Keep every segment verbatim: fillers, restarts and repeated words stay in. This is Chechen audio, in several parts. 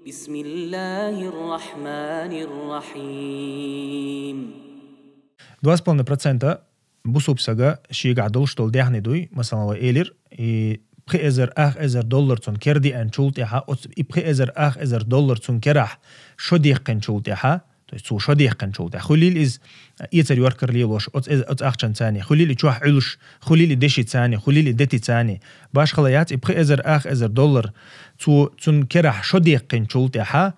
بسم الله الرحمن الرحيم. Два с половиной процента бусулба сага шийгахь долуш долу даьхни дуй, масалан, вай элира, и пхи эзар, ах эзар доллар цунна кера деанчул тӀаьхьа, оцу и пхи эзар, ах эзар доллар цунна керахь шо деккхинчул тӀаьхьа, то есть цо шо деккхинчул тӀаьхьа, хуьлийла иза эцар йоркар лелош, оцу, эз-, оцу ахчан цани, хуьлийла и чохь Ӏуьллуш, хуьлийла и деши цани, хуьлийла и дети цани, башхала яц, и пхи эзар, ах эзар доллар цо цунна керахь шо деккхинчул тӀаьхьа,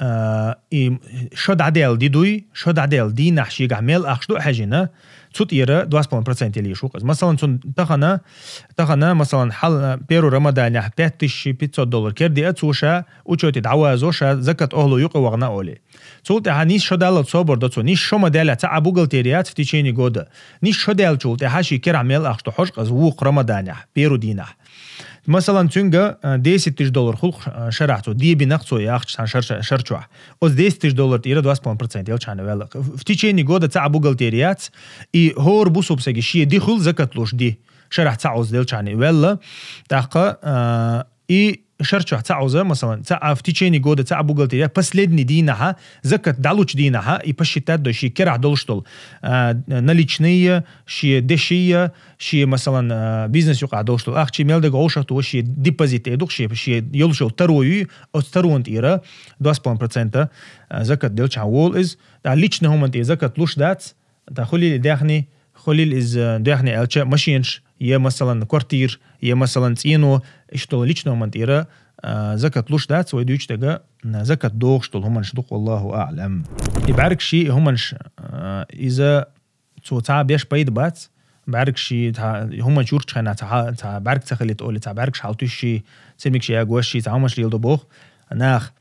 а, и шо дӀадаьлла ди дуй, шо дӀадаьлла дийнахь шийгахь мел ахча ду а хьаьжина, цу тӀера два с половиной процент ялийш ву-кх иза. Масалан, цунна тахана, тахана, масалан, хьал, а, первый Рамаданехь пять тысяч пятьсот доллар кера деа цо ша, учёте дӀавазо ша закат охьалу юкъа вахана олий. Цул тӀаьхьа нийса шо даллал собар до цо, нийса шо ма даьлла, цхьа а бухгалтери яц в течение года. Нийса шо даьллачул тӀаьхьа ший керахь мел ахча ду хьожу-кх иза вукху Рамаданехь, первый дийнахь. Масалан, цуьнга, а, десять тысяч доллар хул-кх, а, шарахь цо, дебина-кх цо и ахча цхьана шар-, шар-, шар чохь. Оцу десять тысяч доллар тӀера два с половиной процент ялчхьана ваьлла. В течение года цхьа а бухгалтери яц, и хӀора бусулба сага шен ди хуьлу закат луш ди. Шарахь цхьа Ӏуза делчхьана и ваьлла. ТӀаккха, а, и шар чохь цхьа Ӏуза, масалан, цхьа а в течение года цхьа а бухгалтери яц, последний дийнахьа, закат дӀалучу дийнахьа, и посчитать до ший керахь долуш долу, а, наличные, шен дешия, шен, масалан, а, бизнес юкъахь долуш долу ахча, мел дага гӀовшах ту шен депозит э ду-кх, шен, шен йолуш йолу таро юй, оцу тарона тӀера два с половиной процента, а, закат делчхьана волу иза. ТӀаккха личный хӀуманна тӀера закат луш дац, тӀаккха хуьлийла и даьхни, хуьлийла иза, а, даьхни аьлча машенаш, я, масалан, квартира, я, масалан, цӀено, иштта долу личный хӀуманна тӀера, а, закат луш дац, вай дуьйцу дага, а, закат дохуш долу хӀуманаш ду-кх, валлаху аӀлам. И бӀаьргаш, и хӀуманаш, а, иза цо цхьа беш пайда бац, бӀаьргаш, цхьа хӀуманаш юрташ хенахь цхьа, цхьа бӀаьрг ца хилийта олий, цхьа бӀаьргаш хьалтуьйсуш, сирмигаш ягош, цхьа хӀуманаш леладо боху нах.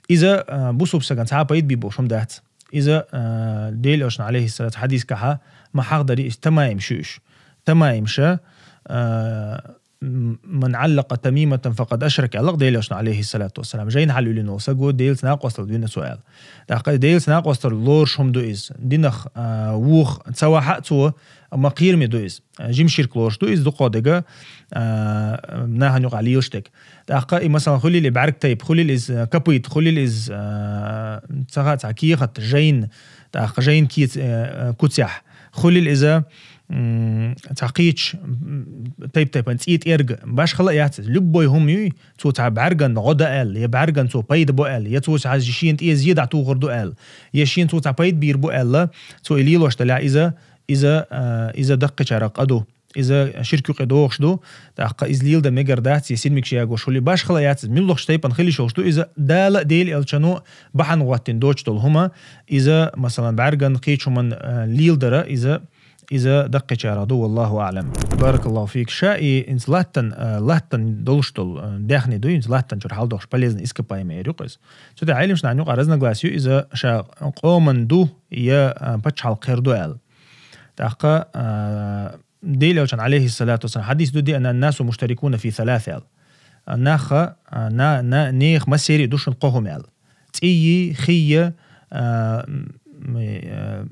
Иза, а, бусулба сагана цхьа а пайда бий бохуш хӀума дац. Иза, а, Делан Элчанан, алейхиссалату, хьадискахьа ма хьахдари иза тамаимаш ю уьш. Тамаимаша, а, м-, «من علق تميمة فقد أشرك», аьлла-кх Делан Элчано, алейхиссалату вассалам. Жайна хьалаюьллина волу саго Делаца накъосталла вина цо аьлла. ТӀаккха Делаца накъосталла лоруш хӀума ду иза. Динах, а, вуха ца вахьа а цо, ма кхераме ду иза. Жима ширк лоруш ду иза, дукхо дага, а, нахана юкъахь лелаш дерг. ТӀаккха и, масалан, хуьлийла и бӀаьрг тайпа, хуьлийла иза, а, капыт, хуьлийла иза, а, ца хаьа, цхьа кехат, жайна, тӀаккха жайна кеца, а, а, куцехь, хуьлийла иза, м, цхьа кхечу, м, тайп-тайпана цӀий тӀерга, башхала а яц иза. Любой хӀума юй, цо цхьа бӀаьрган гӀо дан аьлла, я бӀаьрган цо пайда бо аьлла, я цо цхьа шена тӀе зен дӀатухур ду аьлла, я шена цо цхьа пайда бийр бу аьлла, цо и лелош далахь, иза, иза, а, иза даккхийчарах къа ду. Иза ширк юкъе догӀуш ду, тӀаккха иза леладан мегар дац, я сирмигаш ягош хуьлий, башхала а яц иза, муьлххачу тайпана хила йиш йолуш ду, иза Дала а, Делан Элчано а бахьана гӀоттина доцуш долу хӀума, иза, масалан, бӀаьрган кхечу хӀуманна, а, леладара, иза, иза даккхийчарах ду, валлаху аӀлам. Баракаллаху фик. Ша и инца латтан, а, латтан долуш долу, а, даьхни ду, инца латтан чуьра хьалдохуш, полезный ископаемый эр ю-кх иза. Цу тӀехь Ӏилманчу нахана юкъахь разногласие ю, иза ша къоман ду, я, а, пачхьалкхера ду аьлла. ТӀаккха, а, Делан Элчанан, алейхиссалату вассалам, хьадис ду деана: «الناس مشتركون في ثلاث», аьлла. Наха, а, на, на, нехан массеран ду шуна кхо хӀума аьлла. ЦӀийи, хийи, а, м, а,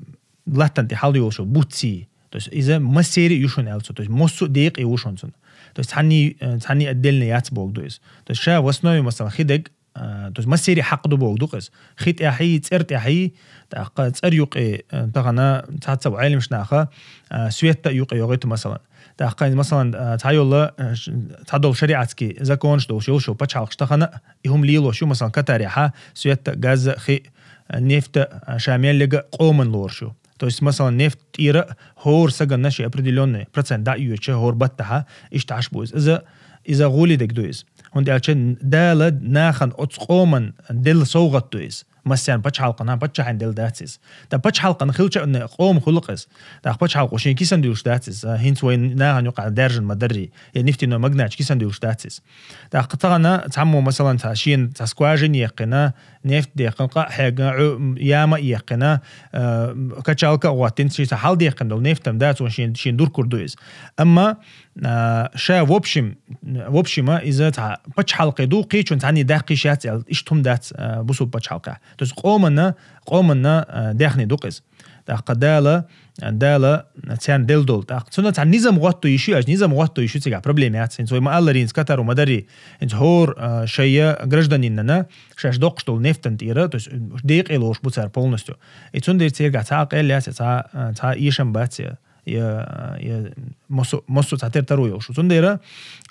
латтан тӀе хьал йолуш йолу буцци. То есть иза массеран ю шуна аьлла цо. То есть массо а декъе ву шуна цунна. То есть цхьанний, а, цхьанний отдельно яц бохург ду иза. То есть ша в основе, масалан, хи дерг, а, то есть массеран хьакъ ду бохург ду-кх иза. Хи тӀехьий, цӀер тӀехьий, тӀаккха цӀер юкъе, а, тахана цхьацца Ӏилманчу наха, а, свет а юкъе йогӀуьйту, масалан. ТӀаккха, масалан, а, цхьайолла, а, ш-, цхьадолу шариатский законаш долуш йолуш йолу пачхьалкхаш тахана а и хӀума лелош ю, масалан, Катарехьа свет а, газ а, хи а, нефть а, а, ша мел ерг а къоман лоруш ю. То есть, масалан, нефть тӀера а хӀора сагана шен определённый процент дӀа а йоьдуш, хӀора баттахьа, иштта Ӏаш бу иза. Иза, иза гӀоли дерг ду иза. ХӀунда аьлча Дала нахана оцу къоман делла совгӀат ду иза. Массарна пачхьалкхана, паччахьна делла дац иза. Ткъа пачхьалкхана хилча а къома хуьлу-кх иза. ТӀаккха пачхьалкхо шен кисан дуьлуш дац иза. ХӀинца вайн нахана юкъахь даьржина ма-дарра. Я нефтяной магнаташ кисан дуьлуш дац иза. ТӀаккха тахана цхьаммо, масалан, цхьа шена цхьа скважина яьккхина, нефть даьккхина, къа а хьегна, Ӏу-, яма а яьккхина, а, качалка а гӀоттина, шен цхьа хьалдаьккхина долу нефть-м дац, вон шен, шен дуркур ду иза. Амма, а, ша в общем, в общем, а, иза цхьа пачхьалкхе ду, кхечун цхьанний даккхийш яц аьлла, иштта хӀума дац, а, бусулба пачхьалкхехь. То есть къоманна, къоманна, а, даьхни ду-кх иза. ТӀаккха Дала, Дала царна делла долу. ТӀаккха цунна цхьа низам гӀотто йиш ю, аьлча низам гӀотто йиш ю цигахь, проблема яц. ХӀинца вай ма-аллара, хӀинца Катар ма-дарра, хӀинца хӀора, а, шайн гражданинна шаьш доккхуш долу нефтан тӀера, то есть, декъе лоруш бу цара полностью. И цундела цигахь цхьа а къел яц, цхьа, а, цхьа а эшам бац, я, я, я массо, массо цхьа тера таро йолуш. Цундела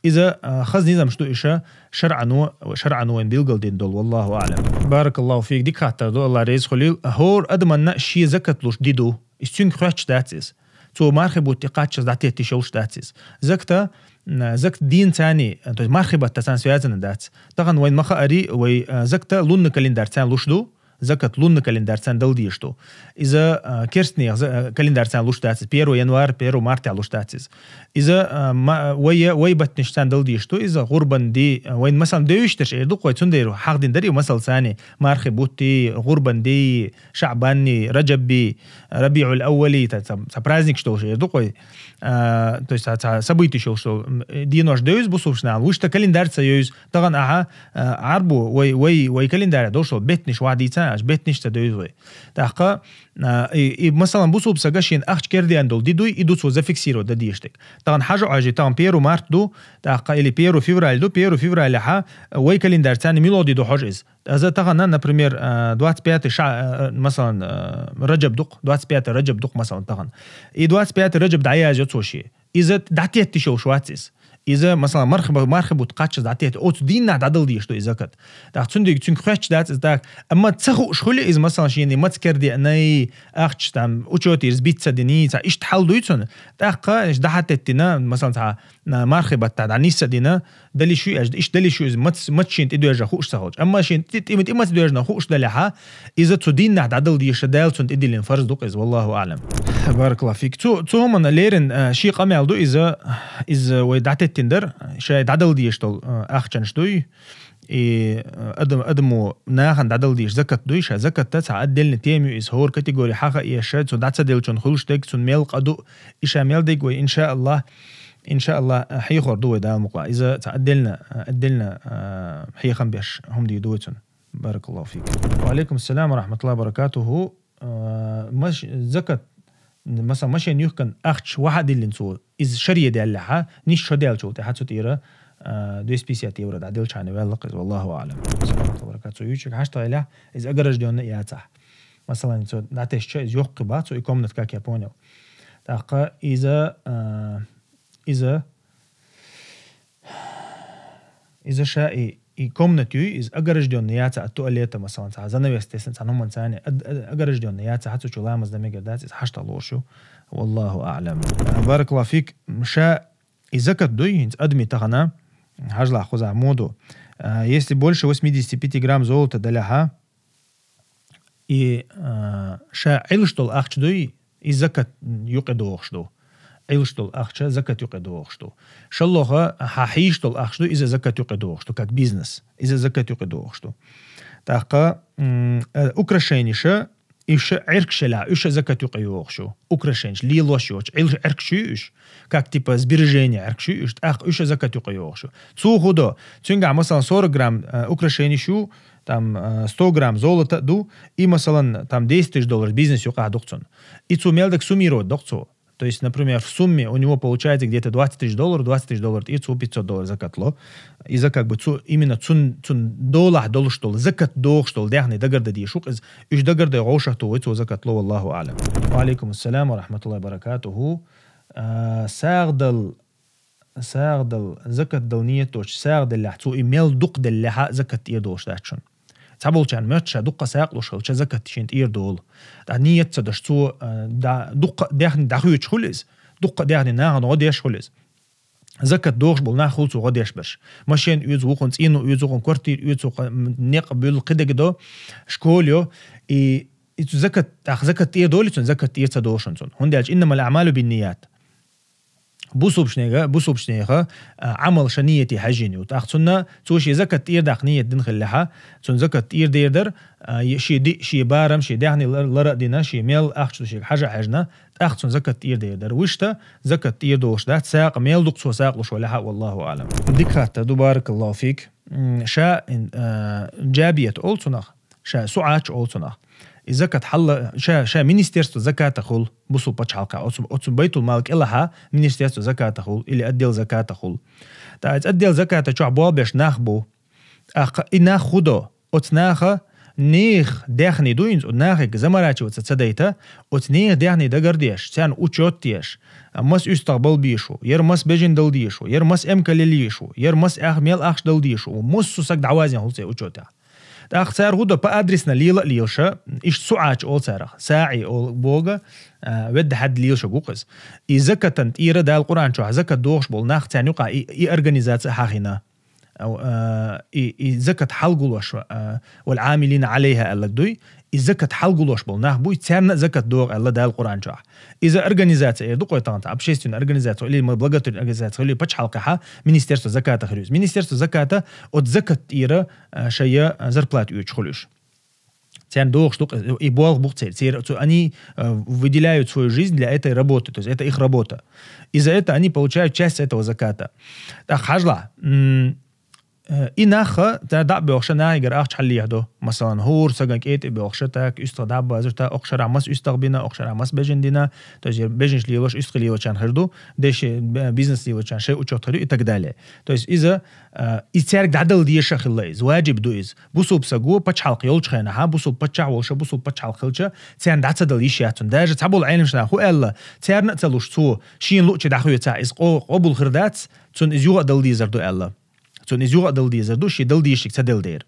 иза, а, хаза низамаш ду иша, шарӀано, шарӀано вайн билгалдина долу, валлаху аӀлам. Баракаллаху фик, дика хаттар ду, Алла реза хуьлийла. ХӀора адаманна шен закат луш ди ду. Иза цуьнга хоьттуш дац иза. Цо мархи бутт тӀе кхаччалц дӀатеттиш йолуш дац иза. Заката, м, закат дийна царний, то есть мархи баттаца связано дац. Тахана вайн ма хаари, вай, а, заката лунный календарь царна луш ду, закат лунный календарь царна дала дезаш ду. Иза, а, керстанех за-, а, календарь царна луш дац иза. Первого января, первого марта луш дац иза. Иза, а, ма-, вай, вай баттанаш царна дала дезаш ду. Иза гӀурбан ди, а, вайн масалан девзаш дерш эр ду-кх вай, цундела хьахдина дара и масал царний, мархи бутти, гӀурбан ди, шаӀбанни, раджабби, рабиӀул-аввали, та, ца, ца праздникаш долуш эр ду-кх вай. А, то есть ца, ца событиш йолуш долу, м, денош девза бусулбанашна, вуьшта календарь ца евза. Тахана ахьа, а, Ӏарбо вай, вай, вай календарь долуш долу беттанаш вахьа дийца, аш беттанаш ца девза вай. ТӀаккха, а, и, и, масалан, бусулба сага шен ахча кердена долу ди дуй, и ду цо зафиксировать дан дезаш дерг. Тахана хьажа хьожи, тахана первый март ду, тӀаккха или первый февраль ду, первый февраль ахьа, вай календарь царна мило ди ду хьожа иза. Аза тахана, например, а, двадцать пятый ша-, а, а, масалан, а, раджаб ду-кх, двадцать пятый раджаб ду-кх, масалан, тахана. И двадцать пятый раджаб дӀаязйо цо шен. Иза дӀатеттиш йолуш вац иза. Иза, масалан, мархи ба-, мархи бутт кхаччалц дӀатетти. Оцу дийнахь дӀадала дезаш ду иза закат. ТӀаккха цундела цуьнга хоьттуш дац иза так. Амма ца хууш хуьлу иза, масалан, шена маца кердеанай, ахча там учёте иза биц ца диний, цхьа иштта хьал дуй цунна. ТӀаккха иштта дӀахьатеттина, масалан, цхьа, а, мархи баттахь дӀанисса дина, дали шу, аш, иштта дали шу иза мац-, мац шен тӀедоьжна хууш ца хилча. Амма шен тӀе-, тӀе-, тӀе мац доьжна хууш далехьа, иза цу дийнахь дӀадала дезаш, Дала цунна тӀедиллина фарз ду-кх иза, валлаху аӀлам. Баракаллаху фик. Цу, цу хӀуманна леррина, а, ши къамел ду иза, иза вай дӀатеттина дара, шай дӀадала дезаш долу, а, ахчанаш дуй. И, а, адам, адамо нахана дӀадала дезаш закат дуй, ша закатта цхьа отдельный тема ю иза, хӀора категори хьаха эша, цу дӀа ца деллачунна хуьлуш дерг, цунна мел къа ду, и ша мел дерг вай, иншааллах, иншааллах, хьехор ду вай Дала мукъа. Иза цхьа отдельно, отдельно, а, хьехам беш хӀума дийр ду вай цунна. Баракаллаху фик. Ва алейкум ассалам ва рахматуллахи ва баракатуху. А, маш-, закат, масалан, машен юхкан ахча вахьа диллина цо, иза шаре даьллехьа, ниш шо даьллачул тӀехьа цу тӀера, а, двести пятьдесят евро дӀаделчхьана ваьлла-кх иза, валлаху аӀлам. Саламат ва баракат. Цо юьйчуьг хьаштагӀелехь, иза ограждённый яцахь. Масалан, цо дӀатесча, иза йоккхи бац, цо и комната, как я понял. ТӀаккха иза, а, иза, иза ша и, и комната юй, иза ограждённый яцахь, а туалета, масалан, цхьа занавес тесна, цхьа хӀуманца, ад-, ад-, ограждённый яцахь, цу чу ламаз дан мегар дац, иза хьаштагӀ лоруш ю. Валлаху аӀлам. Баракаллаху фик, ша и закат дуй, хӀинца адми тахана, хьажлахь кхузахь муха ду. А, если больше восьмидесяти пяти грамм золота далехьа, и, а, ша Ӏилуш долу ахча дуй, и закат юкъе догӀуш ду. Ӏилуш долу ахча закат юкъе догӀуш ду. ШолгӀа, хьан хьийш долу ахча ду, иза закат юкъе догӀуш ду, как бизнес. Иза закат юкъе догӀуш ду. ТӀаккха, м, а, украшениеша, уьш Ӏиркаш елахь, уьш закат юкъе йогӀуш ю. Украшениеш, лелош йоцу, Ӏил-, Ӏиркаш ю уьш. Как типа сбережение Ӏиркаш ю уьш, тӀаккха уьш закат юкъе йогӀуш ю. Цо хӀун до? Цуьнгахь, масалан, сорок грамм, а, украшениеш ю, там, э, сто грамм золота а ду, и, масалан, там десять тысяч долларов бизнес юкъахь ду-кх цунна. И цо мел дерг суммировать до-кх цо. То есть, например, в сумме у него получается где-то двадцать тысяч долларов, двадцать тысяч долларов, и цо пятьсот долларов закат ло. Иза как бы цо, именно цун, цун долахь долуш долу, закат догӀуш долу даьхни дагардан дезаш ду-кх иза. Уьш дагардан вовшах тухуй цо закат ло, валлаху аӀлам. Ва алейкум ассалам ва рахматуллахи ва баракатуху. А, сагӀа дала СагӀа дала, закат дала ниет доцуш, сагӀа деллехь, цо и мел дукха деллехьа, закат тӀера долуш дац шуна. Цхьаболчарна моьтту ша дуккха сагӀа луш хилча, закат шена тӀера долу. ТӀаккха ниет ца даш цо, а, да-, дуккха а даьхни дӀахоьцуш хуьлу иза, дуккха а даьхни нахана гӀо деш хуьлу иза. Закат дохуш болу нах хуьлу цо гӀо деш берш. Машен оьцу вукхунна, цӀено оьцу вукхунна, квартира оьцу вукхунна, м, некъ буьллу, кхидерг до, школа йо, и, и цу закат, тӀаккха закат тӀера долу цунна, закат тӀера ца долу шуна цунна. ХӀунда аьлча, иннамал аӀмалу бинният. Бусулбчунега, бусулбчунеха, а, Ӏамал ша нияте хьаьжжина ю. ТӀаккха цунна, цо шен закат тӀера даккха ният дина хиллехьа, цунна закат тӀера дер дара, а, е-, шен ди-, шен барам, шен даьхни лар-, лара а дина, шен мел ахча ду шега хьажа а хьаьжна, тӀаккха цунна закат тӀера дер дара. Вуьшта закат тӀера долуш дац, сагӀа мел дукха цо сагӀа луш валехьа, валлаху аӀлам. Дика хаттар ду, баракаллаху фик. М, ша, ин, а, джабият олу цунах, ша суӀач олу цунах. И закат хьалла ша, ша министерство заката хул, бусул пачхьалкха. Оцу, оцу байтул мал кӀелахьа министерство заката хул, или отдел заката хул. ТӀаккха отдел заката чохь болбеш нах бу. ТӀаккха и нах худо, оцу наха нех дехний ду инца, нахиг заморачиваться ца дайта, оцу нех дехний дагардеш, царна учет деш, мас уьстагӀ бал бийшу, яр мас бежин дал дийшу, яр мас эмкалил йийшу, яр мас ах-, мел ахш дал дийшу, муссу саг дӀавазин хул цӀе учетехь. ТӀаккха цара хӀу до по адресно лела а лелша, иштта суӀача ол царах, саӀи ол бога, а, ведда хьад лелша гукъас. И закатан тӀера Дала Къуръан чохь закат дохуш болу нах царна юкъа и, и организация хьахина. Ау, а, и, и закат хьалгулош, а, вал Ӏамилина Ӏалайха аьллаг дуй, и закат хьалгулош болу нах буй, царна а закат догӀу аьлла Дала Къуръан чохь. Иза организация эр ду кхой тахана, общественная организация, или ма благотворительная организация, или пачхьалкхехьа, министерство заката хир юз. Министерство заката от закат тӀера, а, шайя зарплата оьцуш хуьлуш. Царна дохуш ду, и болх бух цер, цер, цу, они, а, выделяют свою жизнь для этой работы, то есть это их работа. И за это они получают часть этого заката. Так, хьажла, м, Э, и наха, та дӀа а боьхуша, нахигара ахча хьаллехьа до. Масалан, хӀора саган кӀетӀе боьхуша, так, уьстагӀ дӀа а базуш, та, окху шарахь мас уьстагӀ бина, окху шарахь мас бежин дина, то есть бежинаш лелош, уьстагӀ лелочан хир ду, деши, б-, бизнес лелочан шай учет хир ю и так далее. То есть иза, э, и цаьрга дӀадала деша хилла иза, ваджиб ду иза. Бусулб саго пачхьалкх йолчу хенахьа, бусулб паччахь волуша, бусулб пачхьалкх хилча, царна дӀа ца дала йиш яц цунна. Даже цхьаболу Ӏеламнаха хӀу аьлла, царна а ца луш цо, шена луъчи дӀахоьцахь, иза къо-, къобул хир дац, цунна иза юха а дала дезар ду аьлла. Цунна иза юха а дала дезар ду, шен дала дийшиг ца дала дера.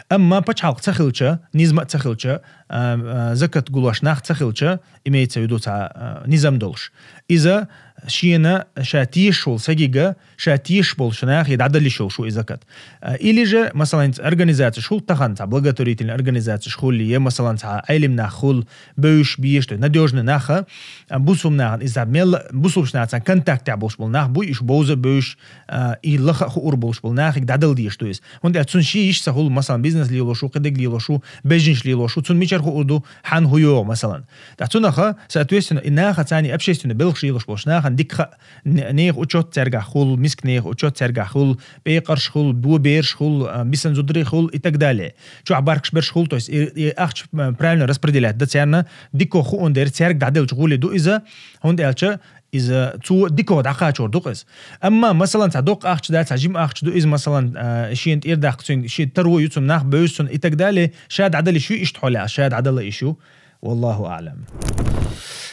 Амма пачхьалкх ца хилча, низма а ца хилча, а, а, закат гулош нах ца хилча, имеется в виду цхьа, а, низам долуш. Иза шена ша тешаш волу сагига, ша тешаш болуш нахе дӀадалиш йолуш ву и закат. А, или же, масалан, организацияш хуьлу тахана, цхьа благотворительная организацияш хуьлу, я, масалан, цхьа Ӏелим нах хуьлу, бевзаш беш, то есть надёжный наха, а, бусулб нахана иза мел, бусулб нахаца контактехь болуш болу нах буй, иша бовза а бевзаш, а, и лаха а хуур болуш болу нахиг дӀадала дезаш ду иза. ХӀунда аьлча цунна шен йиш ца хуьлу, масалан, бизнес лелош ву, кхидерг лелош ву, бежнаш лелош ву, цунна мичара хуур ду, хьан хӀу йогӀу, масалан. ТӀаккха цунах, соответственно, и нахаца и общественный белхаш лелош болуш нахана дика хаьа, не-, нехан учет цаьргахь хуьлу, миска нехан учет цаьргахь хуьлу, пекъарш хуьлу, бобераш хуьлу, а, бисан зударий хуьлу и так далее. Чохь баркаш берш хуьлу, то есть и, и ахча, а, правильно распределять дан царна, дика хуур дера цаьрга дӀаделча гӀули ду иза, хӀунда аьлча иза цо дика дӀакхачор ду-кх иза. Амма, масалан, цхьа доккха ахча дац, цхьа жима ахча ду иза, масалан, а, шена тӀера даккха цуьнга, шен таро ю цунна, нах бевза цунна и так далее, ша дӀадала йиш ю, иштта хьолехь, ша дӀадала йиш ю. Валлаху аълам.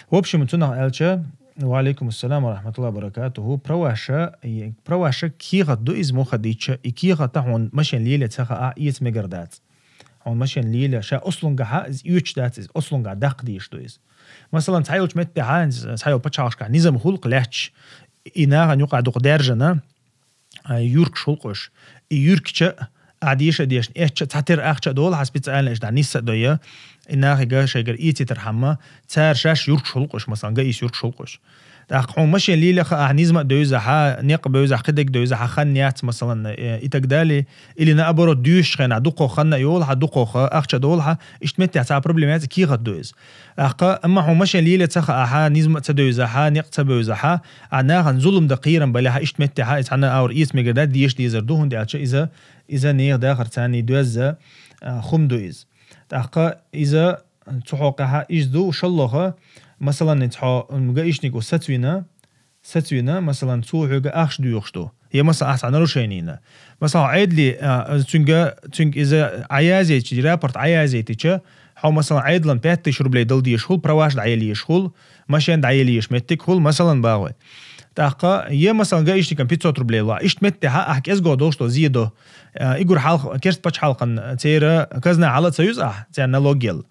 В общем, цунах аьлча, ва алейкум ассалам ва рахматуллахи ва баракатуху. Праваша, и, праваша кехат ду иза муха дича, и кехата хьуна машен леле ца хаа, эца мегар дац. Хьуна машен леле, ша услунгахьа, иза оьцуш дац иза, услунгахь даккха дийш ду иза. Масалан, цхьайолчу меттехьа, цхьайолу пачхьалкхашкахь низам хуьлу-кх лаьтташ, и нахана юкъа дукха даьржана, а, юркаш хуьлу-кх уьш. И юркча а дийша а дешна, эцча а цхьатера ахча а долу хьан специально иштта нисса а дойя, и нахига шайгара эцийтархьама, цара шаьш юркаш хуьлу-кх уьш, масалан, гаис юркаш хуьлу-кх уьш. ТӀаккха хьуна машен лелаха ахьа низма а девзахьа, некъ бевзахь, кхидерг девзахьа, хан яц, масалан, э, и так далее, или наоборот, дуьйшучу хенахь дукхох хан а йолахьа, дукхох ахча а долахьа, иштта меттехь цхьа проблема яц, кехат ду иза. ТӀаккха, амма хьуна машен леле ца хаахьа, низма а ца девзахьа, некъ ца бевзахьа, а нахана зулам дан кхерам балехьа, иштта меттехьа, иза хьанна аура эца мегар дац, деша дезар ду, хӀунда аьлча иза, иза нехан дахар царний доьзза, а, хӀума ду иза. ТӀаккха иза цу хьокъехьа иза ду, шаллоха, масалан, хьо, м, гаишник ву сацвина, сацвина, масалан, цо хьоьга ахча доьхуш ду. Я, масалан, ахьа цхьа нарушение йина. Масалан, Ӏедале, а, цуьнга, цуьнга иза Ӏаязйитича, рапорт Ӏаязйитича, хьо, масалан, Ӏедалан пять тысяч рублей дала дезаш хуьлу, праваш дӀаелла езаш хуьлу, машен дӀаелла езаш меттиг хуьлу, масалан, бахой. ТӀаккха, я, масалан, гаишникан пятьсот рублей ло. Иштта меттехьа ахьа кӀезго долуш до зе до. А, и гур хьалха, керста пачхьалкхан церан казна хьала а ца юза ахьа, церан налог елла.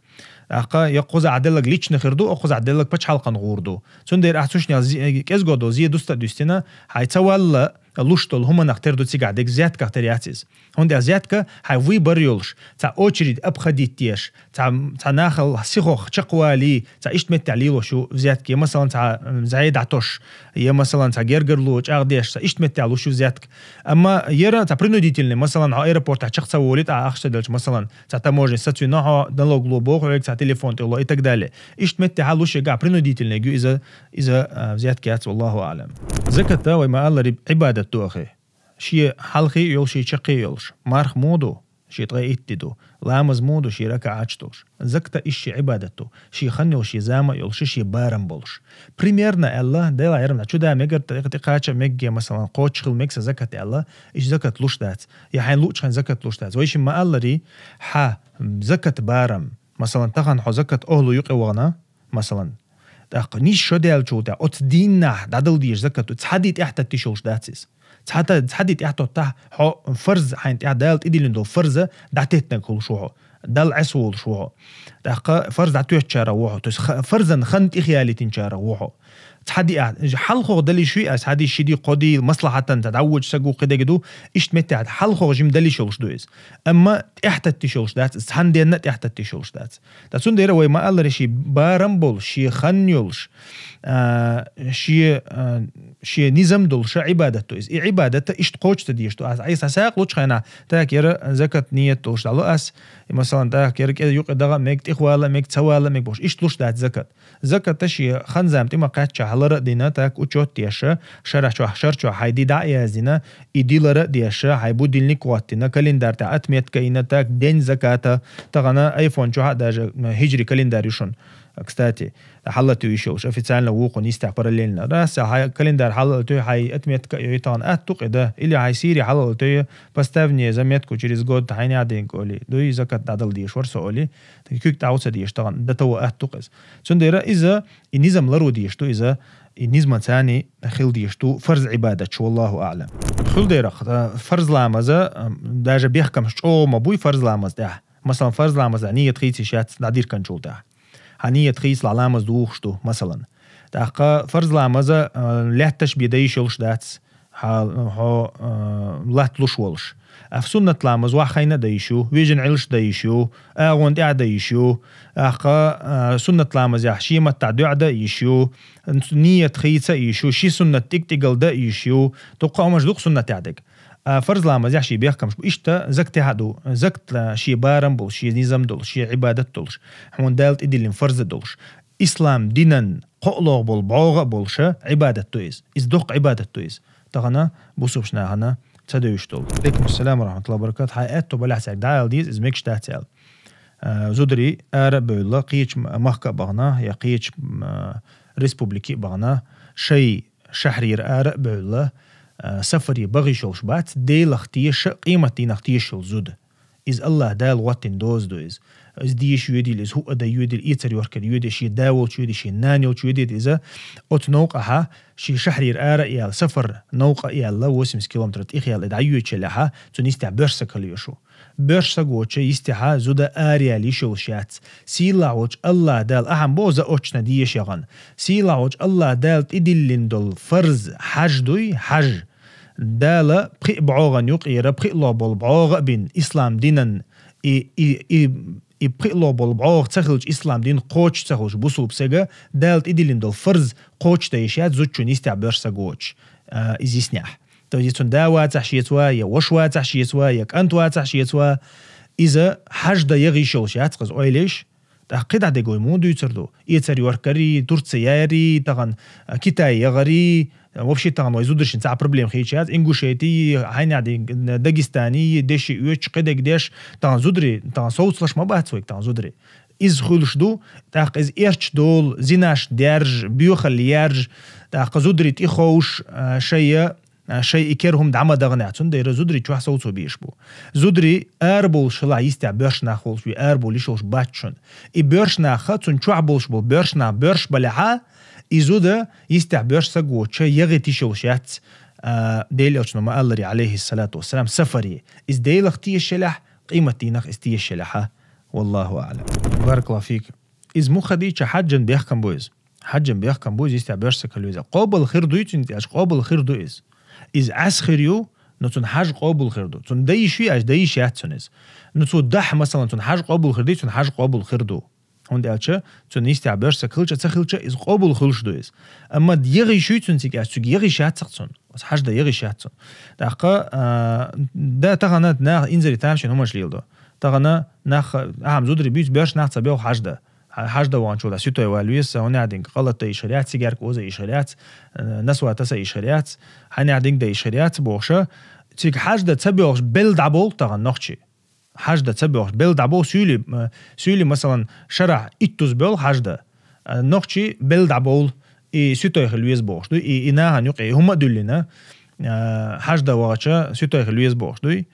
ТӀаккха я кхузахь деллаг личный хир ду, а кхузахь деллаг пачхьалкхан гӀур ду. Цундела ахь цу шинел зи-, кӀезго долу зе дуста а дуьстина, хьайн ца валла луш долу хӀуманах тера ду цигахь дерг, взятках тера яц иза. ХӀунда аьлча взятка хьайн выбор йолуш, цхьа очередь обходить деш, цхьа, цхьа нахал сихох чекхвалий, цхьа иштта меттехь лелош ю взятка, я, масалан, цхьа, м, зӀе дӀатосуш, я, масалан, цхьа гергарло чӀагӀдеш, цхьа иштта меттехь луш ю взятка. Амма яра цхьа принудительный, масалан, хьо аэропортехь чекх ца волий, тӀаккха ахча ца делча, масалан, цхьа таможня сацвина хьо, налог ло боху хьоьга, цхьа телефон тӀе ло и так далее. Иштта меттехьа луш ю, принудительный ю иза, иза, а, взятка яц, валлаху аълам. Закат, вай ма-аллара, Ӏибадат ду ахи. Шен хьалхе а йолуш, шен чаккхе а йолуш. Марх муха ду? ши ткъе итт ди ду. Ламаз мун ду, ши ракаӀаташ долуш. Закат а ишта ши Ӏибадат ду. Ши хан йолуш, ши зама йолуш, ши барам болуш. Примерно аьлла, Дела Ӏерна чу да мегар тӀе-, тӀекхача мегге, масалан, кхочуш хила мега сан закат аьлла, иш закат луш дац. Я хьайн луъчу хьайн закат луш дац. Вай шимма аллари, хьа, закат барам. Масалан, тахана хьо закат охӀлу юкъе вахана, масалан. ТӀаккха ниш шо даьллачул тӀаьхьа оцу дийнахь дӀадала дезаш закат ду. Цхьа ди тӀаьхьататтиш йолуш дац иза. Цхьа та-, цхьа ди тӀаьхьатоттахь, хьо фарз хьайн тӀаьхьа Дала тӀедиллина долу фарза дӀатеттинарг хуьлуш ву хьо. Далла Ӏеса волуш ву хьо. ТӀаккха фарз дӀатоьттучарах ву хьо. То есть ха-, фарзан хан тӀехъялийтинчарах ву хьо. Цхьа ди а, хьалхох дала йиш юй ас, хьадийс ши ди, кхо ди, маслахьатан, ца дӀавоьдуш са гу кхидерг ду, иштта меттехь хьалхох жим дала йиш йолуш ду иза. Амма тӀаьхьататтиш йолуш дац, иза цхьана денна а тӀаьхьататтиш йолуш дац. Ткъа цундела вай ма-аллара ши барам болуш, ши хан йолуш, а, ши, а, ши низам долуш а Ӏибадат ду иза. И Ӏибадат а иштта кхочуш ца дезаш ду. Ас Ӏийса сагӀа лучу хенахь, так, яра закат ниет долуш дӀало ас, и, масалан, так, яра кӀе юкъе дагӀа мега, тӀехвала мега, ца вала мега бохуш, иштта луш дац закат. Закат а ши хан-зама тӀе ма кхаьчча хьалара а дина, так, учёт деш, шарахь чохь, шар чохь хьайн ди дӀа а яздина, и ди лара а деш, хьайн будильник а хӀоттина, календарь тӀехь отметка а йина, так, день заката, тахана айфон чохь а даже, м, хиджри календарь ю шуна, кстати, хьалатуьйш йолуш, официально вукхун йистехь параллельно. Раз, хьайн календарь хьалатуьй, хьайн отметка а йой, тахана атта ду-кх и дан, или хьайн сири хьалатуьй, поставь мне заметку через год, хьайна а динг оли, дуй, закат дӀадала дезаш вара со оли, куьг тӀаьхьа ца дезаш тахана, до того атта ду-кх иза. Цундела иза, и низам ларо дезаш ду иза, и низма царни хила дезаш ду фарз Ӏибадаташ, валлаху аӀлам. Хуьлдерах, а, фарз ламаза, а, даже бехкамаш чӀогӀа ма буй фарз ламаз тӀехь. Масалан, фарз ламаза ниет хийца йиш яц дӀадирканчул тӀехь. Хьан ниет хийцалахь ламаз духуш ду, масалан. ТӀаккха фарз ламаза, а, лаьтташ бен дан йиш йолуш дац. Хьа-, хьо, а, латта луш волуш. А суннат ламаз ваха хайна а дан йиш ю, вижина Ӏилш дан йиш ю, агӀон тӀехь дан йиш ю, тӀаккха, а, суннат ламазехь шен маттахь дуьӀа дан йиш ю, ниет хийца а йиш ю, ши суннат тӀиг-тӀигал дан йиш ю, дуккха хӀумаш ду-кх суннатехь дерг. А фарз ламазехь ши бехкамаш бу. Иштта закатехь а ду, закат а ши барам болуш, ши низам долуш, ши Ӏибадат долуш, хьуна Дала тӀедиллина фарза долуш. Ислам динан кхоалгӀа болу бӀогӀа а болуша Ӏибадат ду иза. Иза доккха Ӏибадат ду иза. Тахана бусулба нахана ца девзаш долу. Алейкум ассалам ва рахматуллахи ва баракатух. Хьайн аьтту балехь цаьрга дӀаала деза, иза мегаш дац аьлла. А, зударий ара а бевлла, кхечу м-, махка а бахана, я кхечу м-, республике а бахана, шай шахьрера ара а бевлла, а, сафаре баха йиш йолуш бац, Делах теша, къематдийнах теша йолу зуда. Иза Аллах Дала гӀоттина доза ду иза. Иза деша йоьдийла, иза хӀуъа дан йоьдийла, эцар йохкар йоьдийла, шен да волчу йоьдийла, шен нана йолчу йоьдийла иза. Оцу новкъахьа, шен шахьрера ара а яьлла, сафар новкъа а яьлла, восемьдесят километр тӀехъяьлла, и дӀайоьдучу елехьа, цуьнан йистехь боьрша са кхалла йо шу. Боьрша са гоча йистехьа зуда араяьлла йиш йолуш яц. Сийлахь волчу Аллах Дала, ахьа боху заочно деша яхана. Сийлахь волчу Аллах Дала тӀедиллина долу фарз хьаж дуй, хьаж. Дала пхи а бӀогӀан юкъера, пхи а ло болу бӀогӀа а бина, ислам динан и, и, и, и пхи а ло болу бӀогӀа ца хилча, ислам дин кхочуш ца хуьлуш бусулба сага, Дала тӀедиллина долу фарз кхочуш дан йиш яц зудчун йистехь боьрша са гоча, а, иза йиснехь. То есть, цуьнан да вацахь шеца ва, я ваша вацахь шеца ва, я кӀант вацахь шеца ва, иза хьаж дан яха йиш йолуш яц, кхуза ойла еш. ТӀаккха кхидӀа дегой муха дуьйцур ду? Эцар йохкарий, Турция ярий, тахана, а, Китай яхарий, вообще тахана вай зударшна цхьа проблема хийча яц, Ингушетий, хьайна дин, Дагестаний, деши оьцуш, кхидерг деш, тахана зударий, тахана совцалаш ма бац вайга, тахана зударий. Иза хуьлуш ду, тӀаккха иза эрч долу, зинаш держ, боьхалла ярж, тӀаккха зударий тӀеховш, а, шайя, а, шай и кер хӀума дӀа ма даханехь, цундела зударий чохь совцо беш бу. Зударий ара болуш хилахь йистехь боьрша нах волуш ву, ара болу йиш йолуш бац шуна. И боьрша наха, цунна чохь болуш болу боьрша нах боьрша балехьа, и зуда йистехь боьрша са гоча яхийта йиш йолуш яц, а, Делан Элчано ма-аллара, алейхиссалату вассалам, сафаре. Иза Делах теша елехь, къематдийнах иза теша елехьа. Валлаху аълам. Баракаллаху фик. Иза муха дийча хьаджан бехкам бу иза. Хьаджан бехкам бу иза, йистехь боьрша са кхалла веза. Къобал хир дуй цуьнан аьлча, къобал хир ду иза. Иза Ӏес хир ю, но цуьнан хьаж къобал хир ду. Цунна дан йиш юй аьлча, дан йиш яц цуьнан иза. Но цо дахь, масалан, цуьнан хьаж къобал хир дуй, цуьнан хьаж къобал хир ду. ХӀунда аьлча, цуьнан йистехь боьрша са кхелча а, ца хилча а, иза къобал хуьлуш ду иза. Амма яха йиш юй цуьнан цига аьлча, цуьнга яха йиш яц-кх цунна. Оцу хьаж дан яха йиш яц цунна. ТӀаккха, а, да, тахана наха инзаре тамашийна хӀуманаш леладо. Тахана нах, ахьа-м зударий буьйцу, боьрша нах ца боьлху хьаж дан. Хьа-, хьаж дан ваханчул а ситой вала веза, хӀунда аьлча динга къалат дан йиш хир яц, цигаьрка оза йиш хир яц, э, насвай таса йиш хир яц, хьанехь динга дан йиш хир яц бохуша, цига хьаж дан ца боьлхуш белла дӀаболу тахана нохчий. хьажда ца боьлхуш, бел дӀабов суьйли, э, суьйли, масалан, шарахь иттуза боьлху хьажда, э, нохчий бел дӀабовла, и суьтой хила веза бохуш ду, и, и нахана юкъе, и хӀума а дуьллина, э, хьажда вахача суьтой хила веза бохуш дуй,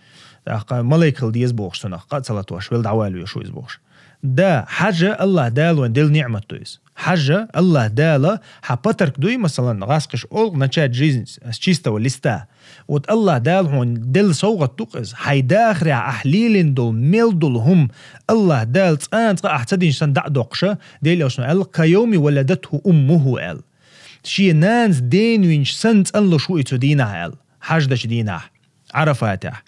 тӀаккха малайк хила деза бохуш цунах, къа а ца латош, вел дӀавала везаш ву иза бохуш. Да, хьажа Аллах Дала вайн делла ниӀмат ду иза. Хьажа Аллах Дала хьан подарок дуй, масалан, гӀаскхиш олу начать жизнь с чистого листа. Вот Аллах Дала хьуна делла совгӀат ду-кх иза. Хьайн дахарехь ахь лелийна долу, мел долу хӀума Аллах Дала цкъа а цкъа ахь ца динчу санна дӀа а доккхуша, Делан Элчано аьлла, «Ка йовми валадатху уммуху», аьлла. Шен нанас дена винчу санна цӀанлуш ву и цу дийнахь аьлла. Хьаждачу дийнахь. Ӏарафатехь.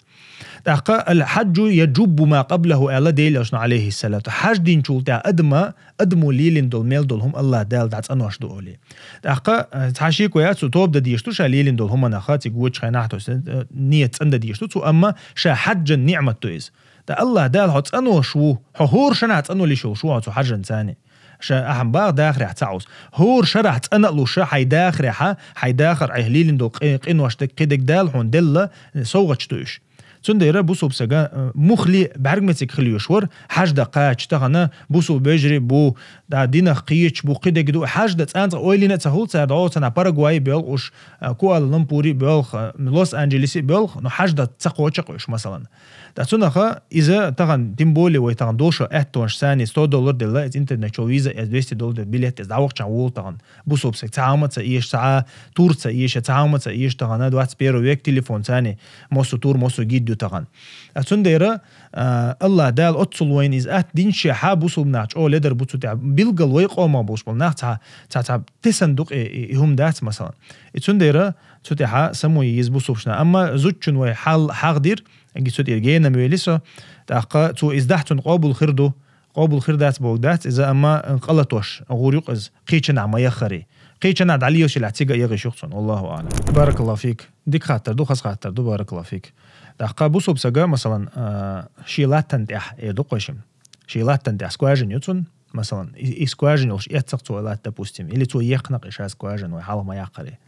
ТӀаккха «Ал-хьаджу яджуббу ма къаблаху», аьлла Делан Элчано, алейхиссалату. Хьаж динчул тӀаьхьа адама, адамо лелийна долу, мел долу хӀума Аллах Дала дӀацӀанош ду олий. ТӀаккха, э, цхьа шеко яц цу, тоба дан дезаш ду ша лелийна долу хӀуманах, цига вочу хенахь, то есть, э, ният цӀандан дезаш ду цу, амма ша хьаджан ниӀмат ду иза. ТӀаккха Аллах Дала хьо цӀанош ву, хьо хӀора шарахь цӀанвала йиш йолуш ву хьо цу хьажан царни. Ша ахьа бах дахарехь ца Ӏус. ХӀора шарахь цӀана а луша, хьайн дахарехьа, хьайн дахар, айхьа лелийна долу къи-, къинош дерг, кхидерг Дала хьуна делла, э, совгӀаташ ду уьш. Цундела бусулба сага, э, мухли бӀаьрг мециг хила йош вара, хьажда кхача тахана бусулба вежарий бу, да, динах кхеча бу, кхидерг ду, хьажда цӀанца ойлина а ца хуьлу цара, дӀо цана Парагвай а боьлху уьш, э, Куала-Лумпури а боьлху, э, Лос-Анджелеси а боьлху, но хьажда ца кхоча а уьш, масалан. Ткъа цунаха иза тахана, тем более вай тахана доша аьттонаш санна сто доллар делла, иза интернет чу виза, эс двести доллар делла билет, эс дӀавахчахь волу тахана. Бусулба саг цхьа хӀума ца эша, цхьа тур ца эша, цхьа хӀума ца эша тахана, двадцать первый век телефон санна, массо тур, массо гид ю тахана. Ткъа цундела, а, Аллах Дала оццул вайна иза атта динчехьа, бусулба нах чӀогӀа ледар бу цу тӀехь. Билггал вай къомах болуш болу нах цхьа, цхьа, цхьа тесан дукъе и, и хӀума дац, масалан. И цундела цу тӀехьа самуй йиза бусулбашна. Амма зудчун вай хьал, хьахдир, аги цу тӀера генам вели со, тӀаккха цо иза дахь цунна къобал хир ду, къобал хир дац боху дац иза, амма къа латош гӀур ю-кх иза, кхечанахь ма яххаре. Кхечанахь дӀалелаш елахь цига а ягӀиш ю-кх цунна, Аллаху аӀлам. Баракаллаху фик. Дика хаттар ду, хаза хаттар ду, баракаллаху фик. ТӀаккха бусулба сага, масалан, а, шен латтана тӀехь, эр ду кхойшим. Шен латтана тӀехь скважина ю цунна, масалан, и, и скважина йолуш эццахь цо латта, допустим, или цо екхна-кх и ша скважина, вай хьалха ма яккхаре.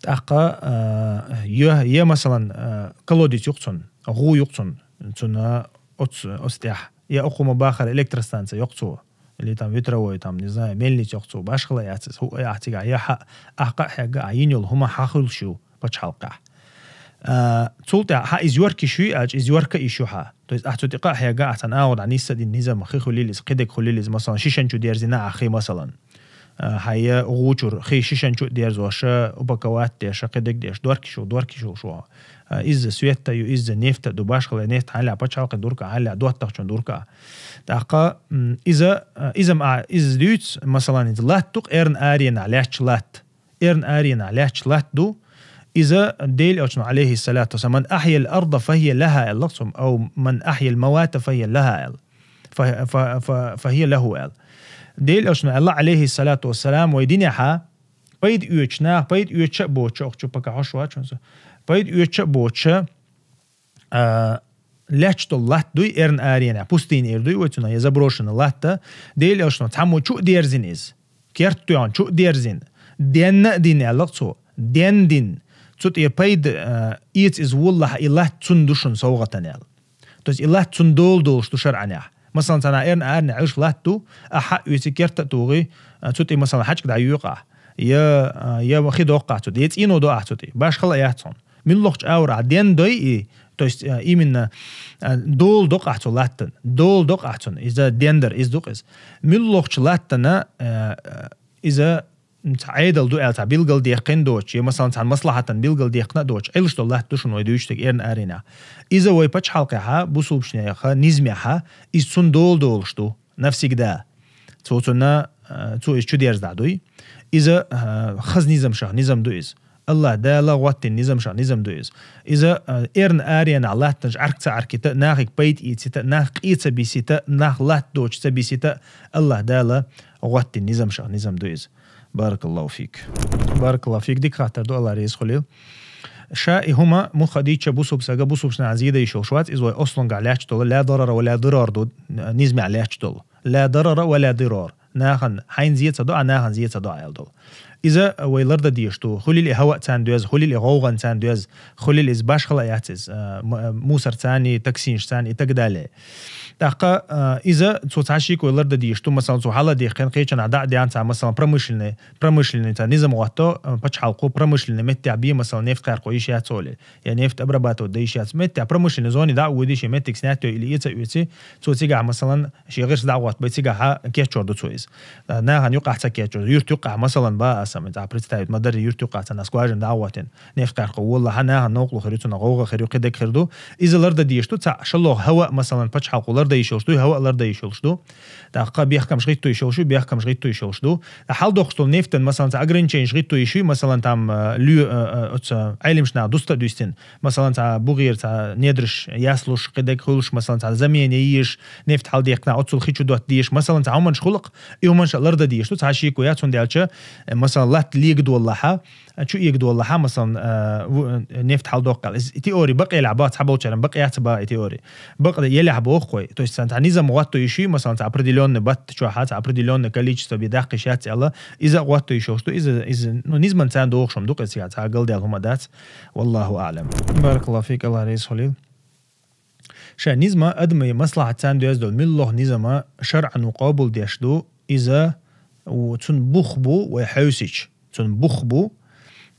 ТӀаккха, а, я, я, масалан, а, колодец ю-кх цунна, гӀу ю-кх цунна, цунна оц-, оцу тӀехь. Я окху ма бахара электростанция йоккху цо, или там ветровой, там, не знаю, мельница йоккху цо, башхала яц иза, хӀу а яц цигахь, я хьа, ахь кхаъ хьегга, ахь йина йолу хӀума хьан хуьлуш ю пачхьалкхехь. А, цул тӀаьхьа хьан иза йорка йиш ю аьлча, иза йорка а йиш ю хьан. То есть ахь цу тӀе кхаъ хьегга, ахь цхьана агӀор дӀа нисса а дина, низам хи хуьлийла иза, кхидерг хуьлийла иза, масалан, шишан чу дерзина ахь хи, масалан. А, хьан я гӀу чуьра хи шишан чу а дерзош, упаковать деш, кхидерг деш, дорка йиш ю, дорка йиш йолуш ву хьо. А, изза свет а ю, изза нефть а ду, башхала нефть хьаллехь пачхьалкхе дурка, хьаллехь доттагӀчун дурка. ТӀаккха, м, иза, а, иза ма, иза дуьйцу, масалан, иза латта ду-кх эрна аренахь лаьтташ латта. Эрна аренахь лаьтташ латта ду. Иза Делан Элчано, алейхиссалату вассалам, «Ман ахьял арда фахия лаха», аьлла цо, «Ау ман ахьял мавата фахия лаха», аьлла. Фа-, фа-, фа-, фахия лаху аьлла. Делан Элчано аьлла, алейхиссалату вассалам, вай динехьа пайда оьцуш нах, пайда оьцуш а боцуш, охчу пока хьош вац хьуна со. Пайда оьцуш а боцуш, а, лаьтташ долу латта дуй, эрна аренехь, пустыня эр дуй вай цунах, я заброшенный латта, Делан Элчано цхьаммо чу а дерзина иза. Керта тоьхна чу а дерзина. Денна а дина аьлла-кх цо. Ден дина. Цу тӀе пайда, а, эца иза воллахь, и латта цунна ду шуна совгӀатана аьлла. То есть и латта цунна дола долуш ду шарӀанехь. Масалан, цхьана эрна аренехь Ӏуьллуш латта ду, ахьа а оьций, керта а тухий, а, цу тӀе, масалан, хьаьжкӀа дӀайоькъу ахь. Я, а, я хи доккху ахь цу тӀе, я цӀено до ахь цу тӀе. Башхала а яц хьуна. Муьлххачу агӀор ахь ден дой и, то есть, а, именно, а, дола докъу ахь цу латтана. Дола докъу ахь цунна. Иза ден дар, иза ду-кх иза. Муьлххачу латтана, а, а, иза цхьа Ӏедал ду аьлла, цхьа билгал дехкина доцуш, я, масалан, цхьана маслахьатана билгал дехкина а доцуш, Ӏуьллуш долу латта ду шуна вай дуьйцуш дерг эрна аренехь. Иза вай пачхьалкхехьа, бусулбашнехьа, низамехьа, иза цунна дола долуш ду, навсегда. Цо цунна, а, цо иза чу дерзадахь дуй. Иза, а, хаза низамашах низам ду иза. Аллах Дала гӀоттина низамашах низам ду иза. Иза, а, эрна аренахь латтанаш Ӏарк ца Ӏаркита, нахиг пайда ийцита, нах къе ца бисита, нах латта доцуш ца бисита, Аллах Дала гӀоттина низамашах низам ду иза. Баракаллаху фик. Баракаллаху фик. Дика хаттар ду, Аллах реза хуьлийла. Ша и хӀума муха дийча бусулба сага, бусулбашна зеда йиш йолуш вац, иза вай ослунгахь лаьтташ долу, ла дарара ва ла дирар ду, низамехь лаьтташ долу. Ла дарара ва ла дирар. Нахана хьайна зе ца до, а нахана зе ца до, аьлла долу. Иза вай лардан дезаш ду. Хуьлийла и хӀаваъ царна доьзна, хуьлийла и гӀовгӀан царна доьзна, хуьлийла иза башхала яц иза, а, м-, а, мусор царна, таксинаш царна и так далее. ТӀаккха, а, иза цо цхьа шеко вай лардан дезаш ду, масалан, цо хьала дехкан кхечанахь дӀа а даьнна цхьа, масалан, промышленный, промышленный цхьа низам гӀотто, а, пачхьалкхо промышленный меттехь бе, масалан, нефть кхайкхо йиш яц олий, я нефть обрабатывать дан йиш яц. Меттехь промышленный зоне дӀа а воьдий, шен меттиг снять йой или эца а оьций, цо цигахь, масалан, шен гӀирс дӀа а гӀоттабой, цигахь кечъяр ду цо иза. А, нахана юкъахь ца кечъяр, юрта юкъахь, масалан, ба аса, цхьа представить ма дарра, юрта юкъахь цхьана скважина дӀа а гӀоттийна, нефть кхайкхо воллахь, нахана новкъарло хир ю цунах, гӀовгӀа хир ю, кхидерг хир ду. Иза лардан дезаш ду, цхьа шоллагӀа хӀаваъ, масалан, пачхьалкхо лардан йиш йолуш дуй, хӀаваъ лардан йиш йолуш ду. ТӀаккха бехкамаш гӀитто йиш йолуш ю, бехкамаш гӀитто йиш йолуш ду. Хьалдоккхуш долу нефтан, масалан, цхьа ограниченеш гӀитто йиш ю, масалан, там, э, лоь-, э, э, оцу Ӏелимаш наха дустар дуьстина. Масалан, цхьа бугӀера цхьа недраш яслуш, кхидерг хуьлуш, масалан, цхьа замена езаш, нефть хьалдехкина, оццул хи чу дотта дезаш, масалан, цхьа хӀуманаш хуьлу-кх, и хӀуманаш лардан дезаш ду, цхьа шеко яц, хӀунда аьлча, э, масалан, латта легадоллахьа, чу эгадоллахьа, масалан, э, ву-, э, нефть хьалдоккху аьлла. Иза и теори бакъ елахь бац, цхьаболчарна бакъ яц а ба и теори. Бакъ елахь боху-кх вай. То есть, цхьа низам гӀотто йиш ю, масалан, цхьа определённый батта чохь, цхьа определённый количество бен даккха йиш яц аьлла, иза а гӀотто йиш йолуш ду, иза, иза, ну, низаман царна дохуш хӀума ду-кх иза, цхьа галдаьлла хӀума дац. Валлаху аӀлам. Баракаллаху фик, Аллах реза хуьлийла. Ша низма адамийн маслахьат царна доьзна долу муьлхха низама шарӀано къобалдеш ду, иза у-, цунна бух бу вай хьаьвсича, цунна бух бу.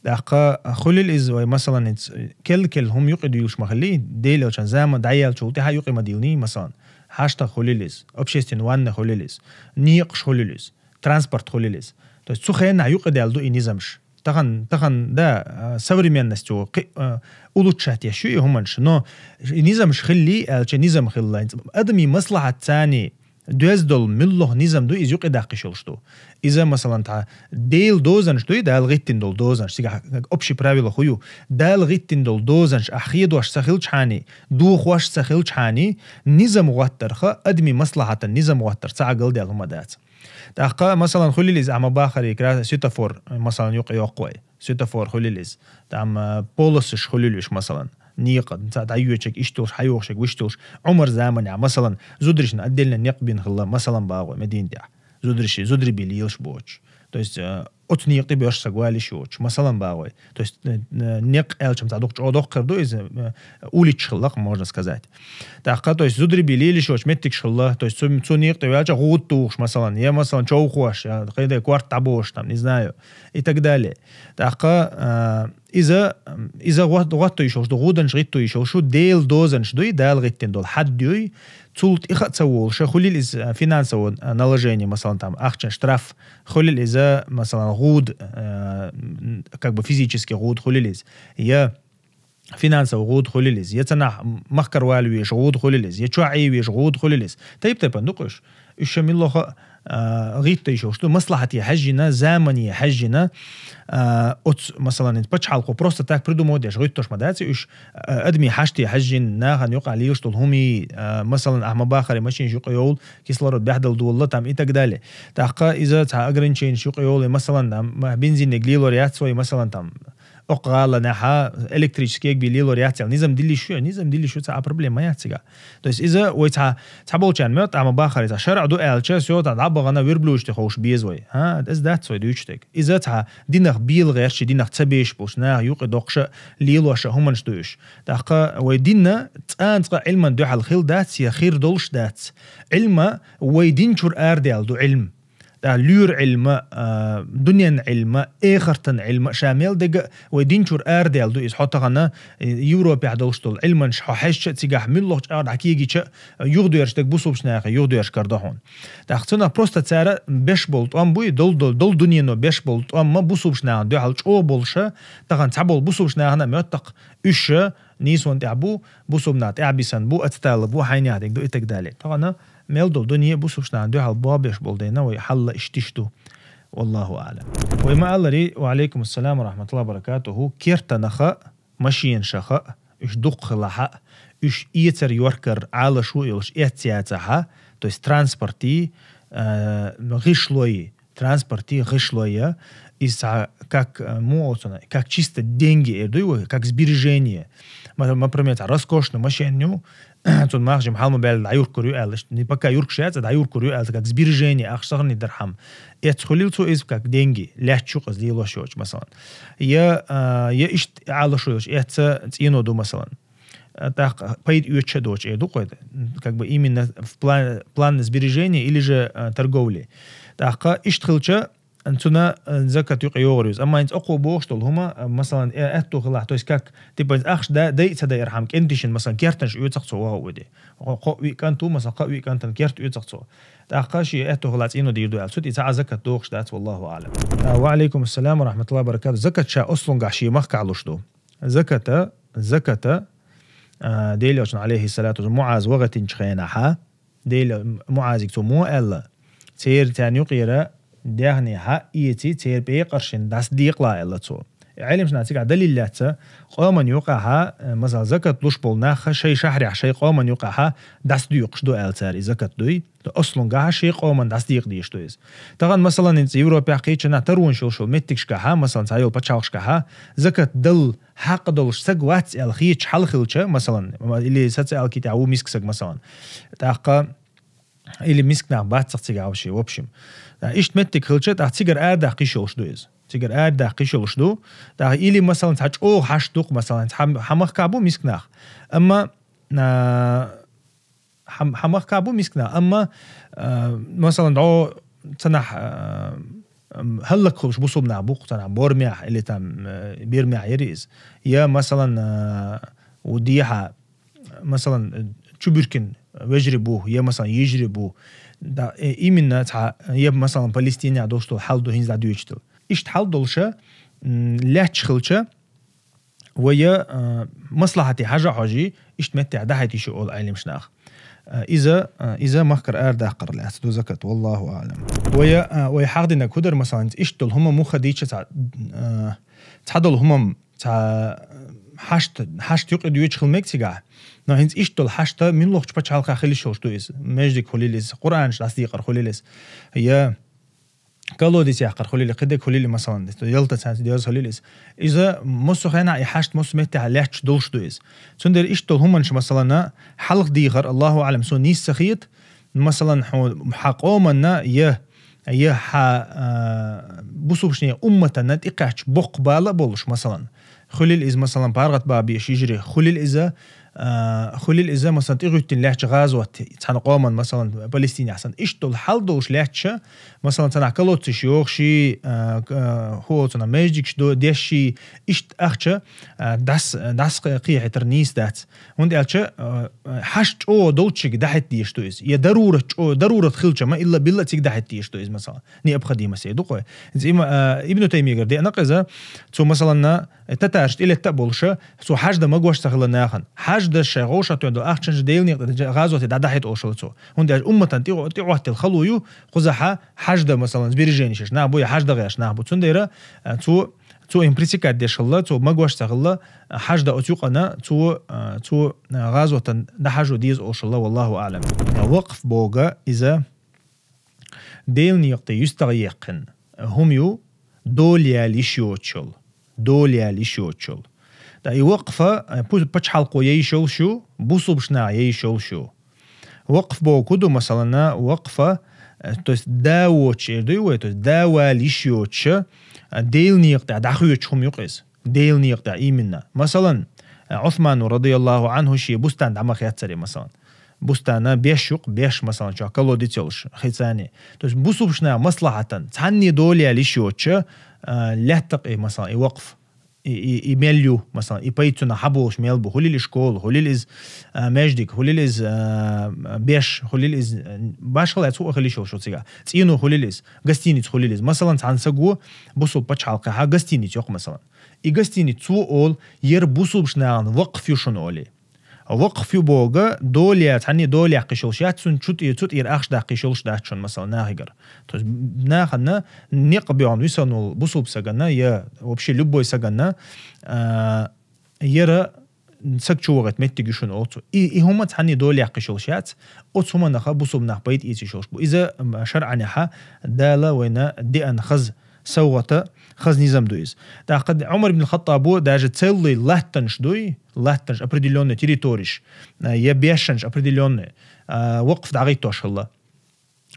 ТӀаккха хуьлийла иза вай, масалан, иза керла-керла хӀума юкъа дуьйлуш ма хилий, Делан Элчан заман дӀаяьллачул тӀаьхьа юкъа ма дуьйлиний, масалан, хьаштагӀ хуьлийла иза, общественный ванна хуьлийла иза, некъаш хуьлийла иза, транспорт хуьлийла иза. То есть цу хенахь юкъа даьлла ду и низамаш. Тахана, тахана, да, а, современность ю, кхи-, а, улучшать еш ю и хӀуманаш. Но и низамаш хилли аьлча, низам хилла. Адамийн маслахьат царна доьзна долу муьлхха низам ду, иза юкъа даккха йиш йолуш ду. Иза, масалан, цхьа Делан дозанаш ду, и Дала гӀиттина долу дозанаш, цигахь общий правила хӀун ю? Дала гӀиттина долу дозанаш ахь хедош ца хилчхьана, дохош ца хилчхьана, низам гӀоттарх, адамийн маслахьатан низам гӀоттарх цхьа а галдаьлла хӀума дац. ТӀаккха, масалан, хуьлийла иза, ахьа ма бахарий, кра-, светофор, масалан, юкъа йоккху вай. Светофор хуьлийла иза. Там, э, полосаш хуьлийла уьш, масалан. Некъа, цхьа дӀайоьдуш ерг иштта йолуш, хьайогӀуш ерг вуьшта йолуш. Ӏумар заманахь, масалан, зударшна отдельно некъ бина хилла, масалан, баху вай, Мединатехь. Зударши, зударий бен лелаш боцуш. То есть, э, оцу некъа тӀе боьрша стаг вала йиш йоцуш, масалан, баху вай. То есть, э, э, некъ аьлча-м цхьа дукха чӀогӀа доккха хир ду иза, э, уличаш хилла-кх, можно сказать. ТӀаккха, то есть, зударий бен лелаш йоцу меттигаш хилла, то есть, цу, цу некъа тӀе ваьлча гӀуда тухуш, масалан, я, масалан, човхош, я кхидерг корта дӀабохуш, там, не знаю, и так далее. ТӀаккха, а, иза, иза гӀот-, гӀотто йиш йолуш ду, гӀуданаш гӀитто йиш йолуш ю, Делан дозанаш дуй, Дала гӀиттина долу хьадд юй, цул тӀеха а ца волуш, хуьлийла иза, а, финансовое, а, наложение, масалан, там, ахчан штраф, хуьлийла иза, масалан, гӀуда, а, м, как бы физически гӀуда хуьлийла иза. Я финансовый гӀуда хуьлийла иза, я цхьанхьа махкара вала везаш гӀуда хуьлийла иза, я чохь Ӏе везаш гӀуда хуьлийла иза. Тайп-тайпана ду-кх уьш. Уьш ша муьлхха а, гӀитта йиш йолуш ду, маслахьате хьаьжжина, замане хьаьжжина, а, оцу, масалан, пачхьалкхо просто так придумать деш гӀиттош ма дац уьш, а, адамийн хьаште хьаьжжина, нахана юкъахь лелаш долу хӀумий, а, масалан, ахьа ма бахарий, машинаш юкъа йовла, кислород баьхьадала долла, там, и так далее. ТӀаккха иза цхьа ограниченеш юкъа йовла, масалан, там, бензинег лелор яц вай, масалан, там, окху гӀаланехьа электрический бен лелор яц аьлла, низам дилла йиш ю, низам дилла йиш ю, цхьа а проблема яц цигахь. То есть иза вай цхьа, цхьаболчарна моьтту, ахьа ма бахарий, цхьа шарӀ ду аьлча, всё, цхьа дӀабахана верблюдаш тӀе ховш беза вай. ХӀа, иза дац вай дуьйцуш дерг. Иза цхьа динах бел гӀерташ, динах ца беш болуш, наха юкъа доккхуш а, лелош а хӀуманаш ду уьш. ТӀаккха вай дин цкъа-цкъа Ӏилман дуьхьал хилла дац, я хир долуш дац. Ӏилма вай дин чуьра арадаьлла ду Ӏилма. ТӀаккха лоьран Ӏилма, а, дуьненан Ӏилма, эхартан Ӏилма, ша мел дерг а вай дин чуьра арадаьлла ду иза. Хьо тахана, э, Европехь долуш долу Ӏилманаш хьо хьаьжча а, цигахь муьлхха чкъа дӀакегийча а, юхадоьрзуш дерг бусулбачу нахе юхадоьрзуш карадо хьуна. ТӀаккха цунах просто цара беш болу тӀом буй, дол-, дол-, долу дуьнено беш болу тӀом ма бусулбачу нахана дуьхьал чӀогӀа болуш а, тахана цхьаболу бусулбачу нахана а моьтту-кх, уьш а нийсонан тӀехь бу, бусулба нах тӀаьхьабисина бу, ацтала бу, хьайнех дерг ду и так далее. Тахана мел долу дуьне бусулбачу нахана дуьхьал болх беш болу дела, вай хьал а иштта ду. Валлаху аӀлам. Вай ма-аллара, ва Ӏалайкум ассалам ва рахьматуллахӀи ва баракатухӀу, кертанаха, машинашаха, уьш дукха хилахьа, уьш эцар-йоркар Ӏалашо а йолуш эцна яцахьа, то есть транспортий, а, гӀишлой, транспортий гӀишлой, иза цхьа как, а, муха олу цунах, как чисто деньги эр дуй вай, как сбережение. Ма-, например, цхьа роскошный машен ю, цун мах жим хьалма баьлла дӀаюркур ю аьлла, иштта, не пока юркуш яц, дӀаюркур ю аьлла, как сбережение, ахча сохранить дар хьама. Эц хулил цо из, как деньги, лаьтташ ю-кх из лелош йоцуш, масалан. Я, а, я иштта Ӏалашо йоцуш, эцца цӀено ду, масалан. А, тӀаккха пайда оьцуш а доцуш, э, ду-кх вай, как бы именно в план, план сбережения или же, а, торговли. ТӀаккха иштта хилча, цуна, а, закат юкъе йогӀур ю из. Амма хӀинца оцо бохуш долу хӀума, а, масалан, э, аьтту хилахь, то есть как, типа, ахча да-, дай а ца дайар хьама кӀентий шина, масалан, кертанаш оьцу-кх цо, ваха а вуьди. Кхо-, кхо-виъ кӀант ву, масалан, кхо-виъ кӀантана керта оьцу-кх цо. ТӀаккха шен аьтту хилахь цӀено дийр ду аьлла, цу тӀе цхьа а закат догӀуш дац, валлаху аӀлам. А, ва Ӏалайкум ассалам ва рахьматуллахӀи ва баракату. Закат ша ослунгахь шен махкахь луш ду. Заката, заката, а, Делан Элчано, Ӏалайхиссалату вассалам, МуӀаз вахийтинчу хенахьа, Дела, МуӀазига цо муха аьлла, церан царна юкъера даьхни хьаэций, церан пекъаршна дӀасадекъала аьлла цо. Ӏелимаш наха цигахь далил лаьцна, къоман юкъахьа, э, масала, закат луш болу нах шайн шахьарехь, шайн къоман юкъахьа дӀасадоькъуш ду аьлла цара и закат дуй. Ослунгахьа шайн къоман дӀасадекъа дезаш ду иза. Тахана, масалан, хӀинца Европехь кхечанхьа таронаш йолуш йолу меттигашкахьа, масалан, цхьайолу пачхьалкхашкахьа закат дала хьакъ долуш саг вац аьлла хеташ хьал хилча, масалан, или социалки тӀехь ву миска саг, масалан. ТӀаккха или миска нах бац-кх цигахь вообще, в общем. Иштта меттиг хилча, тӀаккха цигара арадаккха йиш йолуш ду иза. Цигара арадаккха йиш йолуш ду. ТӀаккха или, масалан, цхьа чӀогӀа хьашт ду-кх, масалан, хьан-, хьан махкахь бу миска нах. Амма, а, хьан-, хьан махкахь бу миска нах. Амма, а, масалан, дӀо цхьанхьа, а, ам, хӀаллакьхуьлуш бусулба нах бу-кх цхьанхьа Бормехь или там, а, Бирмехь яра иза. Я, масалан, а, ву дехьа, масалан, Чубуьркин вежарий бу, я, масалан, йижарий бу. Да, э, именно цхьа, я, масалан, Палестинехь долуш долу хьал ду хӀинца дӀадоьдуш долу. Иштта хьал долуша, м, лаьтташ хилча, вай, э, маслахьате хьажа а хьожий, иштта меттехь дӀахьайта йиш ю олу Ӏелимаш наха. Э, иза, э, иза махкара арадаккхар лаьцна ду закат, валлаху аӀлам. Вай, э, вай хьахдинарг хӀун дара, масалан, иштта долу хӀума муха дийча цхьа, э, цхьа долу хӀумам цхьа хьашт, хьашт юкъа доьдуш хила мега цигахь. Но хӀинца иштта долу хьашта муьлххачу пачхьалкхехь хила йиш йолуш ду иза. Маьждиг хуьлийла иза, Къуръанаш дӀасадекъар хуьлийла иза. Я колодец яккхар хуьлийла, кхидерг хуьлийла, масалан, ялта цхьаьнца доьзна хуьлийла иза. Иза массо а хенахь и хьашт массо а меттехь лаьтташ долуш ду иза. Цундела иштта долу хӀуманаш, масалана, хьалха дийхар, Аллаху аӀлам, суна нийса ца хета, масалан, хьо-, хьан къоманна я, я хьан, а, бусулбашне умматанна тӀекхаьчча боккха бала а болуш, масалан, хуьлийла иза, масалан, паргӀат бабеш йижарий, хуьлийла иза, а, хуьлийла иза, масалан, тӀегӀуьттина лаьттачу гӀазоте, цхьана къоман, масалан, Палестинехь санна. Иштта долу хьал долуш лаьтташа, масалан, цхьанхьа колодцеш йохуш, а, к-, а, хӀу оцунах маьждигаш до-, деш, иштта ахча, а, дас-, дас кхе-, кхехьийтар нийса дац. ХӀунда аьлча, а, хьашт чӀогӀа долччига дӀахӀитта дезаш ду иза. Я дарурат чӀо-, дарурат хилча ма илла-билла цига дӀахӀитта дезаш ду иза, масала. Необходимость ду-кх вай. Иза има-, а, Ибну Таймиягара деана-кх иза, цо, масаланна, э, татараш тӀелетта а болуша, цо хьажда магош ца хилла нахана. Хьажда шайн гӀовшахтоьхна долу ахчанаш Делан некъа тӀе гӀазоте дӀа-, дӀахӀитта олуш хилла цо. ХӀунда аьлча умматан тӀе-, тӀеӀоттийла хало ю, кхузахьа хьажда, масалан, сбереженеш еш нах бу, я хьажда гӀерташ нах бу. Цундела, а, цо Цо им пресекать деш хилла, цо магош ца хилла, хьажда оцу юкъана, цо, а, цо, а, гӀазотан дӀахьажо деза олуш хилла, валлаху аӀлам. Вакъф боху иза Делан некъа тӀе юьстагӀъяьккхина хӀума ю, дола яла йиш йоцуш йолу. Дола яла йиш йоцуш йолу. Ткъа и вакъфа, а, пу-, пачхьалкхо яйиш йолуш ю, бусулбаш наха яйиш йолуш ю. Вакъф боху ду, масалана, вакъфа, э, то есть да воцуш эр дуй вай, то есть да вала йиш йоцуша, э, Делан некъа тӀехь дӀахоьцуш хӀума ю-кх иза. Делан некъа тӀехь именно. Масалан, э, Ӏусману, радияллаху Ӏанху, шен бустан дӀа ма хеццаре, масалан. Бустана беш ю-кх, беш, масалан, чохь колодец йолуш, хицани. То есть бусулбаш наха маслахьатан, цхьанне дола яла йиш йоцуша, э, лаьтта-кх и, масалан, и вакъф. И, и, и мел ю, масалан, и пайда цунах хьаболуш мел бу, хуьлийла и школа, хуьлийла иза, а, маьждиг, хуьлийла иза, а, беш, хуьлийла иза, а, башхалла цхьа а хила йиш йолуш ю цигахь. ЦӀено хуьлийла иза, гостиница хуьлийла иза. Масалан, цхьана саго бусулба пачхьалкхехьа гостиница йоккху, масалан. И гостиница цо олу, яра бусулбаш нахана вакъф ю шуна олий. Вакъф ю боху, дола я-, цхьанне дола яккха йиш йолуш яц, цунна чу тӀе-, цу тӀера ахча даккха йиш йолуш дац шуна, масалан, нахигара. То есть нахана некъ боьхна висанул бусулба сагана, я вообще любой сагана, а, яра саг чу вахийта меттиг ю шуна оцу. И, и хӀума цхьанне дола яккха йиш йолуш яц, оцу хӀуманах бусулба нах пайда эца йиш йолуш бу. Иза, м, шарӀанехьа Дала вайна деана хаза савгӀата хаза низам ду иза. ТӀаккха Ӏумар ибн Хаттабо даже целый латтанаш дуй, латтанаш, определённый территориш, а, я бешанаш определённый, а, вакъф дӀагӀиттош хилла.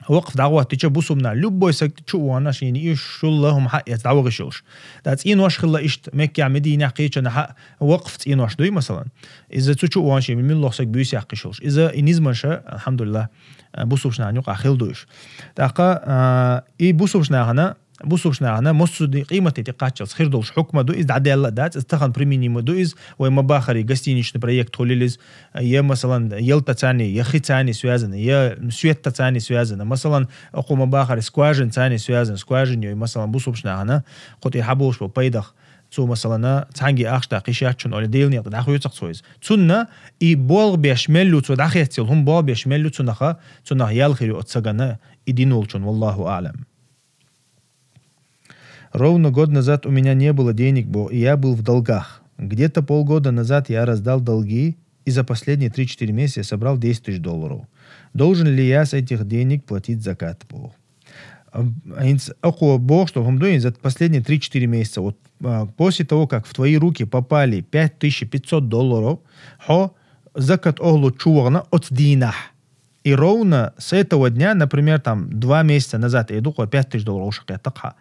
Вакъф дӀагӀоттича бусулба наха, любой саг чу а вахана, шийна из шул хӀума хьаэца дӀавахаш йолуш. ТӀаккха цӀенош хилла иштта Меккехь, Мединехь, кхечанхьа вакъф цӀенош дуй, масалан. Иза цу чу а вахана, шийна муьлхха саг буьйса яккхаш йолуш. Иза и низамаш, алхьамдулиллахӀ, а, бусулба нахана юкъахь хила ду уьш. ТӀаккха, а, и бусулба нахана, бусулба нахана массо а ди-, къематде тӀекхаччалц хир долуш хьукма ду, иза дӀадаьлла а дац, иза тахан применимо ду иза, вай ма баххара гостиничный проект хуьлийла иза, я, масалан, ялта царний, я хи царний связано, я свет царний связано, масалан, кху ма баххара скважина царний связано, скважина йой, масалан, бусулба нахана, кху тӀера хьаболуш болу пайдах, цо, масалан, цхьаьнгге ахча даккха йиш яц шуна, олий, Делан некъа дӀахоьцу-кх цо иза. Цунна и болх беш мел ю, цо дӀахецна йолу хӀума болх беш мел ю, цунах, цунах ял хир ю оцу сагана, и дин волчун, валлаху аълам. Ровно год назад у меня не было денег, бо-, и я был в долгах. Где-то полгода назад я раздал долги, и за последние три-четыре месяца я собрал десять тысяч долларов. Должен ли я с этих денег платить закат, бо? А, хӀинца акхо бохуш долу хӀума ду, хӀинца последние три-четыре месяца, вот, а, после того, как в твои руки попали пять тысяч пятьсот долларов, хьо закат охӀлу чу вахана оцу дийнахь. И ровно с этого дня, например, там, два месяца назад, э, дукха пять тысяч долларов уьш кхетта-кх хьан.